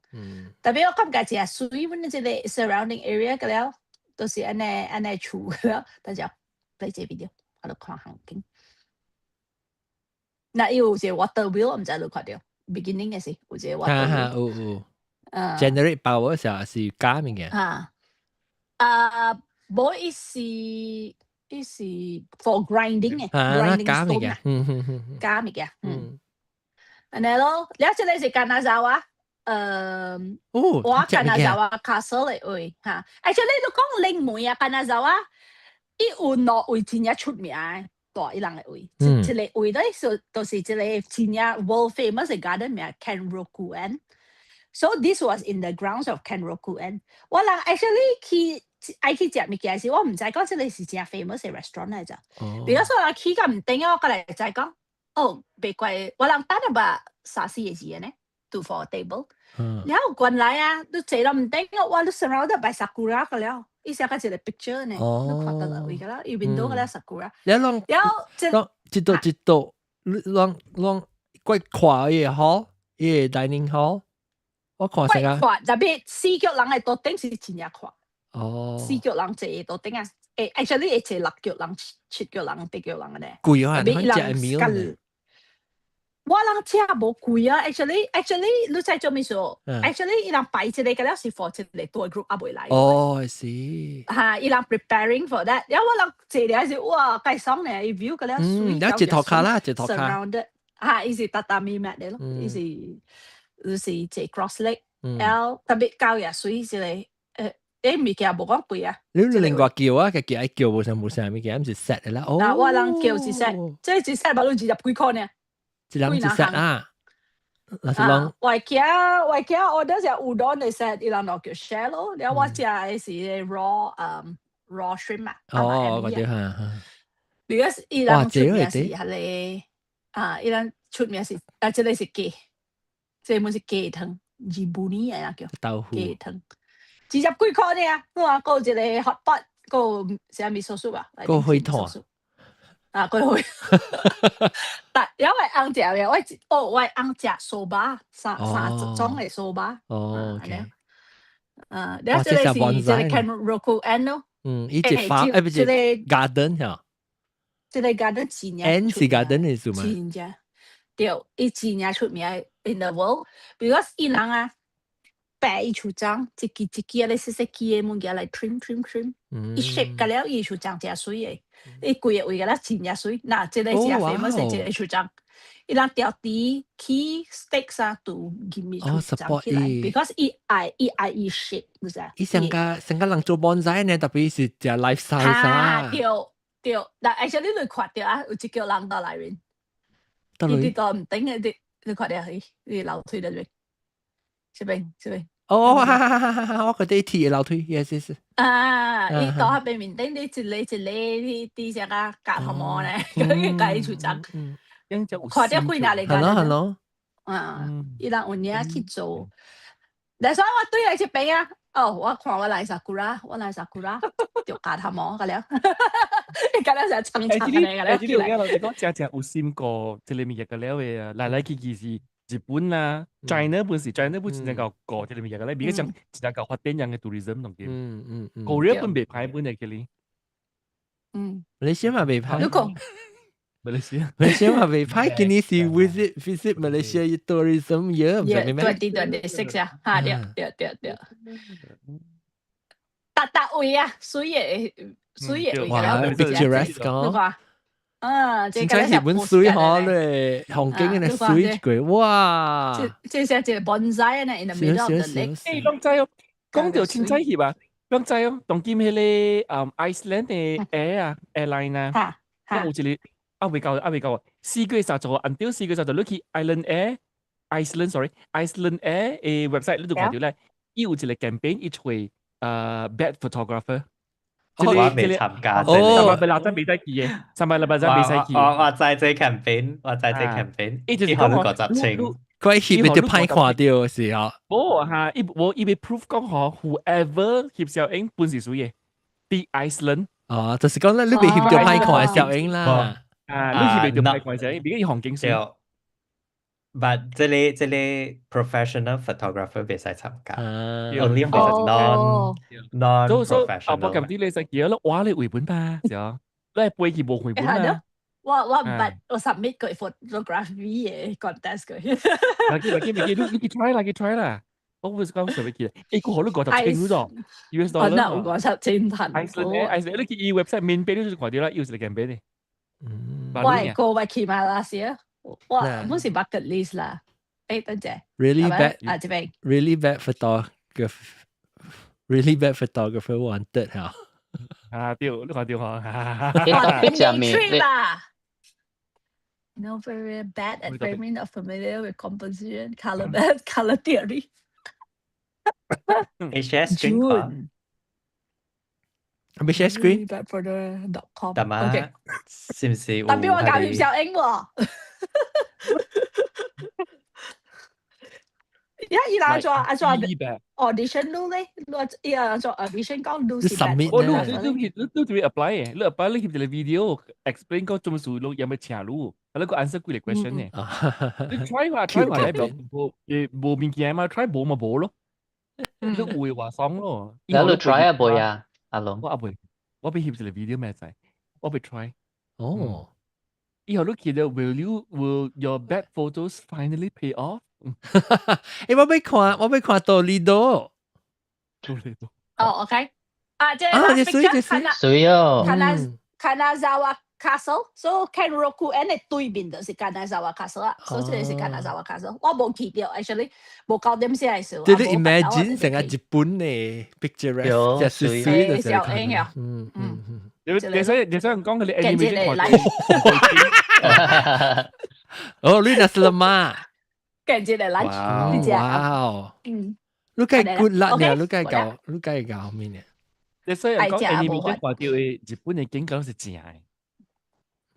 特別我感覺誠媠，阮這個 surrounding area 個了，都是按呢按呢厝了，大家來這邊我都看環境。那伊有一個 water wheel，我毋知你看著，beginning 的時有一個 water wheel。有有。generate power 時候是加物件。哈。啊，無伊是伊是 for grinding 的，grinding stone 啊，加物件，嗯。按呢咯，了這個是 Kanazawa，我 Kanazawa Castle 的位哈。Actually 你講靈媒啊，Kanazawa，伊有兩位真正出名的蹛伊人的位，一個位咧是就是一個真正 world famous 的 garden 名 Kenrokuen。So this was in the grounds of Kenrokuen。我人 actually 去愛去食物件時，我毋知講這個是誠 famous 的 restaurant 來咋。比如說我去到毋頂，我過來知講，哦，袂怪，我人等了吧三四個字呢，to for a table。然後原來啊，你坐到毋頂，哇，你 surrounded by sakura 個了，伊寫個一個 picture 呢，你看到了位個了，伊 window 個了 sakura。你攏，然後攏一道一道，攏攏怪闊伊個 hall，伊個 dining hall。我看成啊，闊，特別四腳人的桌頂是真正闊。哦。四腳人坐桌頂啊，actually 會坐六腳人、七腳人、八腳人的。貴啊，你食 meal。我人食無貴啊，actually 你知做咩事？Actually 伊人擺一個個了是 for 一個大 group 猶未來。哦，是。哈，伊人 preparing for that，然後我人坐了是哇，蓋爽呢，伊 view 個了嗯，你一塗跤啦，一塗跤。 surrounded，哈，伊是榻榻米 mat 的咯，伊是。就是坐 cross leg，然後特別夠也媠，一個物件無講貴啊。你另外叫啊，家己愛叫無啥無啥物件，毋是 set 的啦。哦。啊，我人叫一 set，這一 set 嘛，攏20幾箍呢。一人一 set 啊。若是講。我囝 order 隻烏冬的 set，伊人就叫 share 咯。然後我食的是 raw raw shrimp 啊。哦，嗰啲嚇嚇。 Because 伊人出名是彼個啊，伊人出名是啊，這個是雞。這物是雞湯，治布尼啊叫豆腐雞湯，20幾箍爾，我話閣有一個 hot pot，閣有啥味噌汁啊？閣火炭啊，閣火。但因為翁食的，我哦，我翁食 soba，三三種的 soba。哦，OK。啊，了這個是這個 Kenrokuen 咯。嗯，伊一發，不是 garden 嚇。這個 garden 真正 En 是 garden 的意思嘛？真正。對，伊真正出名 in the world，because 伊人啊，擺伊樹樁，一支一支啊，咧細細支的物件來 trim trim trim，伊 shape 甲了伊樹樁誠媠的，伊規個位甲了真正媠。若這個是 famous 的這個樹樁，伊人吊豬起 stakes 啊，都入面樹樁起來，because 伊愛伊 shape，你知？伊像個人做 bonsai 呢，特別是食 life size 啊。對對，但 actually 你看著啊，有一叫人到內面。伊佇到毋頂的，你看著去，佇樓梯那邊，這邊這邊。哦，哈哈哈哈哈！我覺得鐵的樓梯，yes。啊，伊到彼邊面頂，你一個一個佇佇啥個夾頭毛咧，佢家己負責。看著幾若個係咯係咯。啊，伊人有影去做。但所以我對來這邊啊，哦，我看我來 sakura，我來 sakura。著加頭毛個了，個了就長長嘅個了。這個我講正正有心過，這個物件個了嘅啊，來來去去是日本啦，China 本是 China 本真正夠過這個物件個咧，比較像真正夠發展樣嘅 tourism 東西。Korea 本袂歹本嚟嘅咧。馬來西亞嘛袂歹。你講。馬來西亞，馬來西亞嘛袂歹，今年是 visit Malaysia tourism year，唔係咩 2026 啊，嚇對對對對。逐逐位啊，水嘅水嘅位。哇，picturesque 講。啊，真係日本水嗬咧，風景嘅水一個，哇！這這是一個 bonsai 呢，in the middle of the lake。誒，攏知哦，講到凊彩翕啊，攏知哦，當今彼個Iceland 的 air 啊，airline 啊，有一個啊未夠啊未夠，4月30號，until 4月30，你去 Island Air，Iceland sorry，Iceland Air 的 website 你就看到咧，伊有一個 campaign，伊揣bad photographer。我未參加，360未使去嘅，360未使去。我知這 campaign，我知這 campaign，伊就是講50千，佢翕就歹看到是啊。無哈，伊無伊欲 proof 講嗬，whoever 翕攝影本是水嘅，佇 Iceland。哦，就是講咧，你袂翕到歹看的攝影啦。啊，你翕袂到歹看攝影，比較伊風景水。 But 這個 professional photographer 袂使參加，only for non non professional。啊，我咁啲你使記得咯，我你回本吧，是啊，你係背去無回本啊。我毋捌，我 submit 過 photography 嘅 contest 過。嚟記嚟記嚟記，你去 try 啦，去 try 啦。我唔是講上面記，誒，個好你50千咗，US dollar。那有50千趁。 Iceland，Iceland，你去伊 website 免費你就看到啦，又是個 campaign 呢。我係過去馬來西亞。我本是 bucket list 啦。誒，等陣。 Really bad 啊，這邊。 Really bad photographer，really bad photographer wanted 嚇。啊，對，你看到嗬。你特別食咩？ No, very bad at framing, not familiar with composition, color, color theory. 你 share screen June. 係咪 share screen？ Badphoto.com。大媽，是唔是？代表我教翕攝影喎。而家伊人做啊做 audition 擼咧，伊人做 audition 講擼是 submit 哦，你你你你就 apply 嘅，你 apply 你翕一個 video explain 講做乜事，你有冇請你，啊你個 answer 幾個 question 呢？你 try 話 try 話咧，無無物件嘛，try 無嘛無咯，你有會話爽咯。你 try 啊未啊？阿龍，我阿未，我欲翕一個 video 咩仔？我欲 try。哦。以後你記得，will your bad photos finally pay off？誒，我欲看，我欲看多利多。多利多。哦，OK。啊，這啊，這水這水水哦。 Kanazawa Castle，so Kenrokuen 的對面就是 Kanazawa Castle 啊，所以這個是 Kanazawa Castle。我無去到，actually 無九點先嚟時。這你 imagine 成個日本的 picturesque，這水水就是小影啊。你想講佢哋 animation 哦，你那是了嘛？跟住嚟 lunch，你知啊？哇！你計 good luck 呢？你計搞，你計搞咩呢？你所以講 animation 看到的日本的景觀是正的。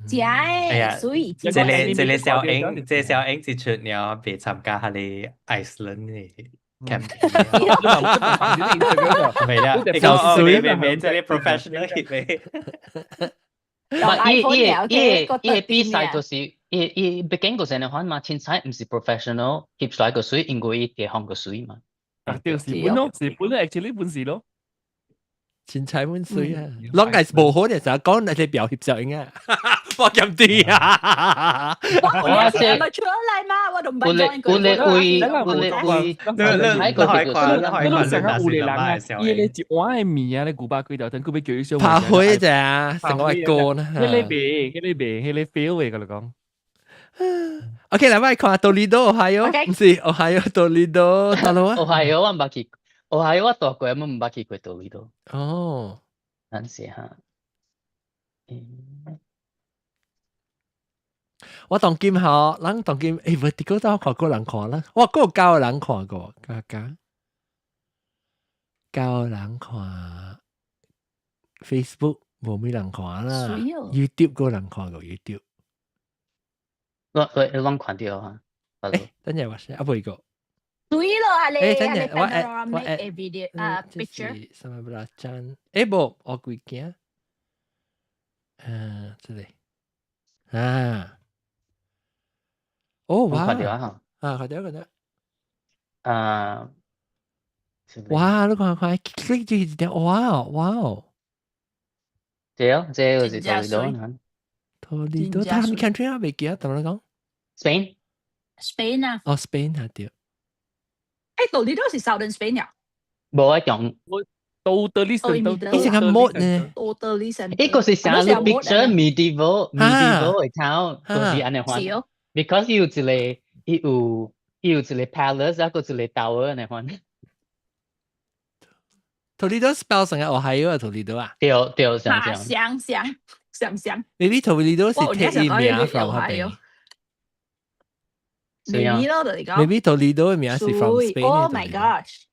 正的，所以這個小英，這個小英一出了，袂參加彼个 Iceland 的 campaign。未啦，你講水未未，這個 professional 翕的。唔係，伊伊伊伊比賽就是伊伊畢竟就是按呢嘛，凊彩毋是 professional 翕出來個水，因為伊地方個水嘛。啊，對，是本咯，是本 actually 本是咯。凊彩本水啊，攏係無好嘅時候講那些表翕相啊，我咁啲啊。我是咪出來嘛？我都唔有咧有咧位有咧位，你你可以看，你可以看，你成個有咧人啊，伊咧一碗的麵啊，咧古巴幾條燈，佢欲叫伊小拍火咋，成個歌呢。彼个袂，彼個袂，彼個 feel 的，佮你講。 OK，來我看多利多，Ohio，毋是 Ohio 多利多，大佬啊。 Ohio 我毋捌去，Ohio 我蹛過，我毋捌去過多利多。哦，咱試下。嗯。我當今吼，咱當今欸，無佇個都看過人看啦，我閣有九個人看過，加加九個人看 Facebook 無咩人看啦，YouTube 閣人看過 YouTube。我我攏看著哈。欸，等陣我先，啊，無一個。對咯，啊，你等陣我 panoramic 我 video 啊 picture。什麼不啦？真無，我幾件。嗯，這裡啊，哦哇，看到啊，啊，看到看到。啊，哇！你看看，click 住一點，哇哇！對哦，這個是托利多嚇。托利多，他們 country 啊，未記得，點樣講？Spain。 Spain 啊。哦，Spain 啊，對。托利多是 Southern Spain 呀？無啊，講。 Totally 伊成個 moat 呢？Totally center。呢個是啥？你 picture medieval 的 town，就是按呢款。Because 伊有一個 palace，啊，閣一個 tower 按呢款。托利多 spell 成個 Ohio 啊，托利多啊？對對，像像。像像像像。 Maybe 托利多是提伊名 from 嗰邊。 Maybe 咯，就是講。 Maybe 托利多嘅名是 from Spain。 Oh my gosh！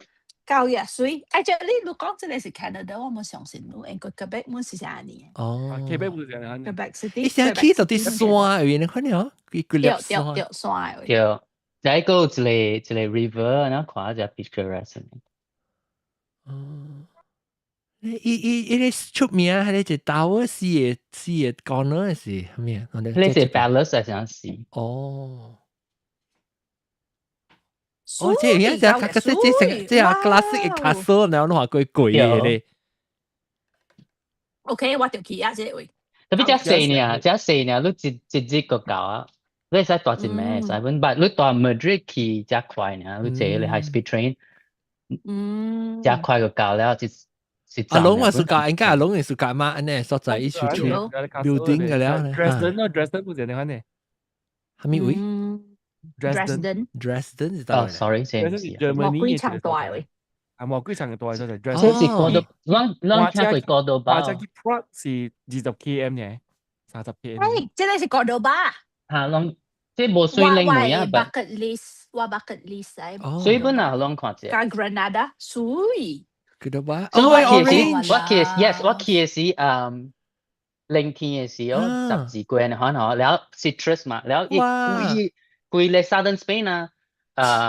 夠嘅，所以 actually 你講這個是 Canada，我冇相信你，因為 Quebec 冇是啥呢？哦，Quebec 冇是啥呢？Quebec City。你想去到啲山位，你看了？佢幾粒山。對對山位。對，再個一個一個 river，然後看一個 picturesque。哦，伊伊個出名，係個一 tower 四個四個 corner 是咩啊？呢是 palace 還是啥事？哦。哦，這個這這這這成這個 classic 嘅 castle，然後攏話過貴嘅咧。 OK，我就去啊，這個位。特別遮細呢，遮細呢，你一一日就到啊。你會使蹛一暝，會使本，但你蹛 Madrid 去遮快呢，你坐個 high speed train，遮快就到了，一一阿龍話暑假，應該阿龍係暑假嘛？按呢所在伊出出 building 嘅了。 Dresden 咯，Dresden 不是你看呢？啥物位？Dresden。 Dresden 是哦，sorry，這唔是魔鬼城大位。啊，魔鬼城大就係這是哥多，咱聽過哥多巴。或者去 Prague 是20 km 呢，30 km。哎，這個是哥多巴。嚇，攏這無水冷位啊，bucket list，我 bucket list 嚟。水本啊，攏看者。加 Granada，水。哥多巴。哦，我去時，yes，我去的時，冷天的時候，十二月可能，了 citrus 嘛，了伊規規個 Southern Spain 啊。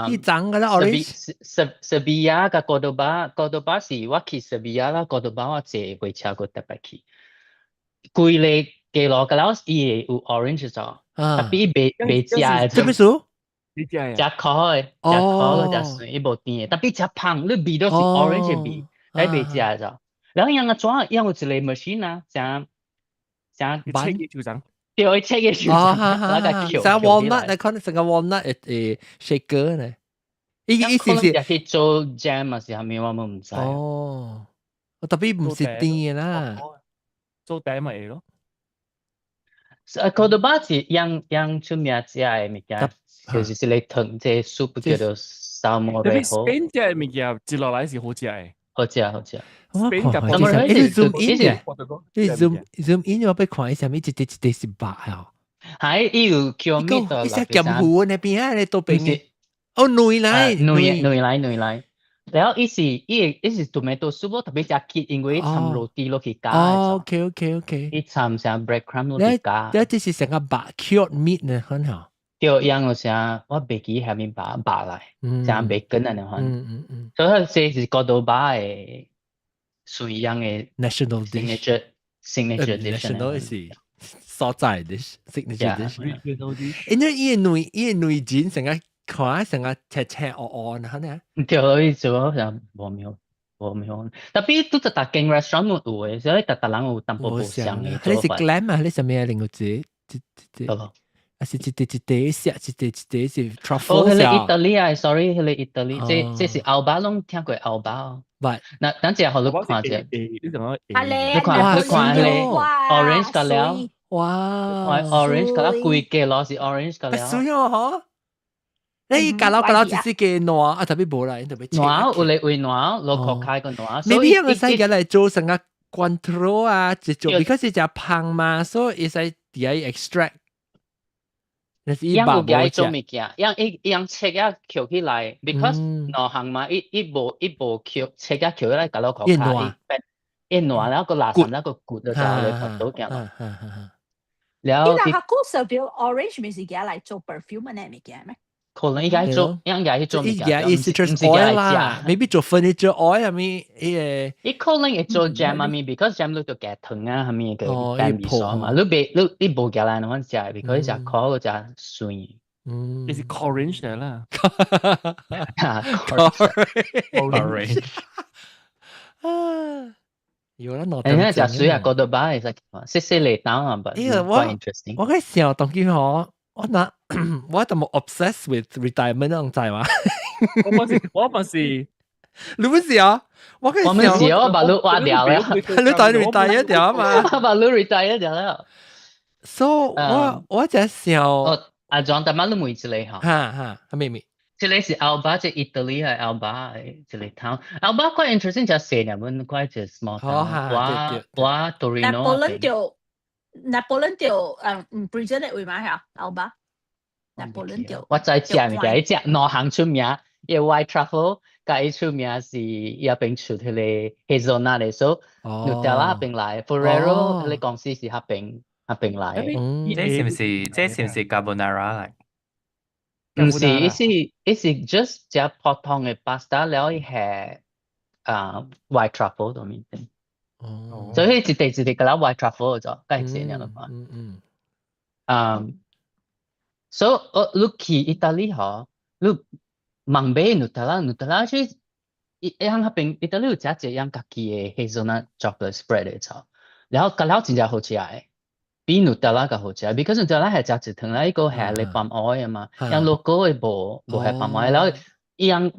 伊長個啦，orange。塞維亞佮哥多巴，哥多巴是我去塞維亞啦，哥多巴我坐火車閣特別去。規个街路個了，伊會有 orange 咗，特別伊袂袂食的。這麼數？食苦的，食苦的食酸，伊無甜的，特別食芳，你味都是 orange 的味，但袂食的咗。然後樣個怎樣有一個 machine 啊，像像切嘅樹長。對，切嘅樹長，那個橋。成 walnut，你看成個 walnut 誒 shaker 呢？伊伊是唔是？去做 jam 啊？是啥物我嘛毋知。哦，我特別毋是甜的啦。做餅咪會咯。啊，哥多巴是樣樣出名食的物件，就是這個糖，這個 soup 叫做 salmorejo。 Spain 食的物件，接落來是好食的。好食好食。 Spain 佮你 zoom in 嘅，你 zoom zoom in 我欲看伊啥物一塊一塊是白啊。係，伊有叫咩？伊只劍湖那邊啊，你倒邊嘅。哦，內來，內內來內來。然後伊是伊伊是 tomato soup 特別食結，因為摻肉絲落去加。哦，OK。伊摻啥 breadcrumb 落去加。這這是成個白 cured meat 呢，很好。對，樣有啥我袂記下面白白來，啥 bacon 按呢款。所以這是哥多巴的水樣的 national signature signature dish。 national 是所在 dish signature dish。因為伊個內伊個內煎成個看成個赤赤黑黑呢，呢。對，伊做啥無妙無妙。特別拄一逐間 restaurant 有的，所以逐逐人有淡薄無相的做法。你是 clam 啊？你啥物啊？另外一個，這這這。啊是一塊一塊食，一塊一塊是 truffle。哦，彼個意大利啊，sorry，彼個意大利，這這是歐巴攏聽過歐巴哦。那等陣予你看者。你看你看彼個 orange 個了，哇，orange 個了，規個囉是 orange 個了。水哦，嗬！你加落加落只是個爛啊，特別無啦，特別。爛有咧為爛，落殼開個爛。 maybe 用個使個來做成個 Cointreau 啊，這種，because 是食芳嘛，所以會使佇遐 extract。樣有共伊做物件，樣伊樣切啊抾起來，because 兩項嘛，伊伊無伊無抾切啊抾起來，共落殼卡，伊爛了個垃圾那個骨就就來看到件。了。你若較久 Seville orange 毋是共來做 perfume 的物件咩？可能應該做，應該去做物伊個伊 citrus oil 啦，maybe 做 furniture oil 係咪？伊個伊可能會做 jam 啊咪，because jam 你就加糖啊，係咪個蛋味素嘛？你別你你無加來那款食，because 食苦個食酸。你是 orange 嚟啦。 Orange。啊，有啦，攞誒，那食水啊，嗰度擺會使，細細嚟打啊，but 呢個我 quite interesting。我嘅時候當見我我那我就冇 obsessed with retirement 嗰種知嘛？我唔是，我唔是，你唔是啊？我嘅我們是我把你挖掉了，你當 retire 掉啊嘛？我把你 retire 掉了。 So 我就想，哦，阿莊，但係你問一個哈？哈哈，係咩咩？這個是 Alba，這意大利係 Alba 一個 town。Alba quite interesting，就細兩本 quite 一個 small town。我 Torino。 Napoleon 就 Napoleon 就prison 的位嘛嚇，Alba。Napoleon 就我知食物件，伊食兩項出名，伊個 white truffle，佮伊出名是伊邊出彼個 hazelnut 的，所以 Nutella 邊來，Ferrero 彼個公司是彼邊來的。這是唔是 carbonara 嚟？毋是，伊是 just 食普通的 pasta 了，伊下啊 white truffle 都物件。哦。所以一塊一塊佮咱 white truffle 就介濟爾了嘛。啊，所以我你去意大利吼，你茫買 Nutella，Nutella 是伊伊響彼邊意大利有誠濟樣家己的 hazelnut chocolate spread 的草，然後佮了真正好食的。比 Nutella 較好食，because Nutella 係食一糖啦，伊個下咧 palm oil 嘛，樣 local 的無下 palm oil，然後伊樣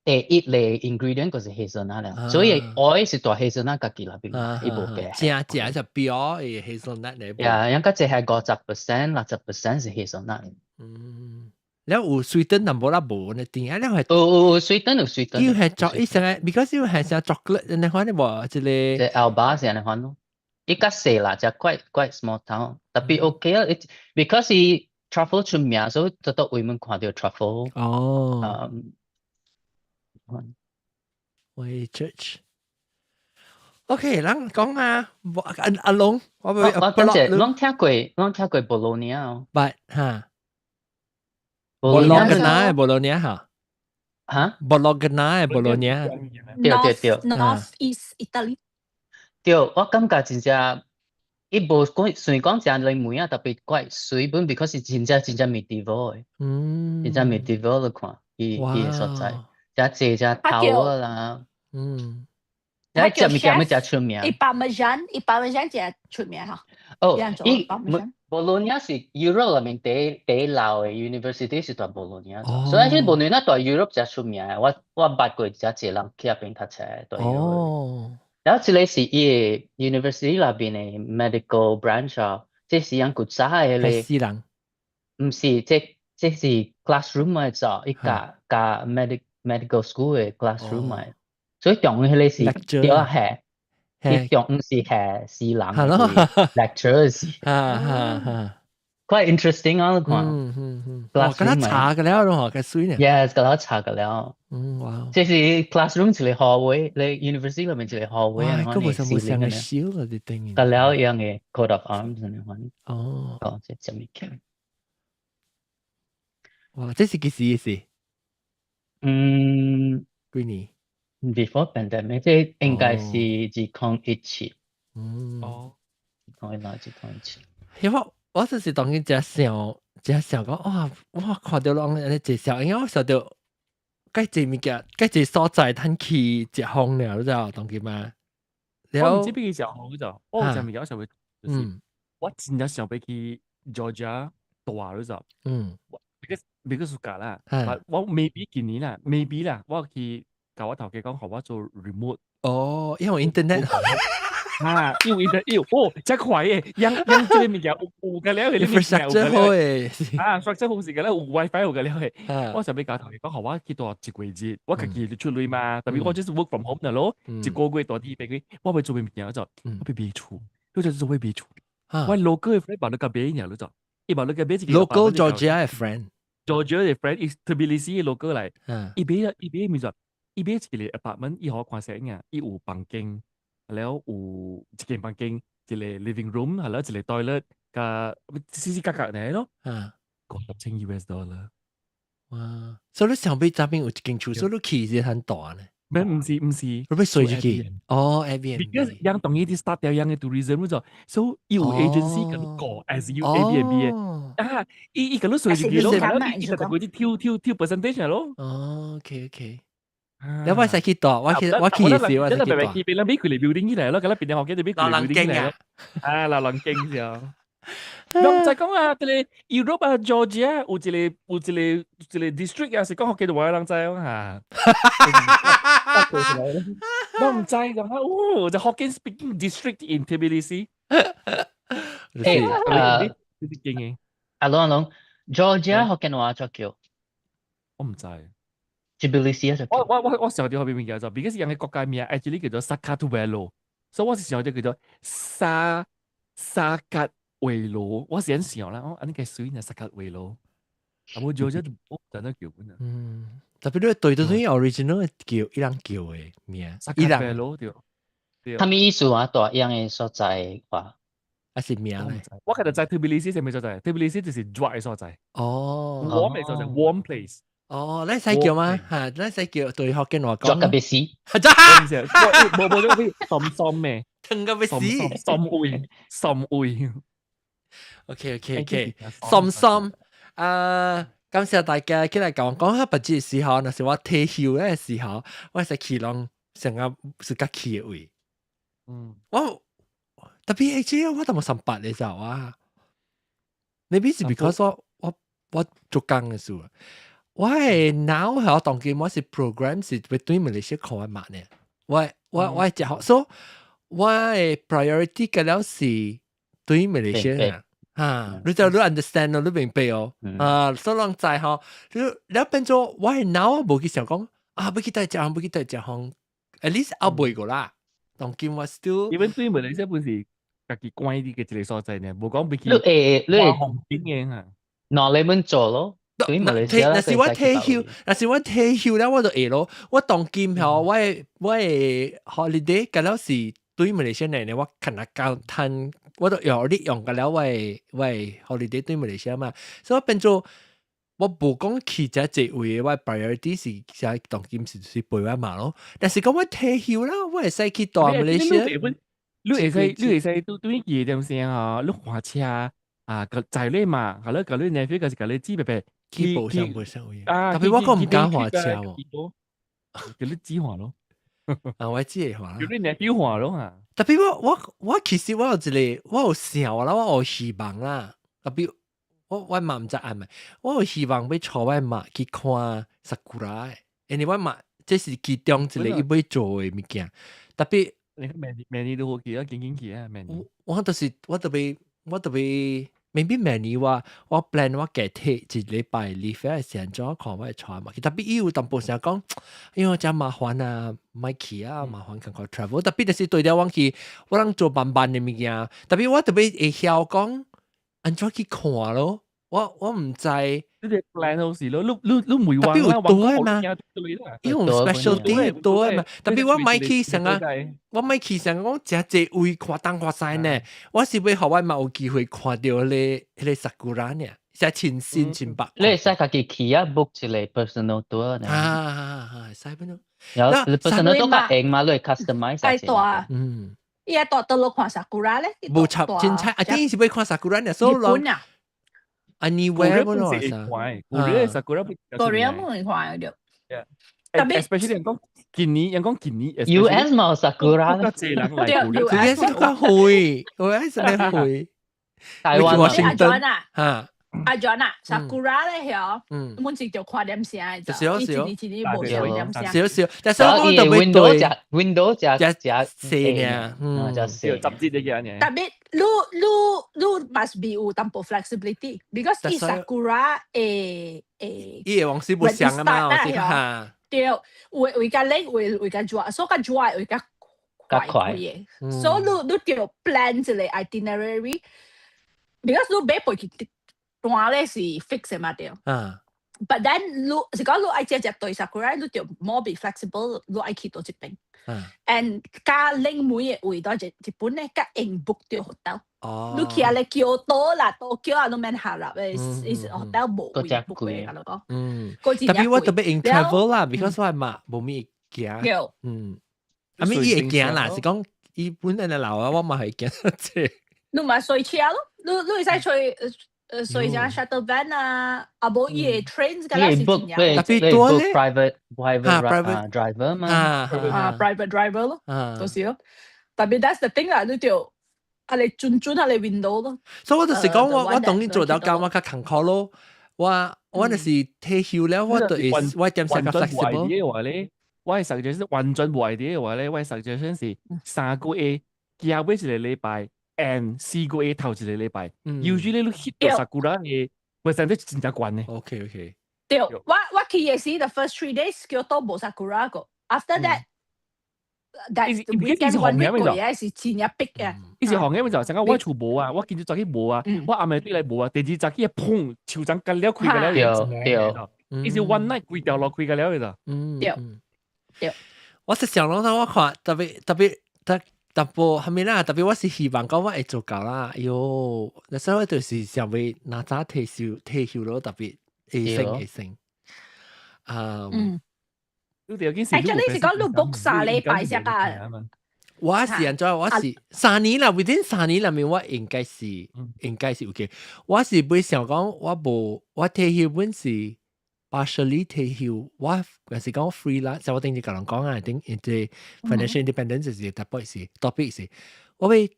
第一個 ingredient 就是 hazelnut 啦，所以 oil 是大 hazelnut 家己內邊，伊無加。正正就標的 hazelnut 嚟。呀，樣較濟係50%、60% 是 hazelnut。嗯，了有 sweeten 淡薄啦無呢？甜啊，了係。有有有 sweeten 有 sweeten。伊係作伊成個，because 伊係成 chocolate，你看你無一個。這 Alba 是按呢款咯。伊較細啦，就 quite quite small town，tapi OK 啊，because 伊 truffle 出名，所以特特位門看到 truffle。哦。嗯。喂，church。OK，咱講啊，阿阿龍，我我等陣，攏聽過 Bologna 哦。捌哈。Bologna Bologna 哈。哈？Bologna Bologna。對對對。 North East Italy。對，我感覺真正，伊無講，雖然講誠冷門啊，tapi 怪水本，because 是真正真正 medieval 的，真正 medieval 來看，伊伊個所在，誠濟隻頭啦，遐食物件欲誠出名。伊 Parmesan，伊 Parmesan 誠出名哈。哦，伊 Bologna 是 Europe 內面第一老的 university 是佇 Bologna，所以其實 Bologna 佇 Europe 誠出名的，我捌過誠濟人去遐邊讀冊，佇 Europe。然後這個是伊個 university 內邊的 medical branch 啊，這是樣古早的彼個。死人。毋是，這是 classroom 的做，伊教教 medical school 的 classroom 的，所以中央彼個是對啊係，伊中央是係死人 lecture 是。哈哈哈。 Quite interesting 啊，你看。哇，佮他查個了咯，較媠呢。 Yes，佮他查個了。哇。這是 classroom 一個 hallway，你 university 內面一個 hallway 哇，閣無啥無像個小了，佇頂。佮了樣的 coat of arms 按呢款。哦。哦，這啥物件？哇，這是幾時的事？幾年？Before pandemic，這應該是2017。哦。2016、2017。因為我就是當今誠想，誠想講，哇！我看著攏按呢介紹，因為我想著，該濟物件，該濟所在通去食風了，你知影當今嗎？我毋知欲去食風就，我有食物件我想欲，就是我真正想欲去 Georgia 蹛你知？Because 暑假啦，我 maybe 今年啦，maybe 啦，我去共我頭家講，予我做 remote。哦，因為 internet。哈，因為 internet，哦，真快的，樣樣這個物件有個了， infrastructure 好的，啊，structure 好是個了，有 WiFi 有個了的。我想欲共頭家講，予我去蹛一個月，我家己就出來嘛，tapi 我就是 work from home 的咯，一個月蹛佇彼邊，我欲做咩物件就，我欲買厝，我就做欲買厝。我 local 的 friend 把你共買爾，你就，伊把你共買一個 local Georgia 的 friend。 Georgia 的 friend 伊 Tbilisi 的 local 來，伊買物就，伊買一個 apartment，伊予我看攝影，伊有房間。了有一間房間，一個 living room，係咯，一個 toilet，佮四四格格呢咯，50千 US dollar。哇！所以你上尾這邊有一間厝，所以你去是很大呢。咩？毋是毋是，你欲睡入去？哦，Airbnb。 Because 樣當伊啲 start 掉樣嘅 tourism 就，所以有 agency 共你過 as 有 Airbnb 嘅，啊，伊伊共你睡入去咯，伊就佢啲抽抽抽 percentage 咯。哦，OK OK。你我使去住，我去我去時我使去住。去變啦，俾佢嚟 building 起嚟咯，咁啦變咗學嘅就俾佢嚟 building 起嚟咯。啊，老人經就。咁就講啊，這個 Europe 啊，Georgia 有一個 district 啊，是講福建話人知哦嚇。我毋知講啊，哦，就 Hokkien speaking district in Tbilisi。誒，呢啲經嘅。阿龍阿龍，Georgia 福建話怎叫？我毋知。 Tbilisi 啊，我想著彼邊叫做，because 人嘅國家名 actually 叫做 Sakartvelo，所以我是想著叫做沙沙格維羅，我是按想啦，哦，按呢個水呢薩卡維羅，啊，我做咗我真係叫本啊。嗯，特別你對對對 original 叫伊人叫的名，薩卡維羅對。啥物意思啊？蹛樣的所在話，還是名咧？我其實在特比利斯啥物所在？特比利斯就是熱的所在。哦，warm 的所在，warm place。哦，你使叫嗎？嚇，你使叫對福建話講。熱甲欲死。無無無，酸酸的。疼甲欲死。酸味，酸味。 OK，酸酸啊！感謝大家起來講講下別節時候，若是我退休的時候，我是去攏成個是較去的位。我特別係這我都無三八的時候啊。Maybe 是 because 我做工的時候，我的腦係我當今我是 program 是欲對馬來西亞看我嘛呢。我食好，所以我的 priority 個了是對馬來西亞。啊，你就你 understand 咯，你明白哦。啊，所以人知吼，你你變做我的腦無去想講啊，欲去佗食，欲去佗食吼，at least 後尾過啦。當今我 still，因為對馬來西亞本是家己關啲嘅一個所在呢，無講欲去你會你會紅景嘅嚇。嗱你們做咯，對馬來西亞若是我退休，若是我退休了，我就會咯。我當今吼，我的 holiday 個了是對馬來西亞呢，我可能夠趁，我都用你用個了我的 holiday 對馬來西亞嘛，所以我變做我無講去這濟位，我 priority 是在當今是陪我媽咯。但是講我退休啦，我會使去蹛馬來西亞。你會使對對去點先吼，你駛車啊，個載你嘛，係咯，共你 nephew 就是共你姊伯伯去無相無相位。啊，特別我閣毋敢駛車喎。叫你姊駛咯。啊，我姊會駛。叫你 nephew 駛咯嚇。特別我其實我有一個，我有想啦，我有希望啦。特別我嘛毋知按咪，我有希望欲帶我媽去看 sakura 的，因為我媽這是其中一個伊欲做的物件。特別你明年明年都好去啊，緊緊去啊，明年。我就是我特別我特別，maybe 明年我 plan 我加提一禮拜 leave 的時陣，怎看我會帶嘛？特別伊有淡薄成講，因為真麻煩啊，莫去啊，麻煩看看 travel。特別就是對了，我去我通做慢慢的物件。特別我特別會曉講按怎去看咯。我毋知。你個 plan 好時咯，你你唔會特別有多嘛？因為 specialty 多嘛。特別我莫去成啊，我莫去成講誠濟位看東看西呢。我是欲予我媽有機會看著彼個 sakura 呢，是親身親目。你會使家己去啊，book 一個 personal tour 呢？啊啊啊！會使變咯。有 personal tour 較平嘛，你會 customize。愛蹛。伊愛蹛佗落看 sakura 咧？無插凊彩，啊，頂是欲看 sakura 呢，所以日本啊。 Anywhere 本來是 Korea sakura ，Korea 冇會看著。特別 especially 人講今年，人講今年 US 冇 sakura 較濟人來 US 較會，US 較會。台灣華盛頓啊，嚇。阿 John 啊，sakura 咧曉，阮是著看點聲的，是伊一年一年無相點聲。少少，但是我特別對 window 食食細爾，食細。雜誌嘅嘢。特別你 must be 有淡薄 flexibility，because 伊 sakura 會伊會往時無相啊嘛，我嚇。對，有會較冷，有會較熱，所以較熱會較較快嘅。所以你著 plan 一個 itinerary，because 你買飛去單咧是 fix 的嘛對。But then 你是講你愛食食對 sakura，你就 more be flexible，你愛去佗一邊。And 較冷門的位佗日本咧，較用 book 著 hotel。哦。你去啊，你京都啦，東京啊，都免下啦，is hotel 無位 book 嘅，我講。特別我特別 in travel 啦，because 我嘛無咩驚。啊咪伊會驚啦，是講伊本來的老啊，我嘛係驚這。你嘛隨車咯，你會使隨隨只 shuttle van 啊，啊無伊個 trains 㗎啦，是真特別多咧 private driver 嘛，啊 private driver 咯，就是咯。特別 that's the thing 啦，你就啊你轉轉下你 window 咯。所以我就是講我當然做到夠我較艱苦咯。我就是退休了，我就會我點先較 flexible 嘅話咧，我係 suggestion 完全無 idea 嘅話咧，我係 suggestion 是3個月加尾一個禮拜，and 4個月頭一個禮拜。Usually 你 hit 到 sakura 嘅 percentage 真正懸嘅。 OK。對，我去嘅時 the first 3 days 叫都無 sakura 個，after that。that weekend one week 過嘢是真正逼嘅。伊是行嘅，就成個我厝無啊，我今朝早起無啊，我暗暝對來無啊，第二早起砰，樹叢乾了開個了。對對。伊是 one night 規條路開個了嘅咋。對對。我是想攏我看特別特別特淡薄係咪啦？特別我是希望講我會做到啦。喲，那所以我就是想欲若早退休退休咯，特別會成會成。啊。Actually 是講你 book 3禮拜先啊。我是按怎？我是三年啦，within 三年內面，我應該是 OK。我是袂想講，我無我退休本是 partially 退休，我還是講 freelance。就我頂次共人講啊，頂這 financial independence 是特別是 topic 是，我會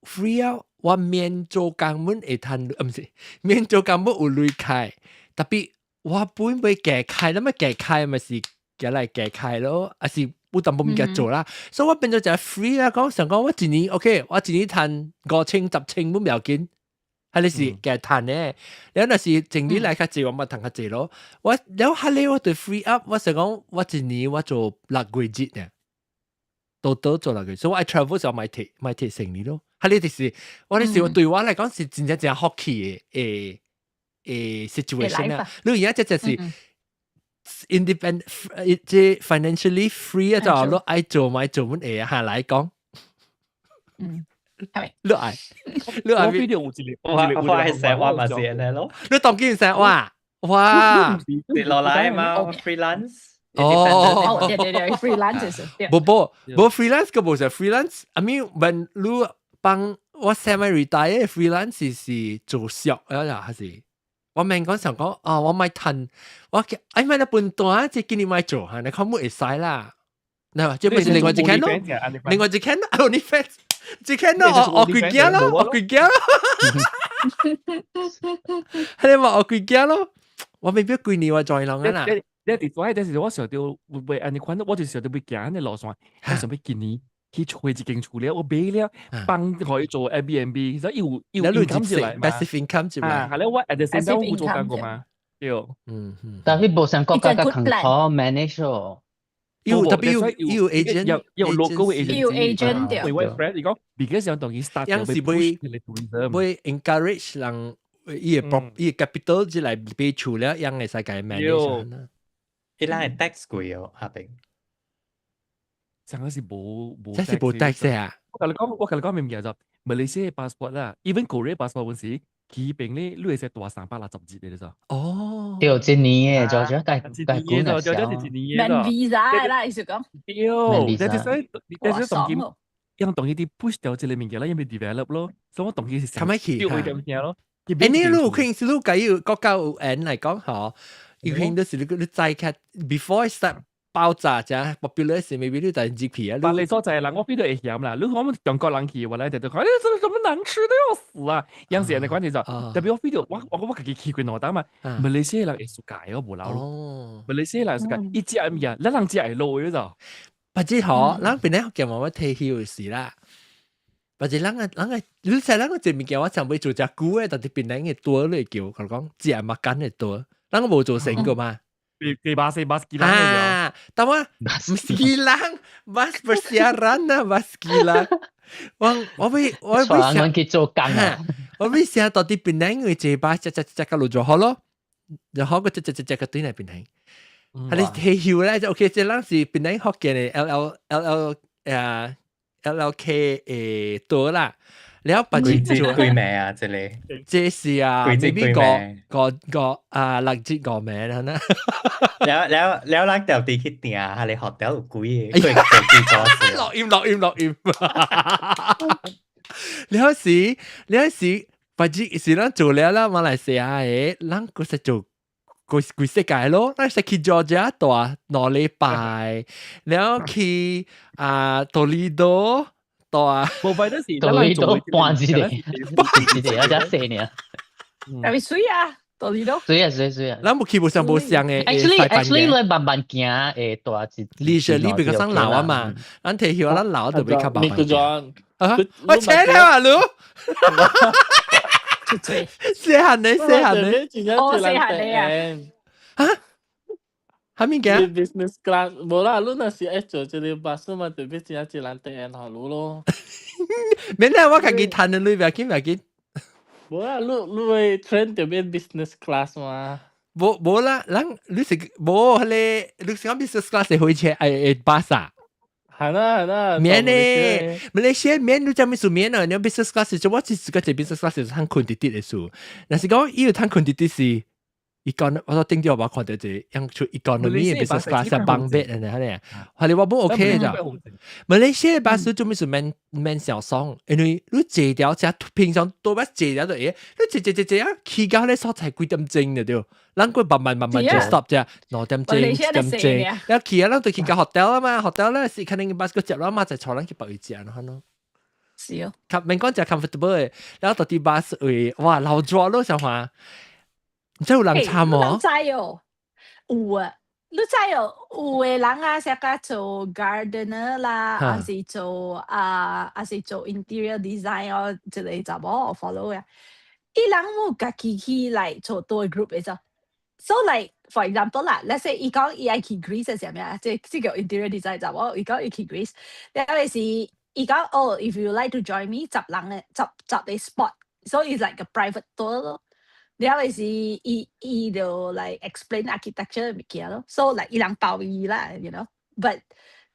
free 啊，我免做工本會趁，啊毋是免做工本有鐳開，特別我本欲加開，那麼加開咪是加來加開咯，還是有淡薄物件做啦，所以我變做就係 free 啦。講想講我一年 OK，我一年趁5千10千本袂要緊，係你是加趁嘅。你若是整年來較濟，我嘛趁較濟咯。我了後咧我就 free up，我想講我一年我做6個月呢，多多做6個月，所以我愛 travel 就買提行李咯。係你就是我哋是對我來講是真正真福氣嘅誒誒 situation 啊。你而家這就是 independent 即 financially free 啊，就你愛做咪做乜嘢下來講。係咪？你愛你愛我邊度有一個，我我係成話嘛是按呢咯。你當見成話哇？跌落來嘛，freelance。哦，對對對，freelance 無無無 freelance 個無是 freelance。I mean when 你幫我 semi retire freelance 是做小啊，還是？我免講想講啊，我買趁，我哎買了半段，這今年買做嚇，你看冇會使啦。嗱，這咪是另外一間咯，另外一間咯，OnlyFans，這間咯，我學幾件咯，學幾件咯，係你話學幾件咯，我未必幾年我再人啦。你佇做，但是我想到會會按呢款，我就想到欲行呢路線，我想欲今年去揣一間厝了，我買了，幫可以做 Airbnb，所以有有 income 進來嘛，passive income 進來。啊，係咧，我 at the same time 我有做工過嘛，對。但係無像國家較艱苦 manage 哦。有特別有有 agent，有有 local agent，有 agent 對。我 friend 伊講，because 想當伊 start 樣是會會 encourage 人伊個伊個 capital 進來買厝了，樣會使共 manage。伊人會 tax 貴哦，下邊。上個是無無，這是無 tax 啊！我共你講，我共你講物件就，馬來西亞 passport 啦，even Korea passport 嗰時，起邊咧，你會使蹛360日嘅咋？哦，對，一年嘅，就就大大股就就一年嘅。免 visa 啦，意思講。對，但是但是當今，因當伊啲 push 掉這個物件啦，因為 develop 咯，所以我當今是較歹去，掉一點聽咯。誒，你有可能是你計有國家有緣來講吼，有可能就是你再較 before start 爆炸啫，popular 是 maybe 你就入去啊。但你所在人，我邊度會嫌啦。你講我們中國人去，我來就就講，你這怎麼難吃得要死啊？樣時人哋講就特別我 feel 到，我我家己去過兩當嘛，馬來西亞人會 suka 我無老咯。馬來西亞人 suka，伊食物件，咱人食會落嘅就。不知嗬，咱本來叫我退休時啦。或者咱個咱個，你知咱個這物件，我想欲做隻久的，但是檳榔的多你叫，佢講食 makan 的多，咱個無做成過嘛。地巴西巴斯基蘭啊，但我唔是 kilang， bas persiaran 啊，bas kilang。我欲我欲想去做工啊，我欲想到底檳榔因為這巴只只只個路就好咯，就好個只只只只個對來檳榔。係你退休咧就 OK，這人是檳榔福建的 L L L L 誒 L L K 誒多啦。了別幾日做幾名啊？這個這是啊，maybe 五五五啊六節五名啦，呢。了了了，咱到底去訂，係你學到有幾個？幾個幾個？落音落音落音。你嗰時你嗰時，別日是咱做了啦，馬來西亞的，咱閣是做規規世界咯，咱是去 Georgia 蹛2禮拜，然後去啊多利多蹛。無費得是，多利多半一個，一個啊，才細爾。特別水啊，多利多。水啊水水啊！咱無去無相無相的。 Actually，你慢慢行會蹛一。 Leisurely 比較省老啊嘛，咱退休咱老就比較慢慢行。啊！我請你啊，盧。細漢呢？細漢呢？哦，細漢呢啊！啊？啥物件？Business class 無啦，你若是愛坐這個巴士嘛，特別真正一人訂予你咯。免啦，我家己趁的鐳，不要緊，不要緊。無啦，你你會 train 特別 business class 嘛？無無啦，咱你是無彼個，你是講 business class 是火車誒巴士啊？係啦係啦，免呢？馬來西亞免你知咩數免啊？你 business class 就我只是個這 business class 是通睏直直的數，若是講伊有通睏直直是，伊講我頂掉我看到一個樣出 economy 的 business class bunk bed 按呢按呢，係你我無 OK 咋？馬來西亞巴士做咩事免免小爽？因為你坐條車平常多擺坐條就會，你坐坐坐坐啊，去到咧所在幾點鐘就對，咱閣慢慢慢慢就 stop 啫，2點鐘1點鐘，了去啊，咱就去到 hotel 啦嘛，hotel 咧是肯定巴士閣接啦嘛，就坐咱去別位食咯，咯。是哦，免講食 comfortable 的，然後到佇巴士位，哇，老熱咯，想話，你知有人參無？知哦，有啊，你知哦，有的人啊，是較做 gardener 啦，還是做啊，還是做 interior design 哦，一個查某我 follow 啊，伊人有家己去來做 tour group 的啫。So like for example 啦，let's say 伊講伊愛去 Greece 係啥物啊？這這個 interior design 查某，伊講伊去 Greece，了後是伊講哦，if you like to join me，10人的十十個 spot，so it's like a private tour 咯。了後是伊伊就 like explain architecture 物件咯，so like 伊人包伊啦，you know，but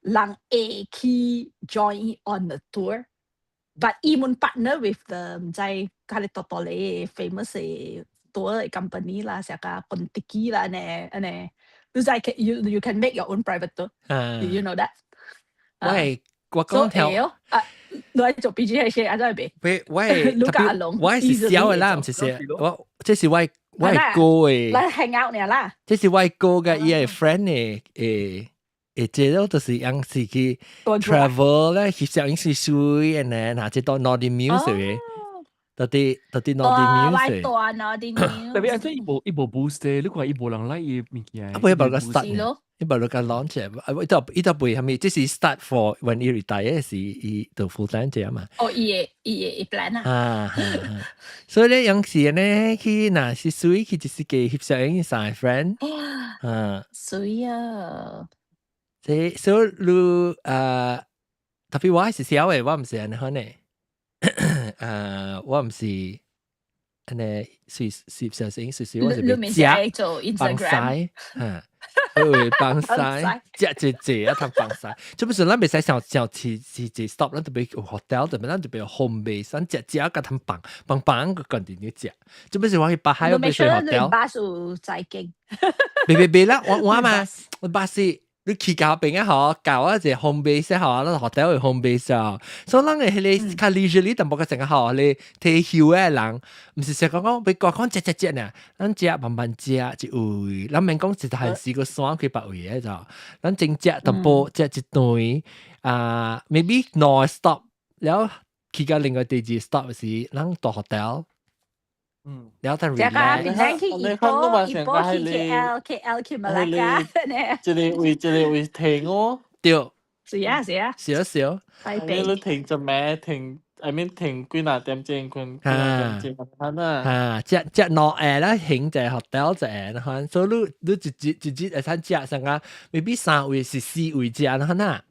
人會去 join on the tour，but 伊們 partner with the 毋知較咧多多咧 famous 的 tour 的 company 啦，啥個 Contiki 啦，按呢按呢，你知 you can make your own private tour，did you know that？喂，我講條啊，你愛做 PGH 按怎會喂喂，我是小的啦，毋是小，我這是我我哥的，咱 hang out 爾啦。這是我哥佮伊的 friend 的誒誒，這個就是樣是去 travel 咧，翕相是水，按呢，若這到 Northern Muse 的，到底到底 Northern Muse。大 Northern Muse。特別按怎伊無伊無 boost 的，你看伊無人來伊物件。啊，不，伊無個 start。伊無個 launch，啊，伊都伊都袂啥物，這是 start for when 伊 retire 時，伊就 full time 這嘛。哦，伊的伊的 plan 啊。啊，所以咧，有時呢去若是水去就是個翕相影三個 friend。啊，水啊！這所以你啊，特別我是小的，我毋是按呢款的，啊，我毋是按呢隨翕相影隨隨，我是欲食放屎，嚇。會放屎，食一隻啊，通放屎。這不是咱袂使想想是是一 stop，咱特別有 hotel，特別咱特別有 home base，咱食食甲通放放放個 continue 食。這不是我去北海，我袂去 hotel。巴士在經。別別別啦，我我嘛，我巴士。你去到邊啊？嗬，搞一隻 home base 嗬，咱 hotel 有 home base 啊。所以咱嘅彼個較 leisurely 淡薄個成個嗬，你退休的人，毋是說講講欲講講食食食呢，咱食慢慢食一位，咱免講一限時個山去別位的就，咱淨食淡薄食一頓啊，maybe 兩 stop，了去到另外第二 stop 時，咱到 hotel。嗯，了等 relax。去怡保，怡保去 KL，KL 去馬拉加呢。這個位，這個位停哦。對。是啊是啊。少少。台北。你停做咩？停，I mean 停幾若點鐘，困幾若點鐘，啊。啊，食食兩下啦，停在 hotel 一下，然後所以你你一日一日會使食上啊，maybe 三位是四位食，然後呐。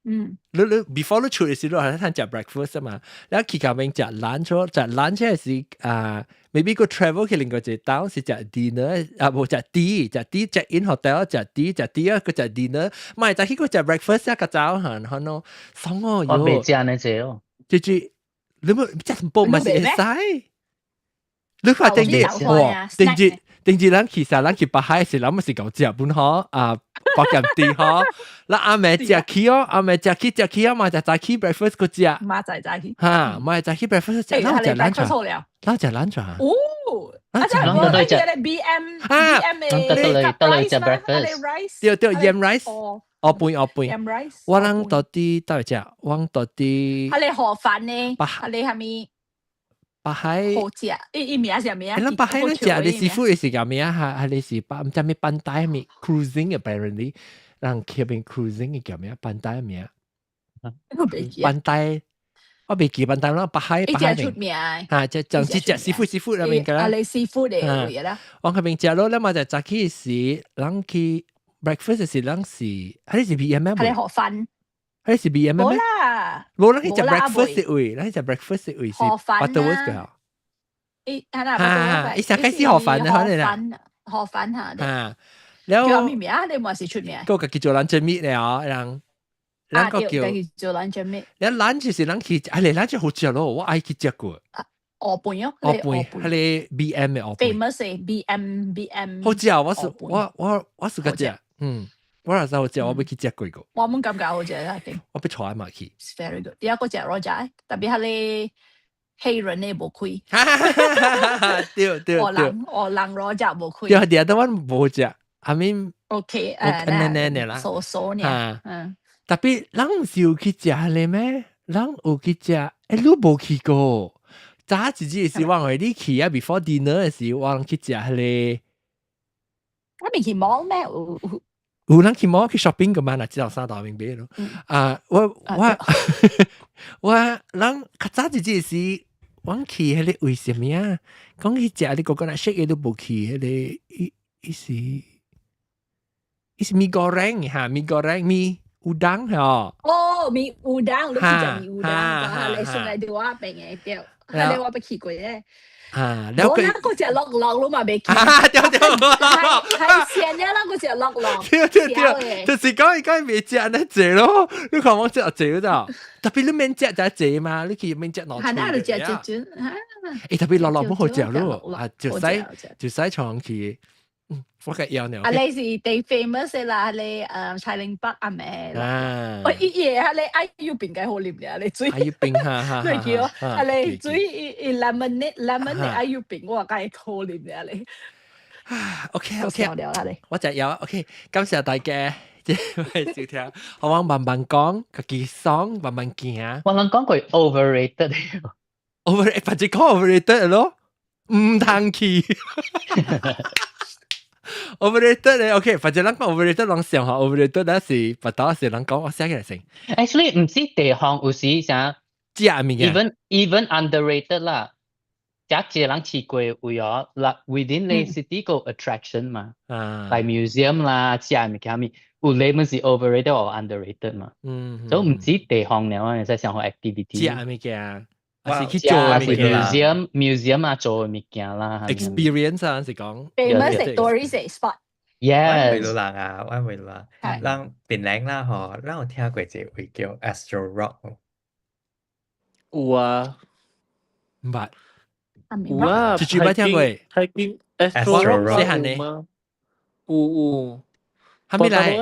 你你 before 你出的時候，還通食 breakfast 嘛？然後去到邊食 lunch，食 lunch 是啊，maybe 個 travel 去另外一個 town 是食 dinner，啊無食 tea，食 tea check in hotel 食 tea 食 tea 啊，閣食 dinner，唔係就去閣食 breakfast 啊，較早嚇，然後爽哦。我袂食呢這哦。這這你冇食淡薄嘛是會使。你看頂日哇，頂日頂日咱去啥？咱去北海時，咱咪是夠食本嗬啊，百鹹地嗬。咱暗暝食去哦，暗暝食去食去啊嘛，就早起 breakfast 個食。嘛就早起。哈，嘛早起 breakfast 食，咱食 lunch。咱食 lunch 啊。哦，啊，就係我啲 BM BM 嘅得嚟食 breakfast。對對，yam rice。哦飯哦飯。 yam rice。我人到底倒食？我到底。啊，你河粉呢？啊，你係咪？北海好食，伊伊名是咩啊？咱北海咱食的 seafood 是叫咩啊？還還是北毋知咩 pantai 咩 cruising apparently，人去邊 cruising 嘅叫咩？pantai 咩？我袂記。 pantai，我袂記 pantai 啦，北海北海出名。嚇，就就食 seafood seafood 那邊㗎啦。啊，你 seafood 嘅位啦。往嗰邊食咯，你嘛就早起時，人去 breakfast 時，人是，還是 B M 咩？係你河粉。還是 B M 咩？冇啦，冇啦，去食 breakfast 位，咱去食 breakfast 位是 Butterworth 嘅。誒，係啦，伊上開始河粉啊，可能啦，河粉嚇。啊，了叫咩名啊？你冇是出名？個家己做 luncheon meat 咧哦，人人個叫做 luncheon meat。你 lunch 是人去，啊，你 lunch 好食咯，我愛去食過。鵝飯咯，鵝飯，係你 B M 嘅鵝飯。 Famous B M B M。好食，我是我我我是個食，嗯。我若是好食，我欲去食過個。我冇感覺好食啦，已我欲帶嘛去。 It's very good。第二個食羅仔，特別係你黑人呢無開。對對對。我人我人羅仔無開。對，第二頓我無食，I mean。 OK，誒，呢呢啦。傻傻呢。嗯。特別人毋是有去食咧咩？人有去食，欸，你無去過。早一日時我話你去啊，before dinner 嘅時，我人去食咧。我未去 mall 咩？有人去 mall 去 shopping 個嘛？嗱，知道三大明白咯。啊，我我我人較早一日時，我去彼個為什麼啊？講去食你個個人食嘢都無去，彼個伊伊是伊是 mee goreng 哈，mee goreng mee udang 嗬。哦，mee udang，你去食 mee udang，你送來對我邊嘅對，係你我未去過咧。啊，我那個食樂樂咯嘛，未去。對對，係先嘅那個食樂樂。對對對，就是講伊講未食安呢濟咯，你看我食濟咗，特別你免食就濟嘛，你去免食兩係那就食一陣。欸，特別樂樂不好食咯，啊，就使就使床去。嗯，我個要呢。啊，你是最 famous 啦，你蔡玲北阿咩？啊，我一夜啊，你愛要邊個好啉咧？你水，愛要冰哈哈，你叫啊，你水伊 lemon lemon 的愛要冰，我梗係好啉咧你。 OK OK，我就有 OK，感謝大家這位收聽，我慢慢講，家己爽，慢慢行。我諗講過 overrated。 overrated，反正講 overrated 咯，毋通去。overrated 咧，OK，反正人講 overrated，人想下 overrated，但是不到時人講我寫起來先。 Actually 毋是地方有時啥食物件，even underrated 啦。假一個人去過位哦，啦 within the city 個 attraction 嘛，like museum 啦，食物件咪有你們是 overrated or underrated 嘛。所以毋止地方了啊，會使想好 activity。食物件，還是去做物件。museum museum 啊，做物件啦。 experience 啊，是講。 famous tourist spot。 Yes。我問人啊，我問人，咱檳榔啦吼，咱有聽過一個位叫 Astro Rock。有啊。毋捌。有啊，一句捌聽過。 hiking Astro Rock 細漢呢？有有。係咪來？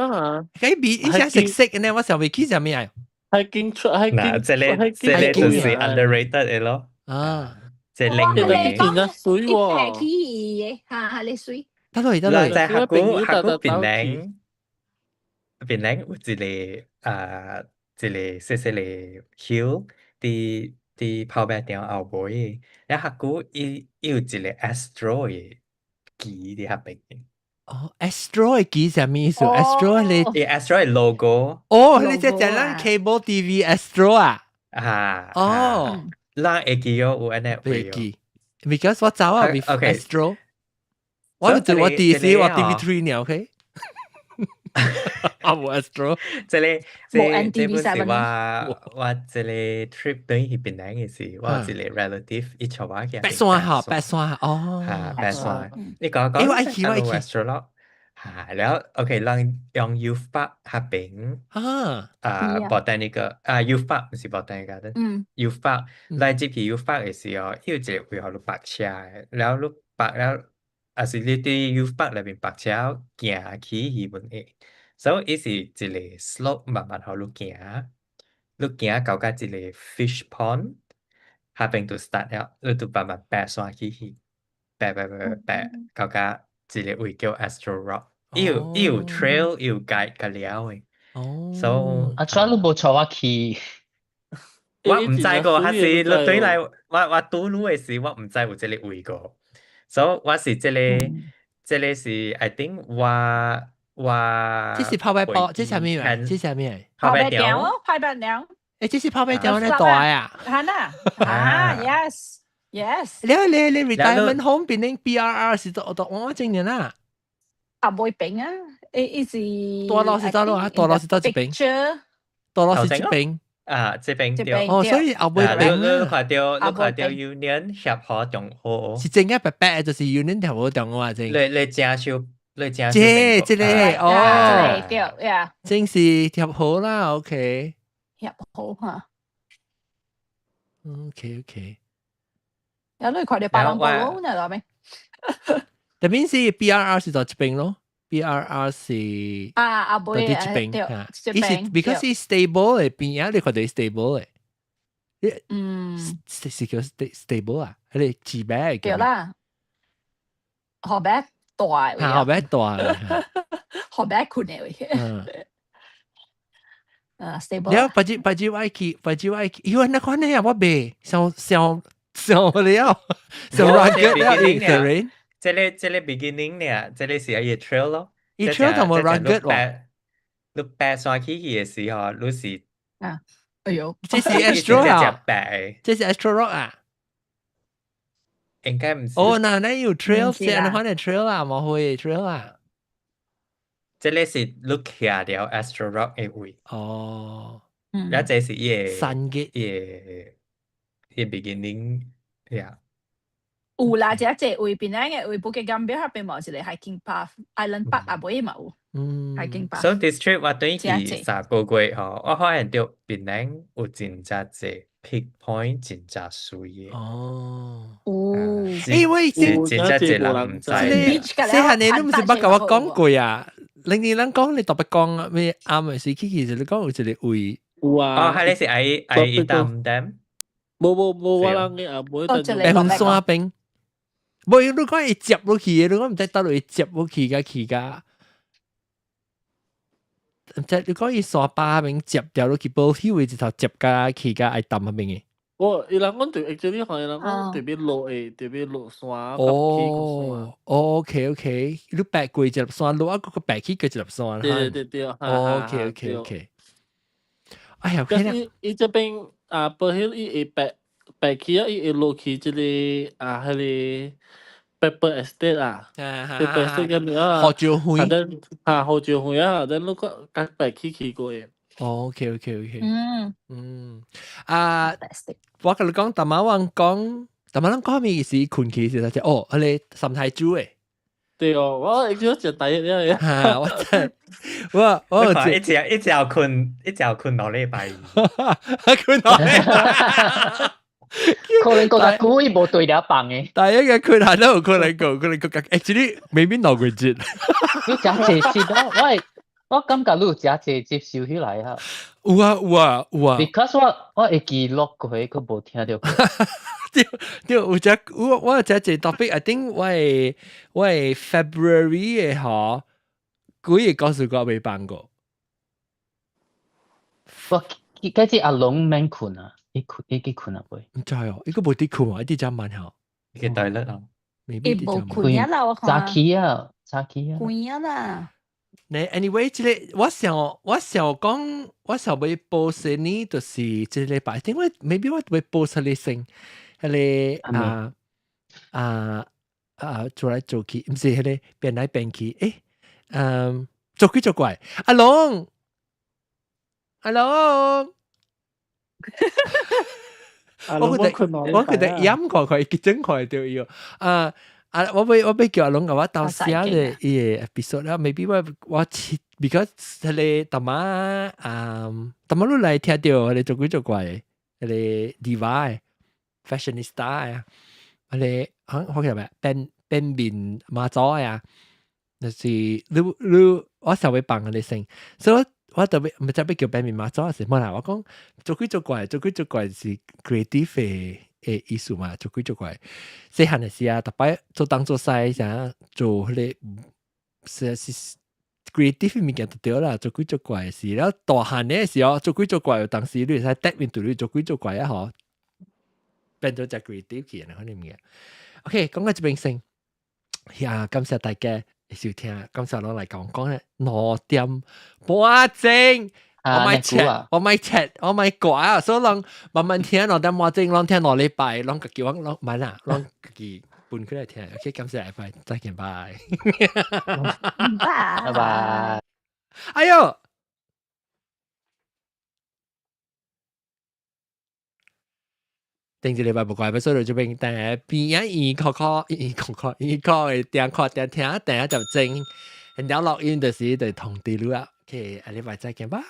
佢比一下食食呢，我想未去啥物啊？ hiking 出 hiking，嗱，這個這個就是 underrated 的咯。啊，這另外真正水喎。起嘅，嚇嚇你水。得落得落，在峽谷峽谷檳榔，檳榔有一個啊，一個細細個 hill 佇佇跑馬場後尾，了峽谷伊伊有一個 Astro 的旗佇遐邊。哦，Astro 的旗啥物意思？Astro 你伊 Astro 的 logo。哦，你這講咱 cable TV Astro 啊？啊，哦，咱會記哦，有按呢袂記，because 我走啊，Astro，我就我第四我 TV3 呢，OK？啊，無 Astro，這個這這本是我我這個 trip 轉去檳榔的時，我有一個 relative 伊帶我去白山哈，白山哦，哈，白山，你講講，欸，我愛去，我愛去 Astro 咯，嚇，了 OK，咱用 Youth Park 彼邊啊，Botanical 啊，Youth Park 毋是 Botanical Garden。Youth Park 來入去 Youth Park 的時候，伊有一個位予你泊車的，了你泊了，抑是你佇 Youth Park 內面泊車行去魚塭下，所以伊是一個 slope 慢慢予你行，你行到甲一個 fish pond，彼邊就 start 了，你就慢慢爬山起去，爬爬爬爬爬，到甲一個位叫 Astro Rock，伊有 trail，伊有 guide 甲了的，所以啊，怎你無帶我去？我毋知個，還是你對來，我拄路的時，我毋知有這個位個，所以我是這個，這個是 I think 我這是炮白包，這啥物啊？這啥物？炮白條哦，炮白條。欸，這是炮白條咧大啊？係啦，啊，yes yes。你 retirement home 變成 BRR 是都我正年啦。啊，袂平啊，伊是大路是倒路啊？大路是倒這邊？大路是這邊。啊，這邊對。哦，所以後尾邊你看到 Union 協和中學，是正嘅白白，就是 Union 協和中學啊，正。你正手，你正這這個哦，對呀，正是協和啦，OK。協和哈。 OK OK。有你看到白龍步呢，係咪？特別是 BRR 是在這邊咯，BRR 是啊啊，在這邊嚇，伊是 because 是 stable 的邊啊，你看到 stable 的，是叫 stable 啊，彼個字白對啦，予欲大，嚇，予欲大，予欲困的位，啊，stable。了，別只別只我去，別只我去，伊話那款呢啊，我袂，上上上了，上 rugged 了，terrain。這個 beginning 呢，這個是伊個 trail 咯。伊 trail 同埋 rugged 喎。你爬山起去的時候，你是啊，哎呦，這是 Astro 啊，這是 Astro Rock 啊，應該毋是。哦，那有 trail，是按款的 trail 啊，無會 trail 啊。這個是你徛著 Astro Rock 的位。哦，了這是伊個山嘅，伊個 beginning 呀。有啦，這這位邊仔嘅位 Bukit Gambier 彼邊嘛有一個 hiking path，Island Park 也尾嘛有 hiking path。 So this trip 我轉去3個月吼，我發現著檳城有真正濟 peak point 真正媠的。哦，有。因為真正濟人毋知。細漢的你毋是捌共我講過啊？你你人講你特別講咩啱嘅時，其實你講有一個位。有啊。哦，彼個是愛愛伊擔擔。無無無，我人嘅阿妹就白雲山邊。無，你講會接落去的，你講毋知佗落會接落去甲去甲，毋知你講伊山巴邊接掉落去，無去位一頭接甲去甲愛淡彼邊的。我伊人講對，actually 吼，伊人講特別落的，特別落山。哦，OK OK，你爬過一粒山，落啊，閣閣爬起過一粒山。對對對。 OK OK OK。哎呀，可是伊這邊啊，保險伊會爬爬起啊，伊會落去這個啊，彼個 Pepper Estate 啊，Pepper Estate 個名啊，胡椒園，嚇胡椒園啊，等你閣較爬起去過的。哦，OK OK OK，啊，我共你講，逐擺我講，逐擺咱講咩意思？困去時就哦，彼個三太子的。對哦，我會記食第一了。哈，我真，我我一直一直困一直困2禮拜。困2禮拜。可能覺得故意無對了放的。第一個困下都有可能個，可能個 actually maybe 2個月。你食這集啊？我感覺你有食這集收起來啊。有啊有啊有啊。 Because 我會記錄過，佢無聽著過。對對，有隻我有隻一 topic，I think 我會 February 的嗬，幾個故事我未放過。我嗰次阿龍免困啊，伊困伊去困啊未？毋知哦，伊閣無佇困啊，伊佇遮慢吼。伊去對了啊。伊無困啊啦，我看。早起啊，早起啊。困啊啦。你 anyway，這個我想講，我想欲 post 呢，就是這個禮拜，因為 maybe 我會 post 彼個先，彼個啊啊啊做來做去，毋是彼個變來變去，欸，做幾做怪，阿龍，阿龍，我覺得我覺得飲過佢，結整過就要啊。啊，我欲叫阿龍共我鬥寫咧伊個 episode 啦，maybe 我 because 彼個淡仔啊，淡仔你來聽著，彼個做鬼做怪，彼個 diva fashionista 啊，彼個我叫咩？變變面媽祖啊，就是你你我稍微放彼個聲，所以我特別毋知欲叫變面媽祖是無啦，我講做鬼做怪，做鬼做怪是 creative 的意思嘛，做鬼做怪。細漢的時啊，逐擺做東做西，啥做彼個是是 creative 物件就對啦，做鬼做怪是。了大漢的時候做鬼做怪，有當時你會使 tap into 你做鬼做怪啊吼，變做隻 creative 去啊，可能物件。OK，講到這邊先，呀，感謝大家收聽，感謝攏來講講咧2點半鐘。我欲切，我欲切，我欲掛啊！所以攏慢慢聽，2點半鐘，攏聽2禮拜，攏家己我攏買啦，攏家己分開來聽。OK，感謝，拜，再見，拜。拜拜。哎喲！頂一禮拜無怪，所以就這邊但邊啊，圓扣扣，圓扣扣，圓扣的點看點聽，等下就整，然後錄音就是就通知你啊。OK，下禮拜再見，拜。